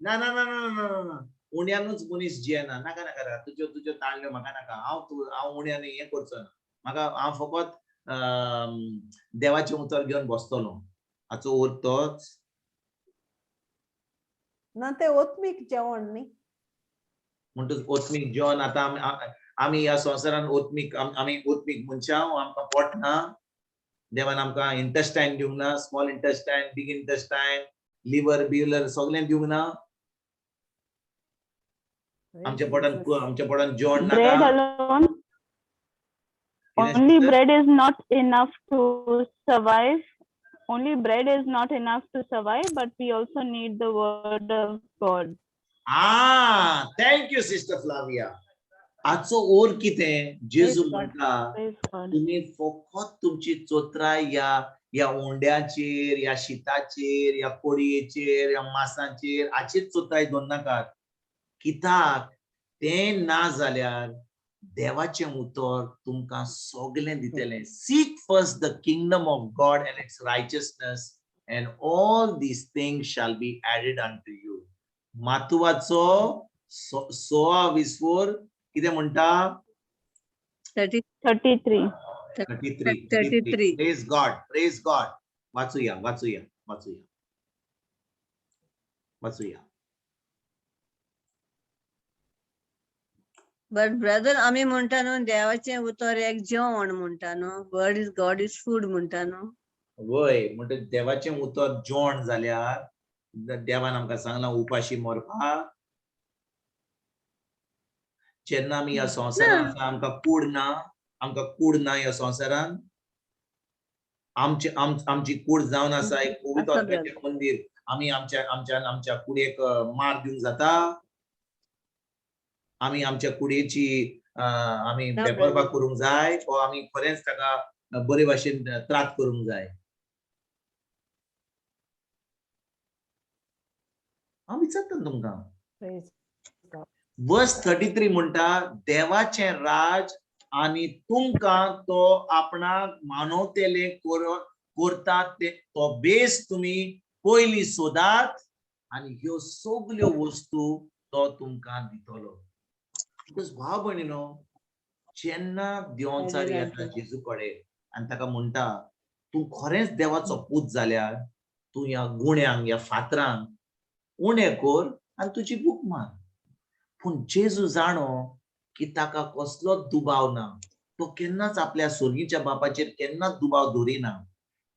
ना ना ना ना ना ना उण्यानूच मनीस जियेना, नाका नाका नाका तुज्यो तुज्यो ताळ्यो म्हाका नाका, हांव तूं हांव उण्यान हें करचो ना, म्हाका हांव फकत देवाचें उतर घेवन बसतलो. हाचो अर्थ तोच ना, ते ओत्मीक जेवण न्ही. म्हणटच ओत्मीक जेवण आतां आमी ह्या संवसारान ओत्मीक आमी ओत्मीक मनशां, आमकां पोट ना, देवान आमकां इंटेस्टायन दिवंक ना, small intestine, big intestine, liver weaver सगळें दिवंक ना. आमच्या पोटान आमच्या पोटान जेवण नाका. Only bread is not enough to survive. Only bread is not enough to survive, but we also need the word of God. Ah, thank you, Sister Flavia. आचो ओर कितें? जेजू म्हणटा तुमी फकत तुमची चोत्राय ह्या ह्या उंड्याचेर, ह्या शिताचेर, ह्या कोडयेचेर, ह्या मासाचेर हाचेर चोत्राय दवरनाकात. कित्याक तें ना जाल्यार देवाचें उतर तुमकां सगळें दितलें. Seek first the kingdom of God and its righteousness and all these things shall be added unto you. मातुवाचो 16:24 कितें म्हणटा? 33. 33. Praise God, praise God. वाचूया वाचूया वाचूया वाचूया. बट ब्रदर आमी म्हणटा न्हू देवाचें उतर एक जेवण म्हणटा न्हू, word is God is food म्हणटा न्हू. वय, म्हणटा देवाचें उतर जेवण जाल्यार देवान आमकां सांगलां उपाशी मरपाक. जेन्ना आमी ह्या संवसारांत आमकां कूड ना, आमकां कूड ना ह्या संवसारांत, आमची आमची कूड जावन आसा एक पवित्र मंदीर, आमी आमच्या आमच्या आमच्या कुडयेक मार दिवंक जाता? आमी आमच्या कुडयेची आमी बेपरवा करूंक जाय वो आमी खरेंच ताका बरे भाशेन त्रात करूंक जाय? हांव विचारता तुमकां. वर्स 33 म्हणटा देवाचें राज आनी तुमकां तो आपणाक मानवतेले करता तो बेस तुमी पयलीं सोदात आनी ह्यो सगल्यो वस्तू तो तुमकां दितलो. Because भाव भयणीनो, जेन्ना देंवचार येता जेजू कडेन आनी ताका म्हणटा तूं खरेंच देवाचो पूत जाल्यार तूं ह्या गुण्यांक ह्या फातरांक उणें कर आनी तुजी भूक मार. पूण जेजू जाणो की ताका कसलोच दुबाव ना, तो केन्नाच आपल्या सोर्गीच्या बापाचेर केन्नाच दुबाव दवरिना.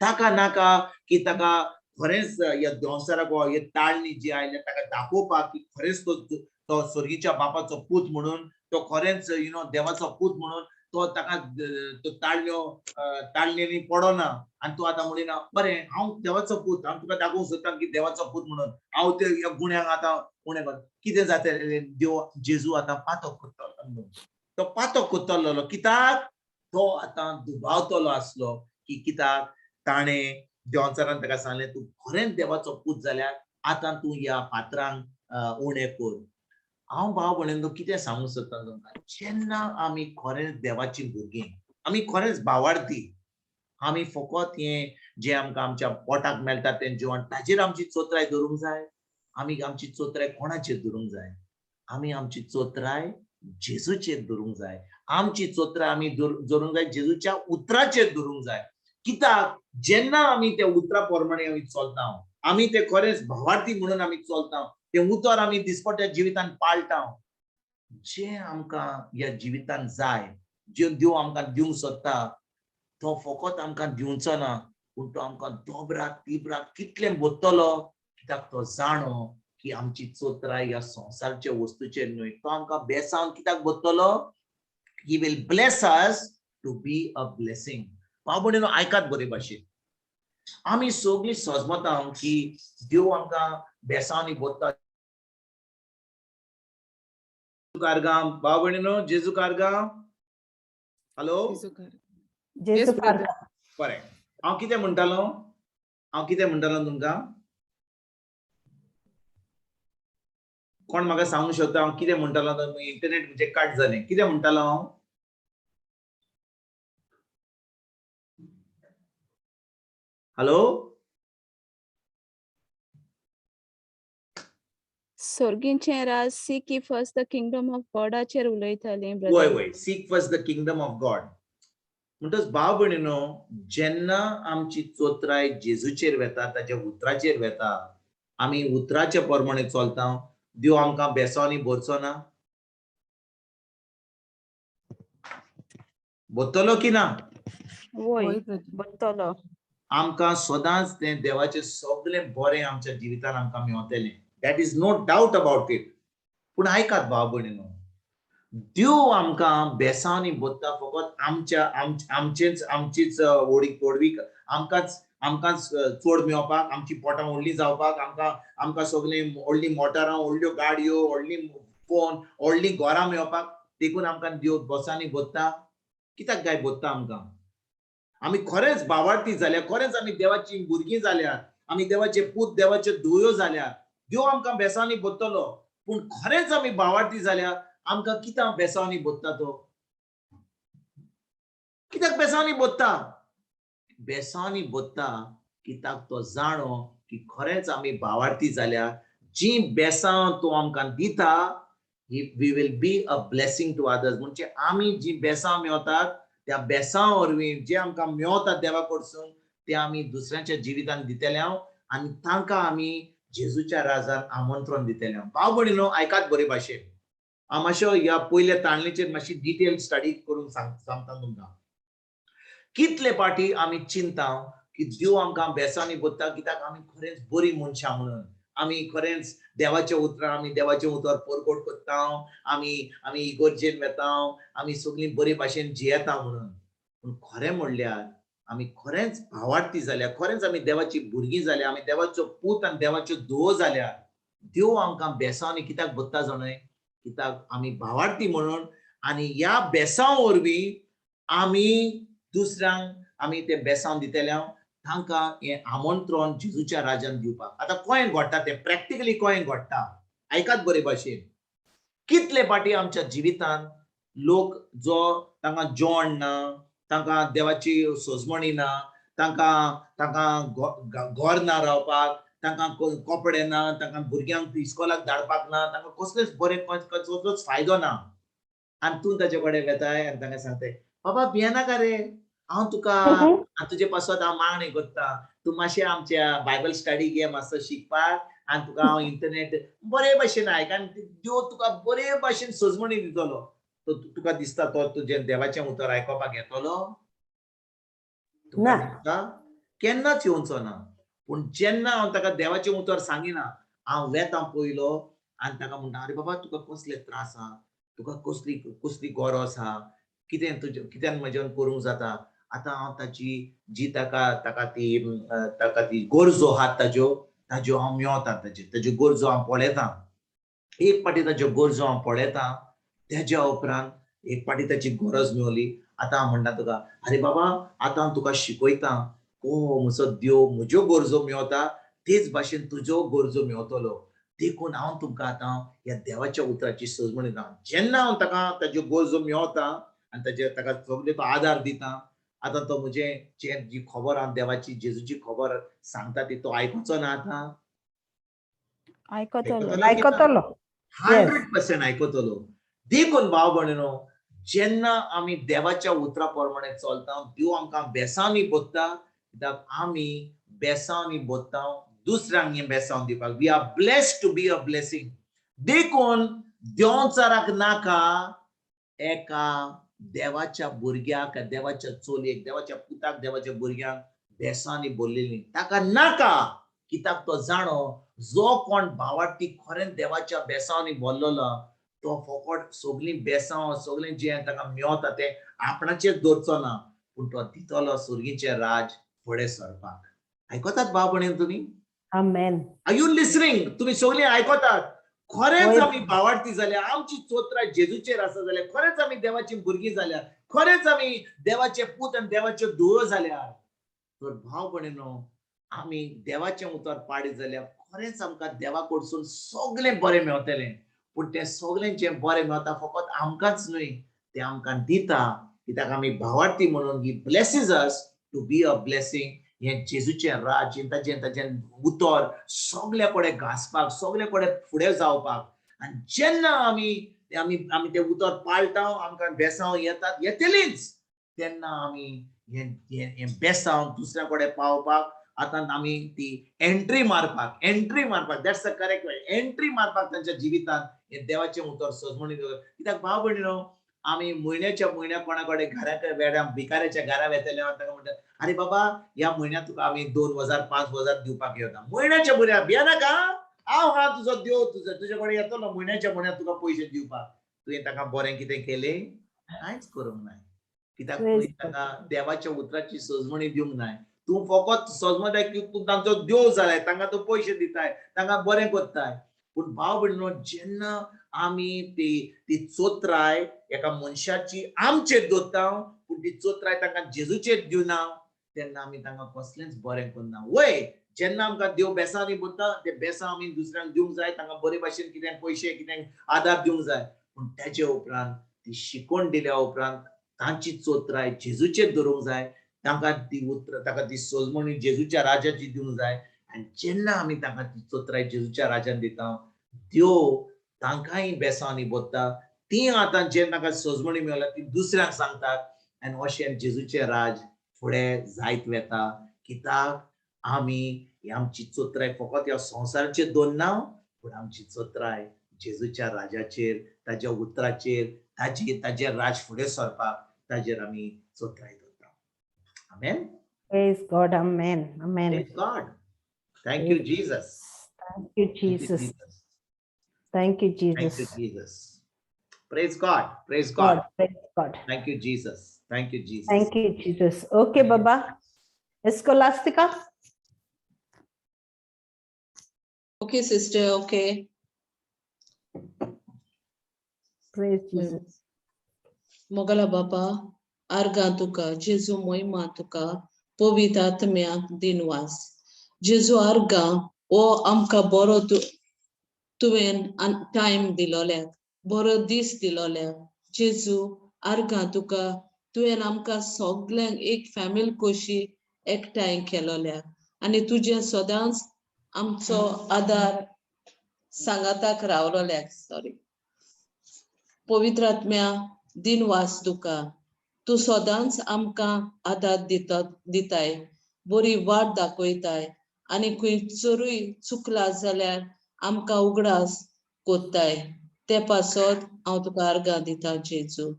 ताका नाका की ताका खरेंच ह्या देंवचाराक हे ताळणी जी आयल्या ताका दाखोवपाक की खरेंच तो तो सोर्गीच्या बापाचो पूत म्हणून, तो खरेंच you know देवाचो पूत म्हणून तो ताका तो ताळयो ताळणेनी पडना आनी तूं आतां म्हणिना बरें हांव देवाचो पूत, हांव तुका दाखोवंक सोदता की देवाचो पूत म्हणून हांव ते ह्या गुण्याक आतां उणें कर. कितें जातलें? देव जेजू आतां पातक करतलो, तो पातक करतलो कित्याक? तो आतां दुबावतलो आसलो की कित्याक ताणें देवांचारान ताका सांगलें तूं खरेंच देवाचो पूत जाल्यार आतां तूं ह्या फातरांक उणें कर. हांव भाव भयणींनो कितें सांगूंक सोदता तुमकां, जेन्ना आमी खरेंच देवाची भुरगीं, आमी खरेंच भावार्थी, आमी फकत हें जें आमकां आमच्या पोटाक मेळटा तें जेवण ताजेर आमची चोत्राय धरूंक जाय. आमी आमची चोत्राय कोणाचेर धरूंक जाय? आमी आमची चोत्राय जेजूचेर धरूंक जाय. आमची चोत्राय आमी धरूंक जाय जेजूच्या उतराचेर धरूंक जाय. कित्याक? जेन्ना आमी त्या उतरा प्रमाणे आमी चलता, आमी ते खरेंच भावार्थी म्हणून आमी चलता, ते उतर आमी दिसपट्ट्या जिवितान पाळटा, जें आमकां ह्या जिवितान जाय, जें देव आमकां दिवंक सोदता तो फकत आमकां दिवचो ना, पूण तो आमकां दोबराक तिबराक कितलें बोत्तलो, कित्याक तो जाणो की आमची चोत्राय ह्या संवसारच्या वस्तूचेर न्हय. तो आमकां बेसावन कित्याक बोत्तलो? He will bless us to be a blessing. भाव भयणीनो आयकात बरे भाशेन, आमी सगळीं सजमता की देव आमकां बेसांनी बोत्ता. कारगांव भाव भयणीनो, जेजू कारगांव, हॅलो, जेजू कारगांव. बरें, हांव कितें म्हणटालो, हांव कितें म्हणटालो तुमकां? कोण म्हाका सांगूंक शकता हांव कितें म्हणटालो? इंटरनेट म्हणजे कट जालें. कितें म्हणटालो हांव? हॅलो, सोर्गींचें राज, seek ye first the kingdom of गॉडाचेर उलयतालीं. वय वय, seek first the kingdom of God. म्हणटच भाव भयणीनो, जेन्ना आमची चोत्राय जेजूचेर वेता, ताच्या उतराचेर वेता, आमी उतराच्या प्रमाणे चलता, देव आमकां बेसांनी भरचो ना? भरतलो की ना? वय, भरतलो. आमकां सदांच तें देवाचें सगळें बरें आमच्या जिवितान आमकां मेवतलें. That is no doubt about it. पूण आयकात भाव भयणीनो, देव आमकां बेसांनी बोत्ता फकत आमच्या आमचेच आमचीच व्हडवीक आमकांच आमकांच चड मेळपाक, आमची पोटां व्हडलीं जावपाक, आमकां आमकां सगळीं व्हडलीं मोटारां, व्हडल्यो गाडयो, व्हडलीं फोन, व्हडलीं घरां मेळपाक, देखून आमकां देव बोसांनी बोत्ता. कित्याक काय बोत्ता आमकां? आमी खरेंच भावार्थी जाल्या, खरेंच आमी देवाची भुरगीं जाल्यार, आमी देवाचे पूत देवाच्यो धुवयो जाल्यार देव आमकां बेसांनी बोत्तलो. पूण खरेंच आमी भावार्थी जाल्यार आमकां कित्याक बेसांनी बोत्ता तो? कित्याक बेसांनी बोत्ता? बेसांनी बोत्ता कित्याक तो जाणो की खरेंच आमी भावार्थी जाल्यार जी बेसां तो आमकां दिता, we will be a blessing to others. म्हणजे आमी जी बेसां मेवतात त्या बेसां वरवीं जे आमकां मेवतात देवा कडसून ते आमी दुसऱ्यांच्या जिवितान दितले आनी तांकां आमी जेजूच्या राजान आमंत्रण दितले. भाव भयणीनो आयकात बरे भाशेन, हांव मातशें ह्या पयल्या ताळणेचेर मातशी डिटेल स्टडी करून सांगता तुमकां. कितले पाटी आमी चिंता की देव आमकां बेसांनी बोत्ता कित्याक आमी खरेंच बरी मनशां म्हणून, आमी खरेंच देवाच्या उतरां आमी देवाचें उतर परगट करता, आमी आमी इगर्जेन वेता, आमी सगळीं बरे भाशेन जियेता म्हणून. पूण खरें म्हणल्यार आमी खरेंच भावार्थी जाल्या, खरेंच आमी देवाची भुरगीं जाल्या, आमी देवाचो पूत आनी देवाच्यो धुवो जाल्या, देव आमकां बेसांनी कित्याक बोत्ता जाणय? कित्याक आमी भावार्थी म्हणून. आनी ह्या बेसां वरवीं आमी दुसऱ्यांक आमी ते बेसांव दितले, तांकां हें आमंत्रण जेजूच्या राजान दिवपाक. आतां कोंय घडटा तें प्रॅक्टिकली कोंय घडटा आयकात बरे भाशेन. कितले पाटी आमच्या जिवितान लोक जो तांकां जेवण ना, तांकां देवाची सोजमणी ना, तांकां तांकां घर ना रावपाक, तांकां कपडे ना, तांकां भुरग्यांक इस्कॉलाक धाडपाक ना, तांकां कसलेच बरें कसलोच फायदो ना. आनी तूं ताचे कडेन वेताय आनी तांकां सांगताय, बाबा भियेनाका रे, हांव तुका तुजे पासत हांव मागणी करता, तूं मातशें आमच्या बायबल स्टडी घे मातसो शिकपाक आनी तुका हांव इंटरनेट बरे भाशेन आयक आनी देव तुका बरे भाशेन सजमणी दितलो. तो तुका दिसता तो तुजें देवाचें उतर आयकोपाक येतलो? तुका दिसता केन्नाच येवचो ना. पूण जेन्ना हांव ताका देवाचें उतर सांगिना, हांव वेता पयलो आनी ताका म्हणटा, आरे बाबा तुका कसले त्रास आहा, तुका कसली कसली गरज आहा, कितें तुजें कित्यान म्हज्यान करूंक जाता. आतां हांव ताची जी ताका ताका ती ताका ती गरजो आहात ताज्यो ताज्यो हांव मेवता, ताज्यो ताज्यो गरजो हांव पळयतां. एक फावटी ताज्यो गरजो हांव पळयतां, तेज्या उपरांत एक फावटी ताची गरज मेवली. आतां हांव म्हणटा तुका, आरे बाबा आतां हांव तुका शिकयतां को म्हजो देव म्हज्यो गरजो मेवता तेच भाशेन तुज्यो गरजो मेवतलो. देखून हांव तुमकां आतां ह्या देवाच्या उतराची सजमण दिता. जेन्ना हांव ताका ताज्यो गरजो मेवता आनी ताजे ताका सगळे तो आदार दिता, आतां तो म्हजें जे जी खबर हांव देवाची जेजूची खबर सांगता ती तो आयकुचो ना आतां? आयकतलो. आयकतलो. 100% आयकतलो. देखून भाव भयणीनो, जेन्ना आमी देवाच्या उतरा प्रमाणे चलता, देव आमकां बेसांनी बोत्ता, कित्याक आमी बेसांनी बोत्ता दुसऱ्यांक हें बेसांव दिवपाक. We are blessed to be a blessing. देखून देंवचाराक नाका एका देवाच्या भुरग्याक, देवाच्या चलयेक, देवाच्या पुताक, देवाच्या भुरग्यांक बेसांनी बोल्लेली ताका नाका. कित्याक तो जाणो जो कोण भावार्थी खरेंच देवाच्या बेसांनी बोल्लोलो तो फकत सगळीं बेसांव सगळें जें ताका मेवता तें आपणाचेर दवरचो ना, पूण तो दितलो सुर्गीचें राज फुडें सरपाक. आयकतात भाव भयणीन तुमी? Amen. Are you listening? तुमी सगळीं आयकतात? खरेंच आमी भावार्थी जाल्या, आमची चोत्राय जेजूचेर आसा जाल्यार, खरेंच आमी देवाची भुरगीं जाल्या, खरेंच आमी देवाचे पूत आनी देवाच्यो धुवो जाल्यार, तर भाव भयणीनो आमी देवाचें उतर पाडीत जाल्यार खरेंच आमकां देवा कडसून सगळें बरें मेवतलें. पूण तें सगळें जें बरें मेवता फकत आमकांच न्हय, तें आमकां दिता, कित्याक आमी भावार्थी म्हणून he blesses us to be a blessing. हें जेजूचें राज्य, ताजें ताजें उतर सगल्या कडेन घासपाक, सगल्या कडेन फुडें जावपाक. आनी जेन्ना आमी आमी आमी तें उतर पाळटा, आमकां बेसांव येतात येतलीच, तेन्ना आमी हें हें बेसांव दुसऱ्या कडेन पावपाक आतां आमी ती एंट्री मारपाक, एंट्री मारपाक, that's the correct way, entry मारपाक तांच्या जिवितांत हें देवाचें उतर सजमणी. कित्याक भाव भयणीनो, आमी म्हयन्याच्या म्हयन्याक कोणा कडेन घरा वेड्या भिकाऱ्याच्या घरा वेतले, ताका म्हणटा, आरे बाबा ह्या म्हयन्याक तुका आमी 2,000 5,000 दिवपाक येता. म्हयन्याच्या म्हयन्याक भियेनाका, हांव हा तुजो देव, तुजो तुजे कडेन येतलो म्हयन्याच्या म्हयन्याक तुका पयशे दिवपाक. तुवें ताका बरें कितें केलें? कांयच करूंक नाय. कित्याक तुवें ताका देवाच्या उतराची सजमणी दिवंक नाय. तूं फकत सजमताय की तूं तांचो देव जालाय, तांकां तूं पयशे दिताय, तांकां बरें करताय. पूण भाव भयणीनो, जेन्ना आमी ती ती चोत्राय एका मनशाची आमचेर दवरता, पूण ती चोत्राय तांकां जेजूचेर दिवना, तेन्ना आमी तांकां कसलेंच बरें करना. वय जेन्ना आमकां देव बेसांनी बोत्ता, ते बेसां आमी दुसऱ्यांक दिवंक जाय, तांकां बरे भाशेन कितें पयशे कितें आदार दिवंक जाय. पूण तेजे उपरांत ती शिकवण दिल्या उपरांत तांची चोत्राय जेजूचेर दवरूंक जाय, तांकां ती उतरां, ताका ती सजमणी जेजूच्या राजाची दिवंक जाय. आनी जेन्ना आमी तांकां ती चोत्राय जेजूच्या राजान दिता, देव तांकांय बेसांनी बोत्ता. ती आतां जे तांकां सजमणी मेवल्या ती दुसऱ्यांक सांगतात, आनी अशें जेजूचें राज फुडें जायत वेता. कित्याक आमी आमची चोत्राय फकत ह्या संवसाराचेर दवरना, पूण आमची चोत्राय जेजूच्या राजाचेर, ताज्या उतराचेर, ताजी ताजें राज फुडें सरपाक ताजेर आमी चोत्राय दवरता. Amen. Praise God. Amen. Amen. Praise God. Thank you, Jesus. Thank you, Jesus. Thank you, Thank you, Jesus. Jesus. Praise God. Praise God. God. Praise God. Thank you, Jesus. Thank you, Jesus. Thank you, Jesus. Okay, Baba. Escolastica. Okay, sister. Okay. Praise Jesus. Mogla बापा, आर्गां तुका, जेजू मोहिमा तुका, पवित्र आत्म्याक दिनवास. जेजू आर्गां, ओ आमकां बरो तुवें टायम दिलोल्याक, बरो दीस दिलोल्याक. जेजू आर्गां तुका, तुवें आमकां सगल्यांक एक फॅमिली कशी एकठांय केलोल्याक, आनी तुजें सदांच आमचो आदार सांगाताक रावलोल्याक. सॉरी. पवित्र आत्म्या दिनवास तुका, तूं सदांच आमकां आदार दिताय, बरी वाट दाखयताय, आनी खंयसरूय चुकला जाल्यार आमकां उगडास कोत्ताय. ते पासत हांव तुका आर्गां दिता जेजू.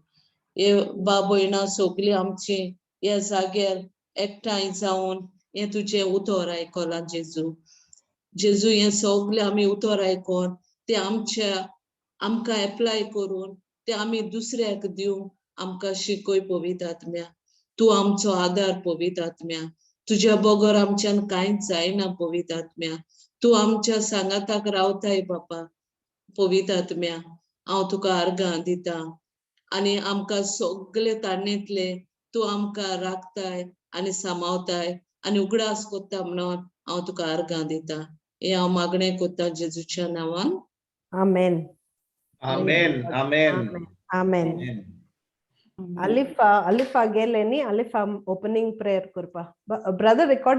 हे बा भयणां सगळीं आमची ह्या जाग्यार एकठांय जावन हें तुजें उतर आयकलां जेजू. जेजू हें सगळें आमी उतर आयकोन तें आमच्या आमकां एप्लाय करून तें आमी दुसऱ्याक दिवंक आमकां शिकय पवित्र आत्म्या. तूं आमचो आदार पवित्र आत्म्या. तुज्या बगर आमच्यान कांयच जायना पवित्र आत्म्या. तूं आमच्या सांगाताक रावताय बापा पवित्र आत्म्या. हांव तुका आर्गां दिता आनी आमकां सगळे तारणेंतले तूं आमकां राखताय आनी सांबाळताय आनी उगडास कोत्ता म्हणून हांव तुका आर्गां दिता. हें हांव मागणें कोत्ता जेजूच्या नांवान. आमेन. आमेन आमेन. आमेन. अलिफा, अलिफा गेले न्ही? अलिफा ओपनिंग प्रेयर करपा. Brother record.